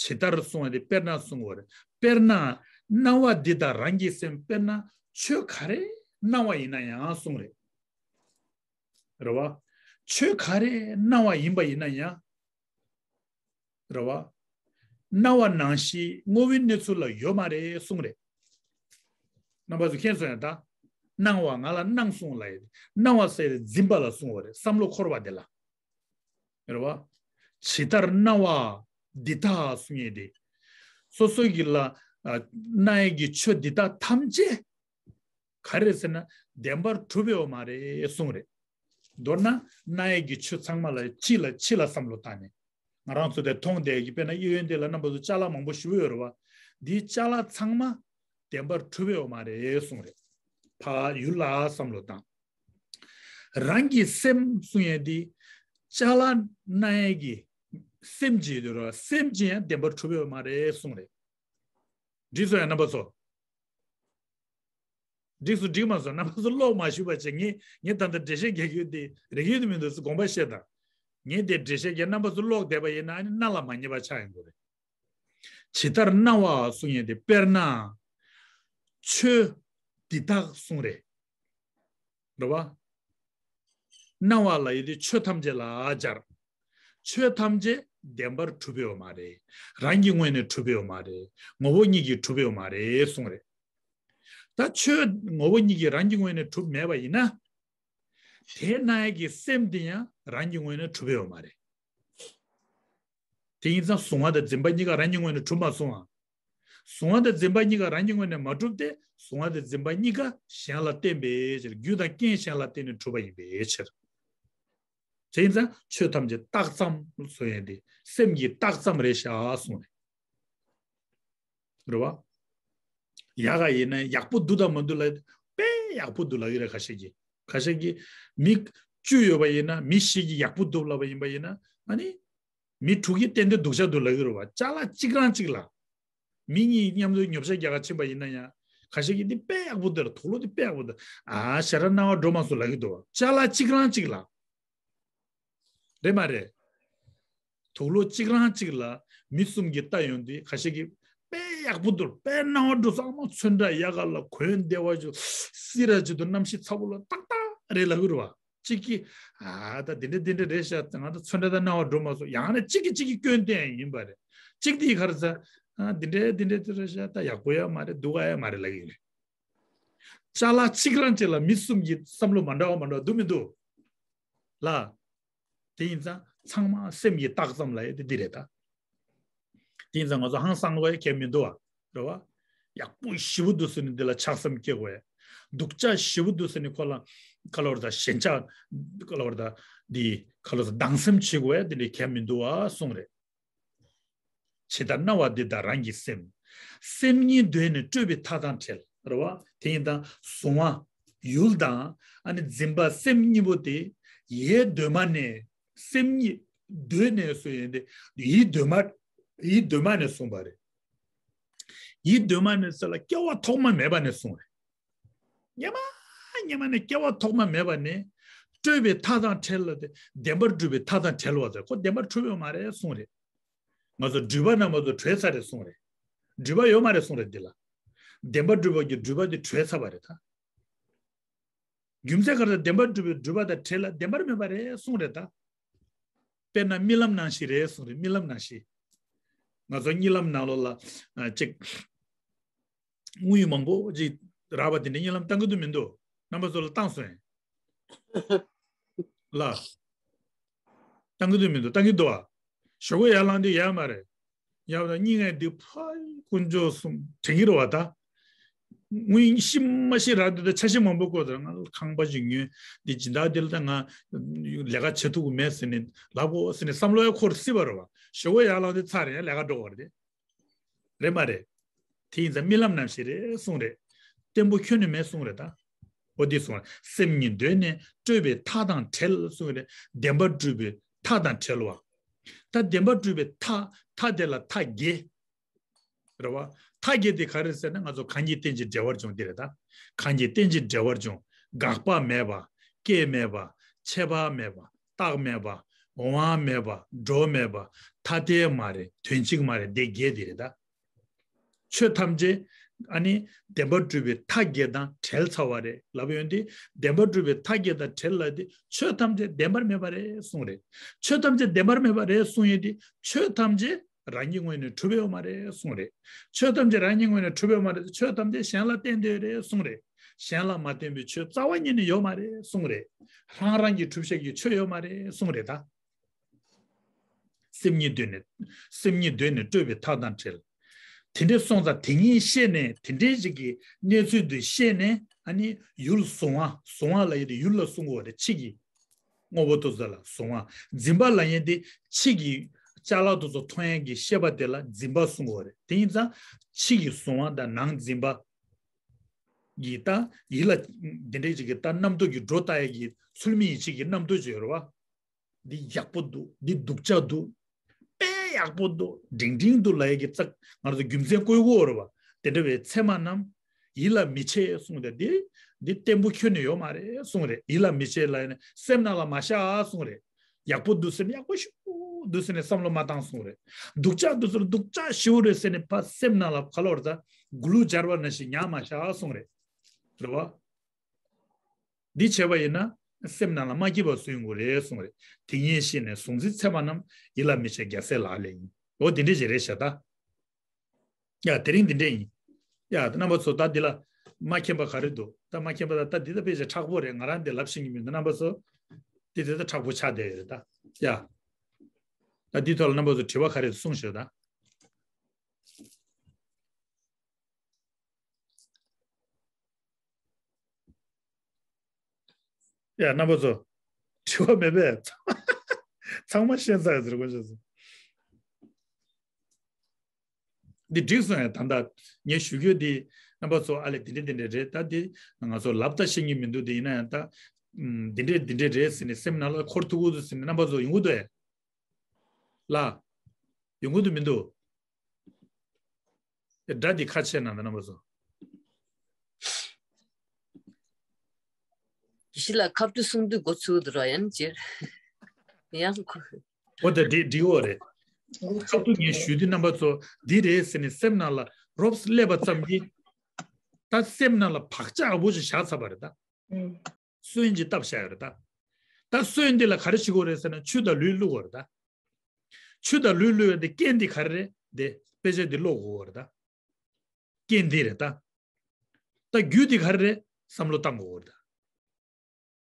ཇི་ལྟར་གསུང་ཡིན་ཏེ་དཔེར་ན་གསུང་བ་རེད། དཔེར་ན་སྣང་བ་འདི་དང་རང་གི་སེམས་དཔེར་ན་ཆོས་ག་རེ་སྣང་བ་ཡིན་ན་ཡང་གསུང་རེད། རེད་བ། ཆོས་ག་རེ་སྣང་བ་ཡིན་པ་ཡིན་ན་ཡང་། རེད་བ། སྣང་བ་ནང་བཞིན་དངོས་པོའི་གནས་ཚུལ་ལ་ཡོད་མ་རེད་གསུངས་རེད། རྣམ་པ་ཚོ་མཁྱེན་སོང་ཡ་ད། སྣང་བ་ང་ལ་སྣང་གསུངས་ལ་ཡིན། སྣང་བ་ཟེར་འཛིན་པ་ལ་གསུངས་པ་རེད། བསམ་བློ་འཁོར་བ་དེ་ལ། རེད་བ། ཇི་ལྟར་སྣང་བ་འདི་དག་གསུང་ཡས་དེ། སོ་སོ་གི་ལ་ཨ་སྣང་ཡས་ཀྱི་ཆོས་འདི་དག་ཐམས་ཅད། ག་རེ་རེད་ཟེར་ན་བདེན་པར་གྲུབ་ཡོད་མ་རེད་གསུངས་རེད། མདོར་ན་སྣང་ཡས་ཀྱི་ཆོས་ཚང་མ་ལ་ཕྱི་ལ་ཕྱི་ལ་བསམ་བློ་བཏང་ནས། ང་རང་ཚོ་དེ་མཐོང་བསྡད་ཀྱི་དཔེར་ན་གཡས་གཡོན་དེ་ལ་རྣམ་པ་ཚོ་ཅ་ལག་མང་པོ་ཞིག་ཡོད་རེད་བ། འདིའི་ཅ་ལག་ཚང་མ་བདེན་པར་གྲུབ་ཡོད་མ་རེད་གསུངས་རེད། ཕ་ཡུལ་ལ་བསམ་བློ་བཏང་། རང་གི་སེམས་གསུང་ཡས་འདི། ཅ་ལག་སྣང་ཡས་ཀྱི་སེམས་ཀྱི་དུ་ར་སེམས་ཀྱི་ཡང་བདེན་པར་གྲུབ་ཡོད་མ་རེད་གསུངས་རེད། འགྲིག་སོང་ཡ་རྣམ་པ་ཚོ། འགྲིག་སོང་འགྲིག་མ་སོང་རྣམ་པ་ཚོ་ཀློག་མ་ཞུས་པ་བྱས། ངས་ངས་ད་ལྟ་འགྲེལ་བཤད་རྒྱག་རྒྱུ་དེ་རེག་ཡོད་དུ་མི་འདུག་ཟེར་དགོངས་པ་བཞེས་དང་། ངས་དེ་འགྲེལ་བཤད་རྒྱག་རྣམ་པ་ཚོ་ཀློག་བསྡད་པ་ཡིན་ན་ཨ་ནི་སྣ་ལ་མ་ཉེ་བ་ཆགས་ཡོང་གི་རེད། ཇི་ལྟར་སྣང་བ་གསུང་ཡས་དེ། དཔེར་ན། ཆོས་འདི་དག་གསུང་རེད། རེད་བ། སྣང་བ་ལབ་ཡས་དེ་ཆོས་ཐམས་ཅད་ལ་སྦྱར། ཆོས་ཐམས་ཅད་བདེན་པར་གྲུབ་ཡོད་མ་རེད། རང་གི་ངོས་ནས་གྲུབ་ཡོད་མ་རེད། ངོ་བོ་ཉིད་ཀྱིས་གྲུབ་ཡོད་མ་རེད་གསུང་རེད། ད་ཆོས་ངོ་བོ་ཉིད་ཀྱིས་རང་གི་ངོས་ནས་གྲུབ་མེད་པ་ཡིན་ན། དེ་སྣང་ཡས་ཀྱི་སེམས་དེ་ཡང་རང་གི་ངོས་ནས་གྲུབ་ཡོད་མ་རེད། དེ་ཡིན་ཙང་གཟུང་བ་དང་འཛིན་པ་གཉིས་ཀ་རང་གི་ངོས་ནས་གྲུབ་མ་སོང་ང་། གཟུང་བ་དང་འཛིན་པ་གཉིས་ཀ་རང་གི་ངོས་ནས་མ་གྲུབ་སྟེ། གཟུང་བ་དང་འཛིན་པ་གཉིས་ཀ་གཞན་ལ་བརྟེན་པའི་ཕྱིར། རྒྱུ་དང་རྐྱེན་གཞན་ལ་བརྟེན་ནས་གྲུབ་པ་ཡིན་པའི་ཕྱིར། དེ་ཡིན་ཙང་ཆོས་ཐམས་ཅད་རྟགས་ཙམ་གསུང་ཡས་དེ་སེམས་ཀྱི་རྟགས་ཙམ་རེད་ཤག་གསུངས་རེད། རེད་བ། ཡག་ག་ཡིན་ན་ཡག་པོ་འདུག་དང་མི་འདུག་ལ་དཔེ་ཡག་པོ་འདུག་ལབ་ཀྱི་རེད། ཁ་ཤས་ཀྱིས། ཁ་ཤས་ཀྱིས་མི་བཅུ་ཡོད་པ་ཡིན་ན་མི་བཞི་གིས་ཡག་པོ་འདུག་ལབ་པ་ཡིན་པ་ཡིན་ན། ཨ་ནི་མི་དྲུག་གིས་ཏན་ཏན་སྡུག་ཅག་འདུག་ལབ་ཀྱི་རེད་བ། ཅ་ལག་གཅིག་རང་གཅིག་ལ། མི་གཉིས་མཉམ་དུ་ཉོ་ཆ་རྒྱག་ག་ཕྱིན་པ་ཡིན་ན་ཡང་། ཁ་ཤས་ཀྱིས་འདི་དཔེ་ཡག་པོ་འདུག་དུག་ལོག་འདི་དཔེ་ཡག་པོ་འདུག་ཨ་ཞེ་དྲག་སྣང་བ་འགྲོ་མ་སོང་ལབ་ཀྱི་འདུག་བ། ཅ་ལག་གཅིག་རང་གཅིག་ལ། རེད་མ་རེད། དུག་ལོག་གཅིག་རང་གཅིག་ལ་མི་གསུམ་གྱིས་ལྟ་ཡོང་དུས། ཁ་ཤས་ཀྱིས་དཔེ་ཡག་པོ་འདུག་དཔེ་སྣང་བ་འགྲོ་སོང་། ཨ་མ་ཚོན་ཁྲ་ཡག་ག་ལ་གོན་བདེ་བ་ཅིག་སི་ར་ཅིག་འདུག་གནམ་གཤིས་ཚ་པོ་ལ་ཏག་ཏག་རེད་ལབ་ཀྱི་རེད་བ། གཅིག་གིས་ཨ་ད་འདི་འདྲ་འདི་འདྲ་རེད་ཤག་ང་ད་ཚོན་ཁྲ་དང་སྣང་བ་འགྲོ་མ་སོང་། ཡང་ན་གཅིག་གིས་གཅིག་གི་སྐྱོན་བསྟན་ཡིན་པ་རེད། གཅིག་དེས་ག་རེ་ཟེར། ཨ་འདི་འདྲ་འདི་འདྲ་དེ་རེད་ཤག་ད་ཡག་པོ་ཡ་མ་རེད། སྡུག་ག་ཡ་མ་རེད་ལབ་ཀྱི་རེད། ཅ་ལག་གཅིག་རང་གཅིག་ལ་མི་གསུམ་གྱི་བསམ་བློ་མ་འདྲ་བ་མ་འདྲ་བ་འདུག་མི་འདུག་ལ། དེ་ཡིན་ཙང་ཚང་མ་སེམས་ཀྱི་རྟགས་ཙམ་ལབ་ཡས་དེ་འདི་རེད་ད། དེ་ཡིན་ཙང་ང་ཚོ་ཧང་སང་དགོས་ཡ་གལ་མི་འདུག་བ། རེད་བ། ཡག་པོ་ཞེ་པོ་འདུག་ཟེར་ནས་འདི་ལ་ཆགས་སེམས་སྐྱེ་དགོས་ཡ། སྡུག་ཅག་ཞེ་པོ་འདུག་ཟེར་ནས་ཁོ་ལ་ག་ལབ་རེད་ད། ཞེན་ཆགས་ག་ལབ་རེད་ད། འདི་ག་ལབ་རེད། སྡང་སེམས་བྱེད་དགོས་ཡ་དེ་འདྲའི་གལ་མི་འདུག་བ་གསུངས་རེད། ཇི་ལྟར་སྣང་བ་འདི་དག་རང་གི་སེམས། སེམས་ཉིད་གདོད་ནས་སྤྲོས་པའི་མཐའ་དང་བྲལ། རེད་བ། དེ་ཡིན་ཙང་གཟུང་བ་ཡུལ་དང་ཨ་ནི་འཛིན་པ་སེམས་གཉིས་པོ་དེ། ཡིད་གདོད་མ་ནས། སེམས་ཉིད་གདོད་ནས་གསུངས་ཡིན་ཏེ། ཡིད་གདོད་མ། ཡིད་གདོད་མ་ནས་གསུངས་པ་རེད། ཡིད་གདོད་མ་ནས་ཟེར་ལ་སྐྱེ་བ་ཐོག་མ་མེད་པ་ནས་གསུངས་རེད། སྔ་མ་སྔ་མ་ནས། སྐྱེ་བ་ཐོག་མ་མེད་པ་ནས་སྤྲོས་པའི་མཐའ་དང་བྲལ་ལ་དེ། བདེན་པར་གྲུབ་པའི་མཐའ་དང་བྲལ་བ་ཟེར། ཁོ་བདེན་པར་གྲུབ་ཡོད་མ་རེད་གསུངས་རེད། ང་ཚོ་སྒྲུབ་པ་རྣམས་ང་ཚོ་གྲོལ་ཚར་རེད་གསུངས་རེད། སྒྲུབ་པ་ཡོད་མ་རེད་གསུངས་རེད་འདི་ལ། བདེན་པར་གྲུབ་པ་གི་སྒྲུབ་པ་དེ་གྲོལ་ཚར་བ་རེད་ད། རྒྱུ་མཚན་ག་རེ། བདེན་པར་གྲུབ་པའི་སྒྲུབ་པ་དང་བྲལ་ལ་བདེན་པར་མེད་པ་རེད་གསུངས་རེད་ད། དཔེར་ན་རྨི་ལམ་ནང་བཞིན་རེད་གསུངས་རེད། རྨི་ལམ་ནང་བཞིན། ང་ཚོ་གཉིད་ལམ་ནང་ལོགས་ལ་ཨ་ཅིག་དངོས་ཡོད་མང་པོ་ཅིག་རག་པ་དེ་འདྲ་གཉིད་ལམ་བཏང་གི་འདུག་མི་འདུག་རྣམ་པ་ཚོ་ལ་བཏང་སོང་ཡིན་ལ། བཏང་གི་འདུག་མི་འདུག་བཏང་གི་འདུག་ཨ། ཞོགས་ཀས་ཡར་ལངས་དུས་ཡོད་མ་རེད། ཡར་ལངས་སྙིང་ངེ་འདི་ཕ་དཀོན་མཆོག་གསུམ་དྲན་གྱི་རེད་བ་ད། དངོས་ཤི་མ་ཤི་རག་དུས་ད་འཆར་གཞི་མང་པོ་བཀོད་དང་། ང་ལ་ཁང་པ་ཞིག་ཉོས། འདི་སྦྱིན་བདག་འདི་ལ་ད་ང་ལས་ཀ་བྱེད་ཐུབ་ཀྱི་མེད་ཟེར་ནས་ལབ་དགོས་ཟེར་ནས་བསམ་བློ་ཡང་འཁོར་སྲིད་པ་རེད་བ། ཞོགས་ཀས་ཡར་ལངས་དུས་ཚར་རེད། ཡང་ལས་ཀ་འགྲོ་དགོས་རེད་དེ། རེད་མ་རེད། དེ་ཡིན་ཙང་རྨི་ལམ་ནང་བཞིན་རེད་གསུངས་རེད། བརྟན་པོ་ཁྱོན་ནས་མེད་གསུངས་རེད་ད། འོ་དེ་གསུངས་རེད། སེམས་ཉིད་གདོད་ནས་སྤྲོས་པའི་མཐའ་དང་བྲལ་གསུངས་རེད། བདེན་པར་གྲུབ་པའི་མཐའ་དང་བྲལ་བ། ད་བདེན་པར་གྲུབ་པའི་མཐའ། མཐའ་དེ་ལ་མཐའ་བརྒྱད། རེད་བ། མཐའ་བརྒྱད་དེ་ག་རེ་ཟེར་ན། ང་ཚོ་གང་གིས་རྟེན་ཅིང་འབྲེལ་བར་འབྱུང་དེ་རེད་ད། གང་གིས་རྟེན་ཅིང་འབྲེལ་བར་འབྱུང་། འགག་པ་མེད་པ། སྐྱེ་མེད་པ། ཁྱད་པར་མེད་པ། རྟག་མེད་པ། འོང་བ་མེད་པ། འགྲོ་མེད་པ། ཐ་དད་མ་རེད། དོན་གཅིག་མ་རེད། དེ་བརྒྱད་དེ་རེད་ད། ཆོས་ཐམས་ཅད་ཨ་ནི་བདེན་པར་གྲུབ་པའི་མཐའ་བརྒྱད་དང་བྲལ་ཚར་བ་རེད་ལབ་ཡོང་དུས། བདེན་པར་གྲུབ་པའི་མཐའ་བརྒྱད་དང་བྲལ་ལབ་དུས་ཆོས་ཐམས་ཅད་བདེན་པར་མེད་པ་རེད་གསུངས་རེད། ཆོས་ཐམས་ཅད་བདེན་པར་མེད་པ་རེད་གསུངས་ཡོང་དུས་ཆོས་ཐམས་ཅད་རང་གི་ངོས་ནས་གྲུབ་ཡོད་མ་རེད་གསུངས་རེད། ཆོས་ཐམས་ཅད་རང་གི་ངོས་ནས་གྲུབ་ཡོད་མ་རེད། ཆོས་ཐམས་ཅད་གཞན་ལ་བརྟེན་བསྡད་རེད་གསུངས་རེད། གཞན་ལ་མ་བརྟེན་པའི་ཆོས་རྩ་བ་ཉིད་ནས་ཡོད་མ་རེད་གསུངས་རེད། རང་རང་གིས་གྲུབ་བཞག་གི་ཆོས་ཡོད་མ་རེད་གསུངས་རེད་ད། སེམས་ཉིད་གདོད་ནས། སེམས་ཉིད་གདོད་ནས་སྤྲོས་པའི་མཐའ་དང་བྲལ། དེ་འདྲའི་སོང་ཙང་དེ་ཉིད་ཤེས་ནས། དེ་འདྲའི་ཞིག་གི་གནས་ཚུལ་འདི་ཤེས་ནས། ཨ་ནི་ཡུལ་གཟུང་བ། གཟུང་བ་ལབ་ཡས་དེ་ཡུལ་ལ་གསུང་གི་ཡོད་རེད། ཕྱི་གི་དངོས་པོ་དེ་ཚོ་ལ་གཟུང་བ། འཛིན་པ་ལབ་ཡས་དེ་ཕྱི་གི་ཅ་ལག་དེ་ཚོ་མཐོང་ཡས་ཀྱི་ཤེས་པ་དེ་ལ་འཛིན་པ་གསུང་གི་ཡོད་རེད། དེ་ཡིན་ཙང་ཕྱི་གི་གཟུང་བ་དང་ནང་འཛིན་པ་གི་ད་ཡིད་ལ་དེ་འདྲའི་ཞིག་གི་ད་རྣམ་རྟོག་གི་སྒྲོ་བཏགས་ཡས་ཀྱི་ཚུལ་མིན་ཡིད་ཆེས་ཀྱི་རྣམ་རྟོག་ཅིག་ཡོད་རེད་བ། འདི་ཡག་པོ་འདུག་འདི་སྡུག་ཅག་འདུག་དཔེ་ཡག་པོ་འདུག་འགྲིག་འགྲིག་འདུག་ལབ་ཡས་ཀྱི་ཙག་ང་ཚོ་རྒྱུ་མཚན་བཀོད་དགོས་རེད་བ། དེ་འདྲ་བའི་ཚད་མ་རྣམས་ཡིད་ལ་མི་བྱེད་གསུངས་ཏེ། འདི་འདི་བརྟན་པོ་ཁྱོན་ནས་ཡོད་མ་རེད་གསུངས་རེད། ཡིད་ལ་མི་བྱེད་ལབ་ནས་སེམས་ནང་ལ་མ་བཞག་གསུངས་རེད། ཡག་པོ་འདུག་ཟེར་ན་ཡག་པོ་ཞུ། འདུག་ཟེར་ནས་བསམ་བློ་མ་བཏང་གསུངས་རེད། སྡུག་ཅག་འདུག་ཟེར་སྡུག་ཅག་ཞེ་པོ་རེད་ཟེར་ནས་ཕར་སེམས་ནང་ལ་ག་ལོར་ད་མགུ་ལུག་སྦྱར་བ་ནང་བཞིན་ཉར་མ་བཞག་གསུངས་རེད། རེད་བ། འདི་བྱས་པ་ཡིན་ན་སེམས་ནང་ལ་མ་སྐྱིད་པ་བཟོ་ཡོང་གི་རེད་གསུངས་རེད། དེ་ཉིད་ཤེས་ནས་གཟུང་འཛིན་ཚད་མ་རྣམས་ཡིད་ལ་མི་བྱེད་རྒྱལ་སྲས་ལག་ལེན་ཡིན། འོ་འདི་འདྲས་ཅིག་རེད་ཤག་ད། ཡ་དེ་རིང་འདི་འདྲས་ཡིན། ཡ་རྣམ་པ་ཚོ་ད་འདི་ལ་མ་མཁྱེན་པ་ག་རེ་འདུག་ད་མ་མཁྱེན་པ་ད་ད་འདི་ད་དཔེ་ཆ་མཁྲེགས་པོ་རེད། ང་རང་འདི་ལབ་ཤེས་ཀྱི་མི་འདུག་རྣམ་པ་ཚོ། འདི་འདི་ད་མཁྲེགས་པོ་ཆགས་བསྡད་ཡོད་རེད་ད། ཡ། ད་འདི་ཐོག་ལ་རྣམ་པ་ཚོ་དྲི་བ་ག་རེ་གསུངས་ཤོག་ད། ཡ་རྣམ་པ་ཚོ། དྲི་བ་མེད་པས། ཚང་མ་ཤེས་ཚར་ཡོད་ཟེར་དགོས་ཤེས་སོང་། འདི་འགྲིག་སོང་ཡ། ད་ལྟ་ངས་ཞུ་རྒྱུ་འདི་རྣམ་པ་ཚོ་ཨ་ལས་འདི་འདྲས་འདི་འདྲས་རེད། ད་འདི་ང་ཚོ་ལབ་ད་ཤེས་ཀྱི་མི་འདུག་འདི་ཡིན་ན་ཡང་ད་འདི་འདྲས་འདི་འདྲས་རེད་ཟེར་ནས་སེམས་ནང་ལ་འཁོར་ཐུབ་ཀྱི་འདུག་ཟེར་ནས་རྣམ་པ་ཚོ་ཡོང་གི་འདུག་ཨེ། ལ། ཡོང་གི་འདུག་མི་འདུག་སྒྲ་འདི་ཁ་ཕྱེ་གནང་དང་རྣམ་པ་ཚོ། ཞི་ལ་ཁ་ཐུག་གསུང་དུས་འགོ་ཚུགས་འདུག་ར་ཡང་ཅིར། ཡང་ཁུ། འོ་ད་འདི་འདི་འོ་རེད། ཁ་ཐུག་ངས་ཞུས་དུས་རྣམ་པ་ཚོ་འདི་རེད་ཟེར་ནས་སེམས་ནང་ལ་རོབ་སླེབས་པ་ཙམ་གྱིས། ད་སེམས་ནང་ལ་བག་ཆགས་ཨ་བོ་ཞིག་བཞག་ཚར་བ་རེད་ད། ཨུམ། སོན་གྱིས་བཏབ་བཞག་ཡོད་རེད་ད། ད་སོན་འདི་ལ་ག་རེ་བྱེད་དགོས་རེད་ཟེར་ན་ཆུ་དང་ལུད་བླུགས་དགོས་རེད་ད། ཆུ་དང་ལུད་བླུགས་ཡོད་དེ་རྐྱེན་འདི་ག་རེ་རེད་དེ་དཔེ་ཆ་འདི་ཀློག་དགོས་རེད་ད། རྐྱེན་འདི་རེད་ད། ད་རྒྱུ་འདི་ག་རེ་རེད་བསམ་བློ་བཏང་དགོས་རེད་ད།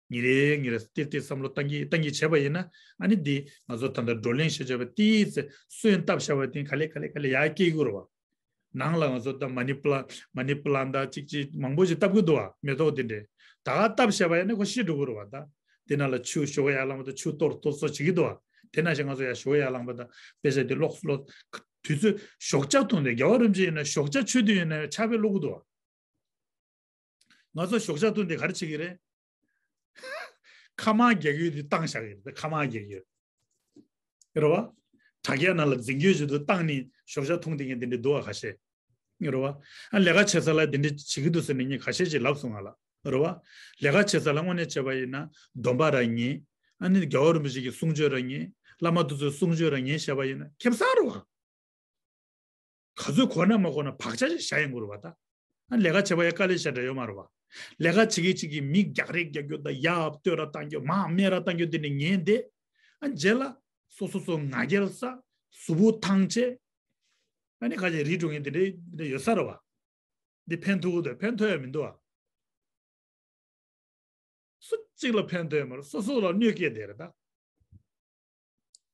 ཉིན་རེ་ཉིན་རེ་ཏིར་ཏིར་བསམ་བློ་བཏང་གི་བཏང་གི་བྱས་པ་ཡིན་ན་ཨ་ནི་འདི་ང་ཚོ་ད་ལྟ་བགྲོ་གླེང་བྱེད་བྱས་པ་ཏིས་ཚེ་སོན་བཏབ་བཞག་པ་དེ་ག་ལེ་ག་ལེ་ག་ལེ་ཡར་སྐྱེ་གི་རེད་བ། ནང་ལ་ང་ཚོ་ད་མ་ནི་པ་ལ་མ་ནི་པ་ལ་འདྲ་གཅིག་གཅིག་མང་པོ་ཞིག་བཏབ་གི་འདུག་བ། མེ་ཏོག་དེ་འདྲས་ད་ག་བཏབ་བཞག་པ་ཡིན་ན་ཁོ་ཤི་འགྲོ་གི་རེད་བ། ད་དེ་ནང་ལ་ཆུ་ཞོགས་ཡར་ལངས་པ་དང་ཆུ་གཏོར་གཏོར་སོགས་བྱེད་ཀྱི་འདུག་བ། དེ་ནང་བཞིན་ང་ཚོ་ཡར་ཞོགས་ཡར་ལངས་པ་དང་དཔེ་ཆ་དེ་ཀློག་ཀློག་དུས་ཚོད་ཞོགས་ཇ་འཐུང་དེ་རྒྱལ་བ་རིན་པོ་ཆེ་ཡིན་ན་ཞོགས་ཇ་མཆོད་དུས་ཡིན་ན་ཕྱག་དཔེ་ཀློག་གི་འདུག་བ། ང་ཚོ་ཞོགས་ཇ་འཐུང་དེ་ག་རེ་བྱེད་ཀྱི་རེད། ཁ་མང་རྒྱག་ཡུལ་དེ་བཏང་བཞག་གི་རེད། ཁ་མང་རྒྱག་ཡུལ། རེད་བ། དྲ་རྒྱ་ནང་ལ་འཛིན་སྐྱོད་བྱེད་དུ་བཏང་ནས་ཞོགས་ཇ་འཐུང་དེ་ངས་དེ་འདྲ་འདུག་བ་ཁ་ཤས། རེད་བ། ཨ་ལས་ཀ་བྱེད་ས་ལ་དེ་འདྲ་བྱེད་ཀྱི་འདུག་ཟེར་ནས་ངས་ཁ་ཤས་ཅིག་ལབ་སོང་ང་ལ། རེད་བ། ལས་ཀ་བྱེད་ས་ལ་དངོས་གནས་བྱས་པ་ཡིན་ན་སྡོམ་པ་རག་ཉེན། ཨ་ནི་རྒྱལ་བ་རིན་པོ་ཆེ་གི་གསུང་ཆོས་རག་ཉེན། བླ་མ་དེ་ཚོའི་གསུང་ཆོས་རག་ཉེན་བྱས་པ་ཡིན་ན་ཁེ་བཟང་རེད་བ། ག་ཚོད་གོ་ན་མ་གོ་ན་བག་ཆགས་ཤིག་བཞག་ཡོང་དགོས་རེད་བ་ད། ཨ་ལས་ཀ་བྱེད་པ་ཡ་དཀའ་ལས་ཤ་འདྲ་ཡོད་མ་རེད་བ། ལས་ཀ་བྱེད་ཀྱི་གཅིག་གིས་མི་རྒྱག་རེས་རྒྱག་རྒྱུ་དང་ཡ་བསྟོད་ར་བཏང་རྒྱུ་མར་སྨད་ར་བཏང་རྒྱུ་དེ་ནི་ཉན་བསྡད། ཨ་རྗེས་ལ་སོ་སོ་སོ་ང་རྒྱལ་ས། གཟུགས་པོ་ཐང་ཆད། ཨ་ནི་ཁ་ཅིག་རིགས་དྲུག་ངན་དེ་འདྲ་འདྲ་ཡོད་ས་རེད་བ། འདི་ཕན་ཐོགས་དང་ཕན་ཐོགས་ཡ་མི་འདུག་བ། སུ་གཅིག་ལ་ཕན་ཐོགས་མ་རེད། སོ་སོ་ལ་གནོད་སྐྱེལ་བསྡད་རེད་ད།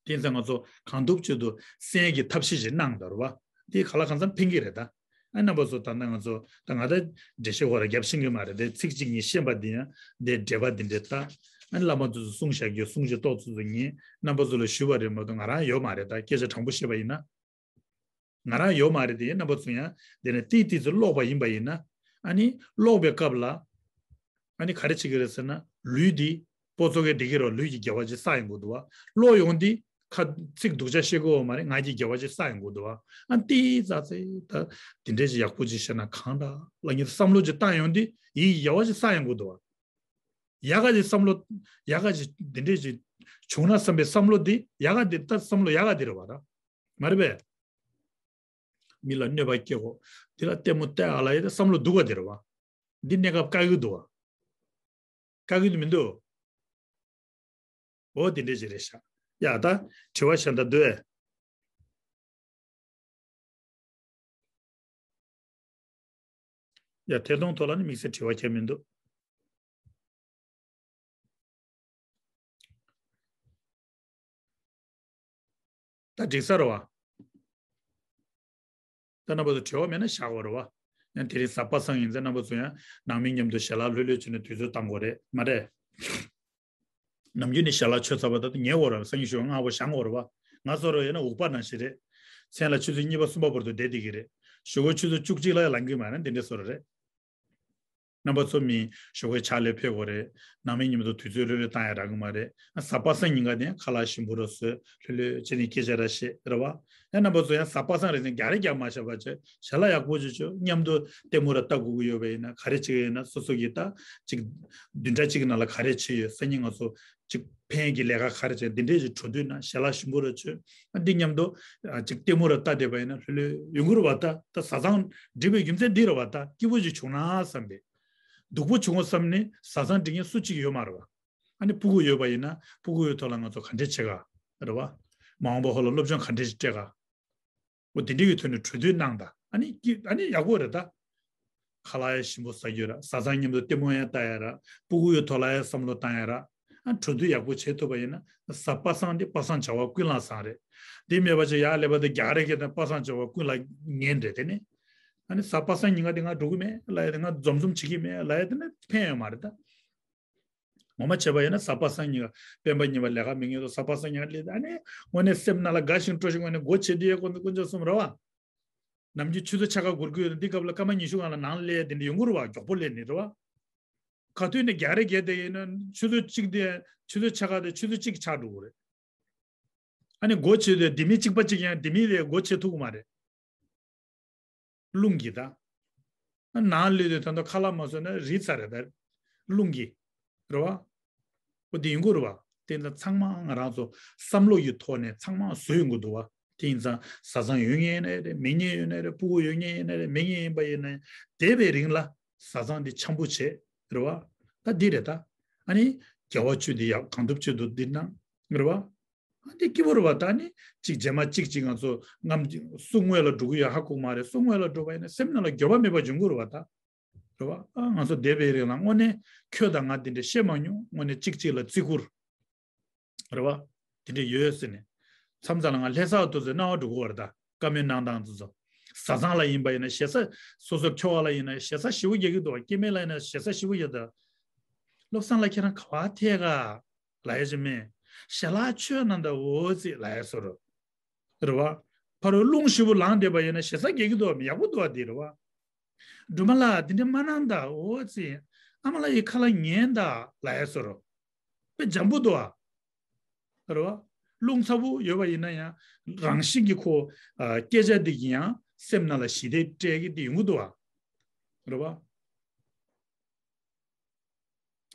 དེ་ཚེ་ང་ཚོ་གང་ཐུབ་ཅི་ཐུབ་གསན་གྱི་ཐབས་ཤེས་ཤིག་གནང་དོར་བ། དེ་ག་ལ་གང་འཚམ་ཕན་གྱི་རེད་ད། ཨ་རྣམ་པ་ཚོ་ད་ལྟ་ང་ཚོ་ད་ང་ད་འགྲེལ་བཤད་ཁོ་ར་རྒྱབ་ཤེས་ཀྱི་མ་རེད་དེ། ཚིག་གཅིག་གཉིས་ཤེས་པ་འདི་ཡང་དེ་འགྲེལ་པ་འདི་འདྲས་ད། ཨ་བླ་མ་ཚོ་ཚོ་གསུང་བཞག་རྒྱུ་གསུང་ཆོས་ཏོག་ཙམ་ཚོ་ངས་རྣམ་པ་ཚོ་ལ་ཞུས་པ་རེད་མ་གཏོགས་ང་རང་ཡོད་མ་རེད་ད། སྐད་ཆ་དྲང་པོ་བཤད་པ་ཡིན་ན། ང་རང་ཡོད་མ་རེད་དེ། རྣམ་པ་ཚོ་ཡང་དེ་ནས་ཏིག་ཏིག་ཙམ་ཀློག་པ་ཡིན་པ་ཡིན་ན། ཨ་ནི་ཀློག་པའི་སྐབས་ལ་ཨ་ནི་ག་རེ་བྱེད་ཀྱི་རེད་ཟེར་ན་ལུས་འདི་སྤོ་ཚོ་གས་འགྲིག་གི་རེད་བ། ལུས་ཀྱི་དགེ་བ་ཅིག་བསགས་ཡོང་གི་འདུག་བ། ཀློག་ཡོང་དུས་ཁ་ཚིག་སྡུག་ཅག་བཤད་དགོས་བ་མ་རེད། ངག་གི་དགེ་བ་ཅིག་བསགས་ཡོང་གི་འདུག་བ། ཨ་ཏིག་ཙ་ཙེ་ད་དེ་འདྲས་ཅིག་ཡག་པོ་ཅིག་བཤད་ན་གང་འདྲ་ལ་ངས་བསམ་བློ་ཅིག་བཏང་ཡོང་དུས་ཡིད་ཀྱི་དགེ་བ་ཅིག་བསགས་ཡོང་གི་འདུག་བ། ཡག་ག་ཅིག་བསམ་བློ་ཡག་ག་ཅིག་དེ་འདྲས་ཅིག་བྱུང་ན་བསམ་པའི་བསམ་བློ་འདི་ཡག་ག་འདི་ད་བསམ་བློ་ཡག་ག་འདི་རེད་བ་ད། མ་རེད་པས། མི་ལ་གནོད་པ་སྐྱེལ་གོ། འདི་ལ་ལྟད་མོ་བལྟས་ཨ་ལ་ཡེ་ད་བསམ་བློ་སྡུག་ག་འདི་རེད་བ། འདི་གནས་སྐབས་དཀའ་གི་འདུག་བ། དཀའ་གི་མི་འདུག་འོ་དེ་འདྲས་ཅིག་རེད་ཤག་ཡ་ད་དྲི་བ་གཞན་དག་འདུག་ཨེ། ཡ་ཐད་གཏོང་ཐོག་ལ་ནི་དམིགས་བསལ་དྲི་བ་ཁྱད་མི་འདུག་ད་འགྲིག་ས་རེད་བ། ད་རྣམ་པ་ཚོ་དྲི་བ་མེད་ན་བཞག་དགོས་རེད་བ། ཡང་དེ་རིང་གཟའ་པ་སངས་ཡིན་ཙང་རྣམ་པ་ཚོ་ཡང་ནང་མི་མཉམ་དུ་ཞལ་ལག་ལྷོད་ལྷོད་བྱས་ནས་དུས་ཚོད་བཏང་དགོས་རེད་མ་རེད། ནམ་རྒྱུན་ནས་ཞལ་ལག་མཆོད་ཚར་བ་ད་ཉལ་དགོས་རེད་བ། སང་ཉིན་ཞོགས་སྔ་པོ་བཞེངས་དགོས་རེད་བ། ང་ཚོ་རོ་ཡིན་ན་འུག་པ་ནང་བཞིན་རེད། མཚན་ལ་ཆུ་ཚོད་གཉིས་པ་གསུམ་པ་བར་དུ་བསྡད་བསྡད་ཀྱི་རེད། ཞོགས་པ་ཆུ་ཚོད་བཅུ་གཅིག་ལ་ཡང་ལངས་ཀྱི་མ་རེད། འདི་འདྲ་བཟོ་འདྲ་རེད། རྣམ་པ་ཚོ་མི་ཞོགས་པའི་ཕྱག་ལས་ཕེབས་དགོས་རེད། ནང་མི་མཉམ་དུ་དུས་ཚོད་ལྷོད་ལྷོད་བཏང་ཡ་རག་གི་མ་རེད། གཟའ་པ་སངས་ཉིན་ཀ་དེ་ཁ་ལག་ཞིམ་པོ་རོ་བཟོས་ལྷོད་ལྷོད་བྱས་ནས་སྐད་ཆ་ར་བཤད་རེད་བ། ཡང་རྣམ་པ་ཚོ་ཡང་གཟའ་པ་སངས་རེད་ཟེར་རྒྱག་རེས་རྒྱག་མ་བྱས་པ་བྱས་ཞལ་ལག་ཡག་པོ་ཅིག་མཆོད། མཉམ་དུ་ལྟད་མོ་ར་ལྟ་དགོས་ཀྱི་ཡོད་པ་ཡིན་ན་ག་རེ་བྱེད་ཀྱི་ཡོད་ན་སོ་སོ་གིས་ད་ཅིག་བདུན་ཕྲག་གཅིག་གི་ནང་ལ་ག་རེ་བྱས་ཡོད། སང་ཉིན་ང་ཚོ་ཅིག་ ཕན་གྱི་ལས་ཀ་ག་རེ་བྱས། འདི་འདྲས་ཅིག་གྲོས་བསྡུར་གནང་། ཞལ་ལག་ཞིམ་པོ་རེ་མཆོད། ཨ་འདི་མཉམ་དུ་ཨ་ཅིག་ལྟད་མོ་རེ་ལྟ་བསྡད་པ་ཡིན་ན་ལྷོད་ལྷོད་ཡོང་གི་རེད་བ། ད་ད་བཟའ་ཚང་འགྲིག་པའི་རྒྱུ་མཚན་འདི་རེད་བ། ད་སྐྱིད་པོ་ཅིག་བྱུང་ན་བསམ་པས། སྡུག་པོ་བྱུང་བ་བསམ་ནས་བཟའ་ཚང་འགྲིག་མཁན་སུ་གཅིག་ཡོད་མ་རེད་བ། ཨ་ནི་ཕྲུ་གུ་ཡོད་པ་ཡིན་ན་ཕྲུ་གུ་ཡོད་ཐོག་ལ་ང་ཚོ་ག་འདྲས་བྱེད་ག་རེད་བ། མ་འོངས་པ་ཧོ་ལ་སློབ་སྦྱོང་ག་འདྲས་ཅིག་སྤྲད་ག་འོ་དེ་འདྲ་གི་ཐོག་ནས་གྲོས་བསྡུར་གནང་དང་། ཨ་ནི་ཀི་ཨ་ནི་ཡག་པོ་རེད་ད། ཁ་ལག་ཡང་ཞིམ་པོ་ཟ་རྒྱུ་ར། བཟའ་ཚང་མཉམ་དུ་ལྟད་མོ་ཡང་ལྟ་ཡ་ར། ཕྲུ་གུ་ཡོད་ཐོག་ལ་ཡང་བསམ་བློ་བཏང་ཡ་ར། ཨ་གྲོས་བསྡུར་ཡག་པོ་བྱེད་ཐུབ་པ་ཡིན་ན་གཟའ་པ་སངས་དེ་པ་སངས་བྱ་བ་ཀུན་ལ་བཟང་རེད། དེ་མེད་པ་ཅིག་ཡར་སླེབས་པ་དེ་རྒྱག་རེས་བྱས་ན་པ་སངས་བྱ་བ་ཀུན་ལ་ངན་རེད། དེ་ནི་ཨ་ནི་གཟའ་པ་སངས་ཉིན་ཀ་དེ་ང་འགྲོ་གི་མེད་ལབ་ཡ་དེ། ང་འཛོམས་འཛོམས་བྱེད་ཀྱི་མེད་ལབ་ཡ་དེ་ནི་ཕན་ཡོད་མ་རེད་ད། ངོ་མ་བྱས་པ་ཡིན་ན་གཟའ་པ་སངས་ཉིན་ཀ་སྤེན་པ་གཉིས་པ་ལས་ཀ་མེད་མཁན་དུ་གཟའ་པ་སངས་ཉིན་ཀ་སླེབས། ཨ་ནི་དངོས་གནས་སེམས་ནང་ལ་དགའ་ཞིང་སྤྲོ་ཞིང་། དངོས་གནས་སྒོ་ཕྱེ་དུས་ཡ་ཁོང་ཚོ་དཀོན་མཆོག་གསུམ་རེད་བ། ནམ་རྒྱུན་ཆུ་ཚོད་ཕྱེད་ཀ་འགོར་གྱི་ཡོད་ན་འདི་སྐབས་ལ་སྐར་མ་ཉི་ཤུ་སྒང་ལ་ནང་སླེབས་དེ་འདྲ་ཡོང་གི་རེད་བ། མགྱོགས་པོ་སླེབས་ནི་རེད་བ། ག་དུས་ནས་རྒྱག་རེས་རྒྱག་བསྡད་ཡིན་ན་ཆུ་ཚོད་གཅིག་དེ་ཆུ་ཚོད་ཕྱེད་ཀ་དེ་ཆུ་ཚོད་གཅིག་ཆགས་འགྲོ་གི་རེད། ཨ་ནི་སྒོ་ཕྱེ་དུས་ལྡེ་མིག་གཅིག་པ་གཅིག་ཡང་ལྡེ་མིག་དེ་སྒོ་ཕྱེ་ཐུབ་ཀྱི་མ་རེད། རླུང་གིས་ད། ནང་ལུས་དེ་ད་དུང་ཁ་ལག་མ་བཟོས་ན་རིལ་ཚར་རེད་ད། རླུང་གིས། རེད་བ། འོ་དེ་ཡོང་གི་རེད་བ། དེ་ད་ཚང་མ་ང་རང་ཚོ་བསམ་བློ་ཡི་ཐོག་ནས་ཚང་མ་བཟོ་ཡོང་གི་འདུག་བ། དེ་ཡིན་ཙང་བཟའ་ཚང་ཡོད་མཁན་ཡིན་ནའི་རེད། མེད་མཁན་ཡོད་ནའི་རེད། ཕྲུ་གུ་ཡོད་མཁན་ཡིན་ནའི་རེད། མེད་མཁན་ཡིན་པ་ཡིན་ནའི་འདས་པའི་རིང་ལ་བཟའ་ཚང་འདི་འཆམ་པོ་བྱེད། རེད་བ། ད་འདི་རེད་ད། ཨ་ནི་དགེ་བ་བཅུ་འདི་ཡག་གང་ཐུབ་ཅི་ཐུབ་འདི་གནང་། རེད་བ། ཨ་འདི་སྐྱིད་པོ་རེད་བ། ད་ནི་གཅིག་རྗེས་མ་གཅིག་གཅིག་ང་ཚོ་རྔམ་སུ་དངོས་ལ་འགྲོ་གི་ཡོད་ཧ་གོ་གི་མ་རེད། སུ་དངོས་ལ་འགྲོ་བ་ཡིན་ན་སེམས་ནང་ལ་འགྱོད་པ་མེད་པ་འབྱུང་གི་རེད་བ་ད། རེད་བ། ཨ་ང་ཚོ་འདས་པའི་རིང་ལ་དངོས་གནས་ཁྱོད་དང་ང་འདི་འདྲ་བཤད་མ་མྱོང་། དངོས་གནས་གཅིག་གཅིག་ལ་བརྩི་བཀུར། རེད་བ། དེ་འདྲ་ཡོད་ཟེར་ནས། མཚམས་མཚམས་ལ་ང་ལྷ་སར་འདུག་ཟེར་སྣང་བ་འགྲོ་གི་ཡོད་རེད་ད། བཀའ་མོལ་གནང་སྟངས་དེ་ཚོ། བཟའ་ཚང་ལ་ཡིན་པ་ཡིན་ན་ཞེ་ས། སོ་སོ་ཁྱོ་ག་ལ་ཡིན་ན་ཞེ་ས་ཞེ་པོ་རྒྱག་གི་འདུག་བ། སྐྱེ་དམན་ལ་ཡིན་ན་ཞེ་ས་ཞེ་པོ་རྒྱག་ད། བློ་བཟང་ལགས་ཁྱེད་རང་ག་པར་ཐད་ག་ལབ་ཡ་ཅིག་མེད། ཞལ་ལག་མཆོད་གནང་དང་འོ་ཙི་ལབ་ཡ་བཟོ་འདྲ། རེད་བ། ཕ་རོལ་རླུང་ཞེ་པོ་ལངས་བསྡད་པ་ཡིན་ན་ཞེ་ས་རྒྱག་གི་འདུག་བ། ཡག་པོ་འདུག་བ་དེ། རེད་བ། སྒྲོལ་མ་ལགས་འདི་འདྲ་མ་གནང་དང་འོ་ཙི། ཨ་མ་ལགས་ཡི་ཁ་ལག་ཉན་དང་ལབ་ཡ་བཟོ་འདྲ། དཔེ་འཇམ་པོ་འདུག་ཨ། རེད་བ། རླུང་ཚ་པོ་ཡོད་པ་ཡིན་ན་ཡང་རང་བཞིན་གྱིས་ཁོ་ཨ་སྐད་ཆ་འདི་གིས་ཡང་སེམས་ནང་ལ་ཞི་བདེ་སྤྲད་ཀྱི་འདི་ཡོང་གི་འདུག་ཨ། རེད་བ།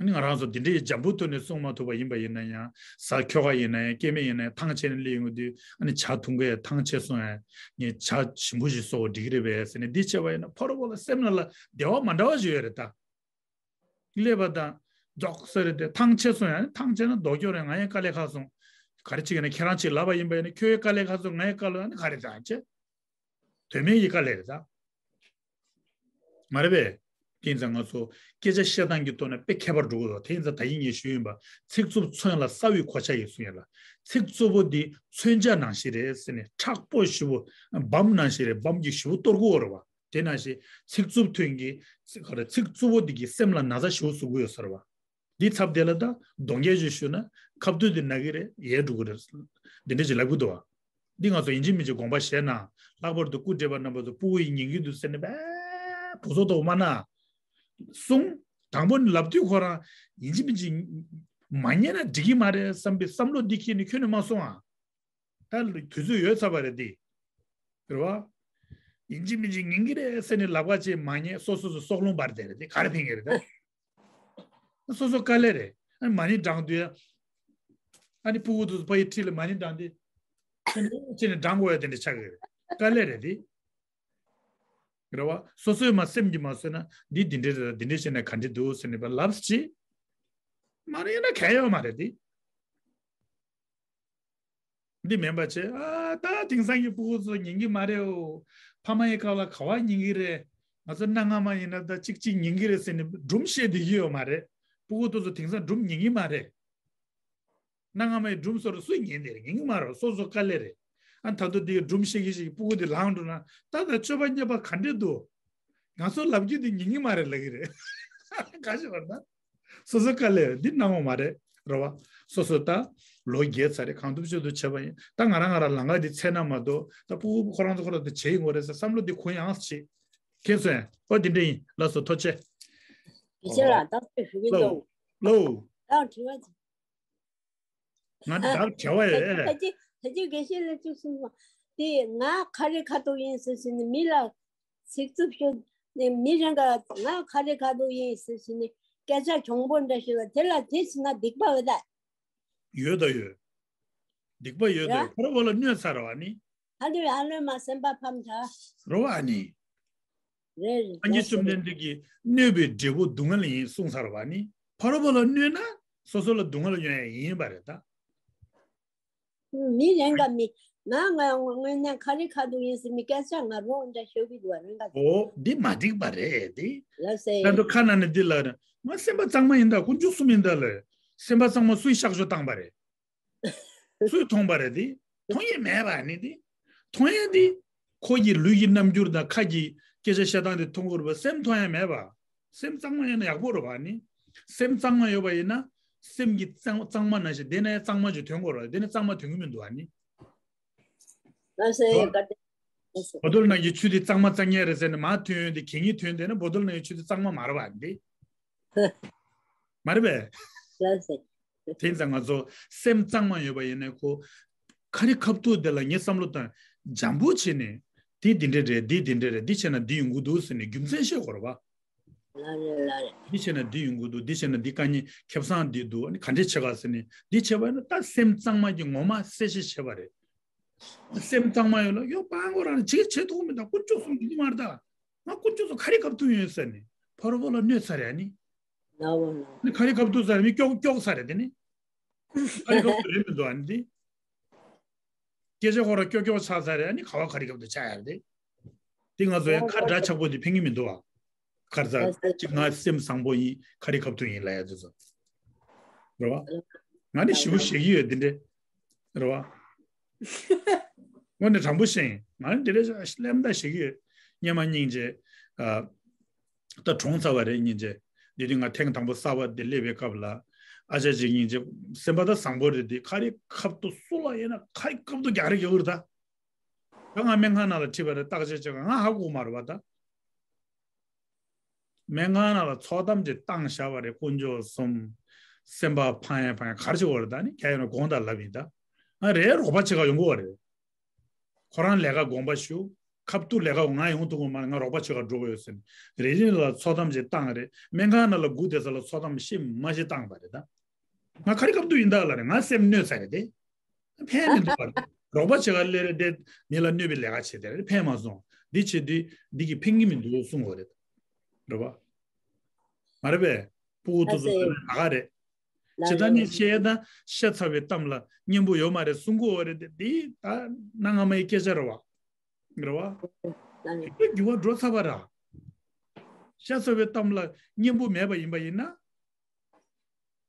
ཨ་ནི་ང་རང་ཚོ་འདི་འདྲའི་འཇམ་པོ་ཐོག་ནས་གསུང་མ་ཐུབ་པ་ཡིན་པ་ཡིན་ན་ཡང་། གཟའ་ཁྱོ་ག་ཡིན་ན་ཡང་སྐྱེ་དམན་ཡིན་ན་ཡང་ཐང་ཆད་ནས་སླེབས་ཡོང་དུས་ཨ་ནི་ཇ་འཐུང་གི་ཐང་ཆད་སོང་ཡང་ངས་ཇ་ཞིམ་པོ་ཞིག་བཟོ་བ་འགྲིག་གི་རེད་པས་ཟེར་ནས་འདི་བྱས་པ་ཡིན་ན་ཕ་རོལ་པོ་ལ་སེམས་ནང་ལ་བདེ་བ་མ་འདྲ་བ་ཞིག་ཡོད་རེད་ད། སླེབས་པ་དང་རྫོགས་ས་རེད་དེ། ཐང་ཆད་སོང་ཡང་ཐང་ཆད་ན་ལྡོག་སྐྱོར་རེད། ང་ཡང་དཀའ་ལས་ཁག་སོང་། ག་རེ་བྱེད་ཀྱི་ན་ཁྱེད་རང་ཅིག་ལབ་པ་ཡིན་པ་ཡིན་ན་ཁྱོད་ཡང་དཀའ་ལས་ཁག་སོང་། ང་ཡང་དཀའ་ལས་ཨ་ནི་ག་རེ་ད་བྱེད། དོན་མེད་ཀྱི་དཀའ་ལས་རེད་ད། མ་རེད་པས། དེ་ཡིན་ཙང་ང་ཚོ་སྐད་ཆ་བཤད་སྟངས་ཀྱི་ཐོག་ནས་དཔེ་ཁྱད་པར་འགྲོ་གི་འདུག་དེ་ཡིན་ཙང་ད་གིན་ངས་ཞུས་ཡིན་པ། ཚིག་རྩུབ་མཚོན་ལ་གསལ་བའི་གོ་ཆ་ཡིན་གསུང་ཡ་ལ། ཚིག་རྩུབ་པོ་འདི་མཚོན་ཆ་ནང་བཞིན་རེད་ཟེར་ནས་མཁྲེགས་པོ་ཞེ་པོ་སྦམ་ནང་བཞིན་རེད། སྦམ་གྱིས་ཞེ་པོ་གཏོར་གྱི་ཡོད་རེད་བ། དེ་ནང་བཞིན་ཚིག་རྩུབ་ཐོན་གྱི་ཚིག་ག་རེ་ཚིག་རྩུབ་པོ་འདི་གིས་སེམས་ལ་ན་ཚ་ཞེ་པོ་བཟོ་གི་ཡོད་ས་རེད་བ། འདི་ཚབ་དེ་ལ་ད་གདོང་བརྒྱད་ཅིག་ཞུས་ན་ཁ་ཐུག་དེ་ན་གི་རེད། ཡལ་འགྲོ་གི་རེད། འདི་འདྲ་ཅིག་ལབ་གི་འདུག་བ། འདི་ང་ཚོ་ཡིན་གཅིག་མིན་གཅིག་དགོངས་པ་བཞེས་ན། ལྷག་པར་དུ་སྐུ་བགྲེས་པ་རྣམ་པ་ཚོ་ཕྲུ་གུ་ཡིས་ཉན་གི་འདུག་ཟེར་ནས་བ་བུ་ཚོ་དོགས་མ་ན། གསུང་། དང་པོ་ནས་ལབ་དུས་ཁོ་རང་ཡིན་གཅིག་མིན་གཅིག་མ་ཉན་ན་འགྲིག་གི་མ་རེད་བསམ་པའི་བསམ་བློ་འདི་འཁྱེར་ནས་ཁྱོན་ནས་མ་གསུང་ཨ། ད་དུས་ཚོད་ཡོལ་ཚར་བ་རེད་འདི། རེད་བ། ཡིན་གཅིག་མིན་གཅིག་ཉན་གི་རེད་ཟེར་ནས་ལབ་ཁ་ཅིག་མ་ཉན། སོ་སོ་སོ་སྲོག་རླུང་འབར་བསྡད་རེད་འདི། ག་རེ་ཕན་གི་རེད་ད། སོ་སོ་དཀའ་ལས་རེད། ཨ་ནི་མ་ཎི་བགྲང་དུས། ཨ་ནི་ཕྲུ་གུ་དེ་ཚོ་ཕ་ཡི་འཁྲིས་ལ་མ་ཎི་བགྲང་དུས། ཁྱེད་ནི་ཁྱེད་ནི་བགྲང་དགོས་ཡ་དེ་འདྲ་ཆགས་ཀྱི་རེད། དཀའ་ལས་རེད་དེ། རེད་བ། སོ་སོས་མ་སེམས་ཀྱིས་མ་བཟོས་ན་འདི་འདི་འདྲ་རེད། འདི་འདྲ་བྱས་ན་ག་འདྲ་འདུག་ཟེར་ནས་ལབ་ཅིག་མ་ཎི་ཡིན་ན་གལ་ཡོད་མ་རེད་དེ། འདི་མིན་པ་བྱས། ཨ་ད་དེང་སང་གི་ཕྲུ་གུ་ཚོ་ཉན་གི་མ་རེད་འོ། ཕ་མ་ཡི་སྐབས་ལ་ག་བ་ཉན་གི་རེད། ང་ཚོ་གནའ་སྔ་མ་ཡིན་ན་ད་གཅིག་གཅིག་ཉན་གི་རེད་ཟེར་ནས་སྒྲུང་བཤད་བསྡད་ཀྱི་ཡོད་མ་རེད། ཕྲུ་གུ་དེ་ཚོ་དེང་སང་སྒྲུང་ཉན་གི་མ་རེད། གནའ་སྔ་མ་ཡི་སྒྲུང་བཟོ་འདྲ་སུས་ཉན་བསྡད་རེད། ཉན་གི་མ་རེད། སོ་སོ་དཀའ་ལས་རེད། ཨ་ད་དུང་དེ་སྒྲུང་བཤད་གི་ཞིག་ཕྲུ་གུ་དེ་ལངས་འགྲོ་ན་ད་ད་སྤྱོད་པ་ཉམས་པ་ག་འདྲས་འདུག་ང་ཚོ་ལབ་རྒྱུ་དེ་ཉན་གི་མ་རེད་ལབ་གི་རེད། ག་ཞིག་བར་ན། སོ་སོ་དཀའ་ལས་འདི་སྣང་བ་མ་རེད། རེད་བ། སོ་སོ་ད་ལོ་རྒས་ཚར་རེད། གང་ཐུབ་ཅི་ཐུབ་བྱས་པ་ཡིན། ད་ང་རང་ང་རང་ལམ་ཁ་འདི་འཚོལ་ན་མ་གཏོགས་ད་ཕྲུ་གུ་ཁོ་རང་ཚོ་ཁོ་རང་ཚོ་བྱེད་ཡིན་དགོས་རེད་ཟེར་བསམ་བློ་འདི་གུ་ཡངས་བྱེད། མཁྱེན་སོང་ཨེ། ཨོ་འདི་འདྲ་ཡིན། ལགས་སོ་ཐུགས་རྗེ་ཆེ། དགེ་བཤེས་ལགས་ད་ལྟ་ཞུ་གི་ལོ། འདུག་ལོ། ད་དྲི་བ་ཅིག་ང་ད་དྲི་བ་ཡོད་ཨེ། ད་ཅི་ད་ཅི་དགེ་བཤེས་ལ་ཅིག་གསུངས་སོང་། དེ་ང་ག་རེ་ཁ་ཐུག་ཡིན་ཟེར་ཟེར་ནས་མི་ལ་ཚིག་རྩུབ་ཤོད་ནས་མི་རང་ག་ང་ག་རེ་ཁ་ཐུག་ཡིན་ཟེར་ཟེར་ནས་སྐད་ཆ་གྱོང་པོ་འདྲ་ཞིག་ལ་དེ་ལ་དེ་ཟེར་ན་སྡིག་པ་འོ་ད། ཡོད་ད་ཡོད། སྡིག་པ་ཡོད་ད་ཡོད། ཕ་རོལ་པོ་ལ་གནོད་ཚར་བ་ནི། ཨ་ལོས་ཨ་ལོས་མ་སེམས་པ་ཕམ་ད། རོ་བ་ནི། རེད་རེད། སངས་རྒྱས་བཅོམ་ལྡན་འདས་ཀྱིས་གནོད་པའི་འབྲས་བུ་སྡུག་བསྔལ་ཡིན་གསུངས་ཚར་བ་ནི། ཕ་རོལ་པོ་ལ་གནོད་ན་སོ་སོ་ལ་སྡུག་བསྔལ་ཡོང་ཡ་ཡིན་པ་རེད་ད། མི་རེ་འགའ་མི། ང་ང་དངོས་གནས་ཁ་རི་ཁ་ཐུག་ཡིན་ཟེར་མི་སྐད་ཆ་ང་རོ་འདྲ་ཤོད་གི་འདུག་བ་རེ་འགའ། ཨོ་འདི་མ་འགྲིག་པ་རེད་དེ། ལགས་སེ། ད་དུ་ཁ་ན་ནི་འདི་ལ་ང་སེམས་པ་གཙང་མ་ཡིན་ད། དཀོན་མཆོག་གསུམ་ཡིན་ད་ལ། སེམས་པ་གཙང་མ་སུས་གཤག་བཅོས་བཏང་པ་རེད། སུས་མཐོང་པ་རེད་དེ། མཐོང་ཡས་མེད་པ་ནི་དེ། མཐོང་ཡས་དེ། ཁོ་གི་ལུས་ཀྱི་རྣམ་འགྱུར་དང་ཁ་གི་སྐད་ཆ་བཤད་སྟངས་དེ་མཐོང་དགོས་རེད་པ། སེམས་མཐོང་ཡས་མེད་པ། སེམས་གཙང་མ་ཡིན་ན་ཡག་པོ་རེད་པ་ནི། སེམས་གཙང་མ་ཡོད་པ་ཡིན་ན། སེམས་ཀྱི་གཙང་གཙང་མ་ནང་བཞིན་དེ་ནས་གཙང་མ་ཅིག་ཐོན་དགོས་རེད། དེ་ནས་གཙང་མ་ཐོན་གི་མི་འདུག་ཨ་ནི། ལགས་སེ། རོ། བཀའ་དྲིན་ཆེ། ལགས་སེ། བོ་དོལ་ནང་གི་ཆུ་དེ་གཙང་མ་གཙང་ངེས་རེད་ཟེར་ནས་མར་ཐོན་ཡོང་དེ་གད་སྙིགས་ཐོན་དེ་ན་བོ་དོལ་ནང་གི་ཆུ་དེ་གཙང་མ་མ་རེད་པ་འདི། མ་རེད་པས། ལགས་སེ། དེ་ཙང་ང་ཚོ་སེམས་གཙང་མ་ཡོད་པ་ཡིན་ན་ཁོ། ཁ་རི་ཁ་ཐུག་དེ་ལ་ངས་བསམ་བློ་བཏང་། འཇམ་པོ་བྱས་ནས། འདི་འདི་འདྲ་རེད། འདི་འདི་འདྲ་རེད། འདི་བྱས་ན་འདི་ཡོང་གི་འདུག་ཟེར་ནས་རྒྱུ་མཚན་བཤད་དགོས་རེད་པ། ལགས་རེད་ལགས་རེད། འདི་བྱས་ན་འདི་ཡོང་གི་འདུག་འདི་བྱས་ན་འདི་དཀའ་ངལ་ཁེ་བཟང་འདི་འདུག་ཨ་ནི་ག་འདྲས་བྱེད་ག་ཟེར་ནས་འདི་བྱས་པ་ཡིན་ན་ད་སེམས་གཙང་མ་གི་ངོ་མ་གསལ་བཤད་བྱས་པ་རེད། སེམས་གཙང་མ་ཡོད་ལ་ཡོད་པ་ཁོ་རང་ལ་བྱེད་བྱེད་ཐུབ་མི་འདུག་དཀོན་མཆོག་གསུམ་འདི་མ་རེད་ད། ང་དཀོན་མཆོག་གསུམ་ཁ་རི་ཁ་ཐུག་ཡོད་ཟེར་ནས་ཕ་རོལ་པོ་ལ་གནོད་ཚར་རེད་ཨ་ནི། ལགས་འོ་ལགས། ནི་ཁ་རི་ཁ་ཐུག་ཟེར་མི་སྐྱོག་སྐྱོག་ས་རེད་དེ་ནི། ཁ་རི་ཁ་ཐུག་རེད་མི་འདུག་ཨ་ནི་དེ། སྐད་ཆ་ཁོ་རང་སྐྱོག་སྐྱོག་ཆགས་ས་རེད་ཨ་ནི་ག་བ་ཁ་རི་ཁ་ཐུག་ཆགས་ཡ་རེད་དེ། དེ་ང་ཚོ་ཡང་ཁ་འདྲ་ཆགས་པོ་དེ་ཕན་གི་མི་འདུག་ཨ། ཁར་ས་གཅིག་ང་སེམས་བཟང་པོ་ཡིན་ཁ་རི་ཁ་ཐུག་ཡིན་ལ་ཡ་དེ་ཚོ། རེད་བ། ང་ནི་ཞིབ་པོ་ཞེ་གི་ཡོད་དེ་འདྲ། རེད་བ། དངོས་གནས་དྲང་པོ་བཤད་ཡིན། ང་ནི་དེ་འདྲ་སླེབས་ད་ཞེ་གི་ཡོད། སྙེ་མ་སྙིང་རྗེ། ཨ། ད་གྲོངས་ཚར་བ་རེད་སྙིང་རྗེ། དེ་དུས་ང་ཐེངས་དང་པོ་གསར་པ་དེ་སླེབས་པའི་སྐབས་ལ། ཨ་ཅག་ཅིག་སྙིང་རྗེ། སེམས་པ་ད་བཟང་པོ་རེད་དེ་ཁ་རི་ཁ་ཐུག་སུ་ལ་ཡིན་ན་ཁ་རི་ཁ་ཐུག་རྒྱག་རེ་རྒྱག་གི་རེད་ད། ད་ང་སྨན་ཁང་ནང་ལ་ཁྲིད་པ་རེད་བརྟག་དཔྱད་བྱེད་ག་ང་ཧ་གོ་མ་རེད་བ་ད། སྨན་ཁང་ནང་ལ་ཚོགས་གཏམ་ཅིག་བཏང་བཞག་པ་རེད་དཀོན་མཆོག་གསུམ། སེམས་པ་ཕངས་ཡ་ཕངས་ཡ་ག་རེ་བྱེད་དགོས་རེད་ད་ནི་ཁྱེད་ཡོད་ན་དགོངས་དག་ལབ་ཡིན་ད། ང་རེད་རོགས་པ་བྱེད་ག་ཡོང་གི་བ་རེད། ཁོ་རང་ལས་ཀ་དགོངས་པ་ཞུ། ཁ་ཐུག་ལས་ཀ་ང་ཡོང་ཐུབ་ཀྱི་མ་རེད། ང་རོགས་པ་བྱེད་ག་འགྲོ་གི་ཡོད་ཟེར་ནས་རེ་རེ་ལ་ཚོགས་གཏམ་ཅིག་བཏང་རེད། སྨན་ཁང་ནང་ལ་སྒུག་བསྡད་ས་ལ་ཚོགས་གཏམ་ཤེས་མ་ཤེས་བཏང་པ་རེད་ད། ང་ཁ་རི་ཁ་ཐུག་ཡིན་ད་ལ་རེད། ང་སེམས་གནོད་ཚར་རེད་དེ། ཕན་མི་འདུག་པ་རེད། རོགས་པ་བྱེད་ག་སླེབས་རེད་དེ་མི་ལ་གནོད་པའི་ལས་ཀ་བྱེད་དེ་རེད་ཕན་མ་སོང་། འདི་བྱེད་དུས་འདི་གི་ཕན་གི་མི་འདུག་གསུང་དགོས་རེད། རེད་པ། མ་རེད་པས། ཕྲུ་གུ་དེ་ཚོ་ད་ག་རེད། ཇི་ལྟར་ནི་བཤད་ན་བཤད་ཚར་བའི་གཏམ་ལ་སྙན་པོ་ཡོད་མ་རེད་གསུང་གི་ཡོད་རེད་དེ་འདི་ད་གནའ་སྔ་མའི་སྐད་ཆ་རེད་བ། རེད་བ། དེ་འགྱུར་བ་འགྲོ་ཚར་བ་ར། བཤད་ཚར་བའི་གཏམ་ལ་སྙན་པོ་མེད་པ་ཡིན་པ་ཡིན་ན།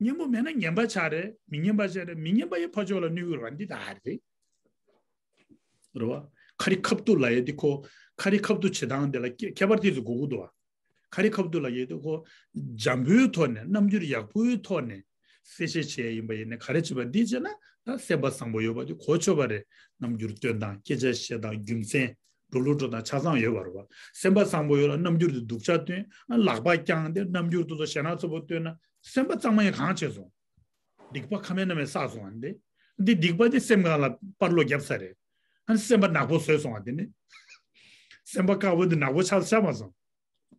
སྙན་པོ་མེད་ན་ངན་པ་ཆགས་རེད། མི་སྙན་པ་ཆགས་རེད། མི་སྙན་པ་ཡི་ཕ་ཕྱོགས་ལ་གནོད་ཀྱི་རེད་བ་འདི་ད་རེད། རེད་བ། ཁ་རི་ཁ་ཐུག་ལབ་ཡས་འདི་ཁོ། ཁ་རི་ཁ་ཐུག་བྱེད་སྟངས་འདི་ལ་ཁྱད་པར་དེ་ཚོ་དགོས་ཀྱི་འདུག་བ། ཁ་རི་ཁ་ཐུག་ལབ་ཡས་འདི་ཁོ། འཇམ་པོའི་ཐོག་ནས་རྣམ་འགྱུར་ཡག་པོའི་ཐོག་ནས་གསལ་བཤད་བྱས་ཡིན་པ་ཡིན་ན་ག་རེ་བྱེད་པ་འདི་བྱས་ན་ད་སེམས་པ་བཟང་པོ་ཡོད་པ་འདི་གོ་ཆོད་པ་རེད། རྣམ་འགྱུར་སྟོན་སྟངས་སྐད་ཆ་བཤད་སྟངས་རྒྱུ་མཚན་འགྲོ་ལུགས་འགྲོ་སྟངས་ཆ་ཚང་ཡོད་པ་རེད་བ། སེམས་པ་བཟང་པོ་ཡོད་ལ་རྣམ་འགྱུར་དེ་སྡུག་ཅག་སྟོན་ལག་པ་བརྐྱངས་ཏེ་རྣམ་འགྱུར་དེ་ཚོ་ཞེ་ན་ཚ་པོ་སྟོན་ན་སེམས་པ་གཙང་མ་ཡང་གང་བྱས་སོང་། སྡིག་པ་ཁ་མེད་ན་མེད་བསགས་སོང་བ་འདི། འདི་སྡིག་པ་འདི་སེམས་ཁང་ལ་པར་ལོ་བརྒྱབ་ས་རེད། ཨ་ནི་སེམས་པ་ནག་པོ་བཟོས་སོང་བ་འདི་ནི། སེམས་པ་དཀར་པོ་འདི་ནག་པོ་ཆགས་ཆགས་མ་སོང་།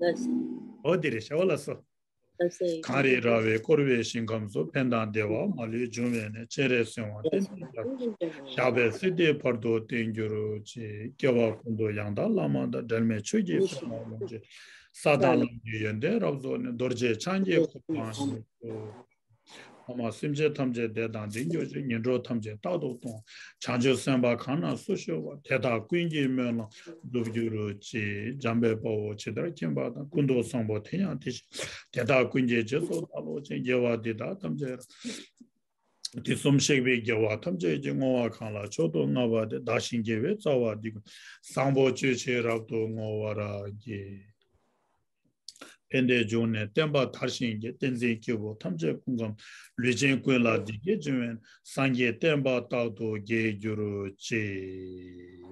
ལགས་སོ། འོ་འདི་རེད་ཤ་བ་ལ་སོ། ལགས་སོ། གངས་རི་ར་བས་བསྐོར་བའི་ཞིང་ཁམས་སུ། ཕན་དང་བདེ་བ་མ་ལུས་འབྱུང་བའི་གནས། སྤྱན་རས་གཟིགས་དབང་བསྟན་པའི་རྒྱལ་པོ། ཞགས་པའི་བསིལ་ལྡན་བར་དུ་བརྟན་གྱུར་ཅིག་སྐྱེ་བ་ཀུན་ཏུ་ཡང་དག་བླ་མ་དང་། འབྲལ་མེད་ཆོས་ཀྱི་ཕ་རོལ་ཏུ་ཕྱིན། ས་དང་ལམ་གྱི་ཡོན་ཏན་རབ་རྫོགས་ནས། རྡོ་རྗེ་འཆང་གི་གོ་འཕང་མཆོག་ཏུ། ཐ་མ་སེམས་ཅན་ཐམས་ཅད་བདེ་དང་ལྡན་གྱུར་ཅིག་ངན་འགྲོ་ཐམས་ཅད་རྟག་ཏུ་སྟོངས། བྱང་ཆུབ་སེམས་དཔའ་གང་ན་སུ་གཤེགས་པ། དེ་དག་ཀུན་གྱི་སྨོན་ལམ་འགྲུབ་གྱུར་ཅིག་འཇམ་དཔལ་དཔའ་བོས་ཇི་ལྟར་མཁྱེན་པ་དང་། ཀུན་ཏུ་བཟང་པོ་དེ་ཡང་དེ་བཞིན་དེ་དག་ཀུན་གྱི་རྗེས་སུ་བདག་སློབ་ཅིང་། དགེ་བ་འདི་དག་ཐམས་ཅད་དུས་གསུམ་གཤེགས་པའི་རྒྱལ་བ་ཐམས་ཅད་ཀྱིས། བསྔོ་བ་གང་ལ་མཆོག་ཏུ་བསྔགས་པ་དེས། བདག་གཞན་དགེ་བའི་རྩ་བ་འདི་ཀུན། བཟང་པོ་སྤྱོད་ཕྱིར་རབ་ཏུ་བསྔོ་བར་བགྱི། ཕན་བདེའི་འབྱུང་གནས་བསྟན་པ་དར་ཞིང་རྒྱས། བསྟན་འཛིན་སྐྱེས་བུ་ཐམས་ཅད་སྐུ་ཁམས། ལུས་ཅན་ཀུན་ལ་བདེ་སྐྱིད་འབྱུང་བའི། སངས་རྒྱས་བསྟན་པ་རྟག་ཏུ་རྒྱས་གྱུར་ཅིག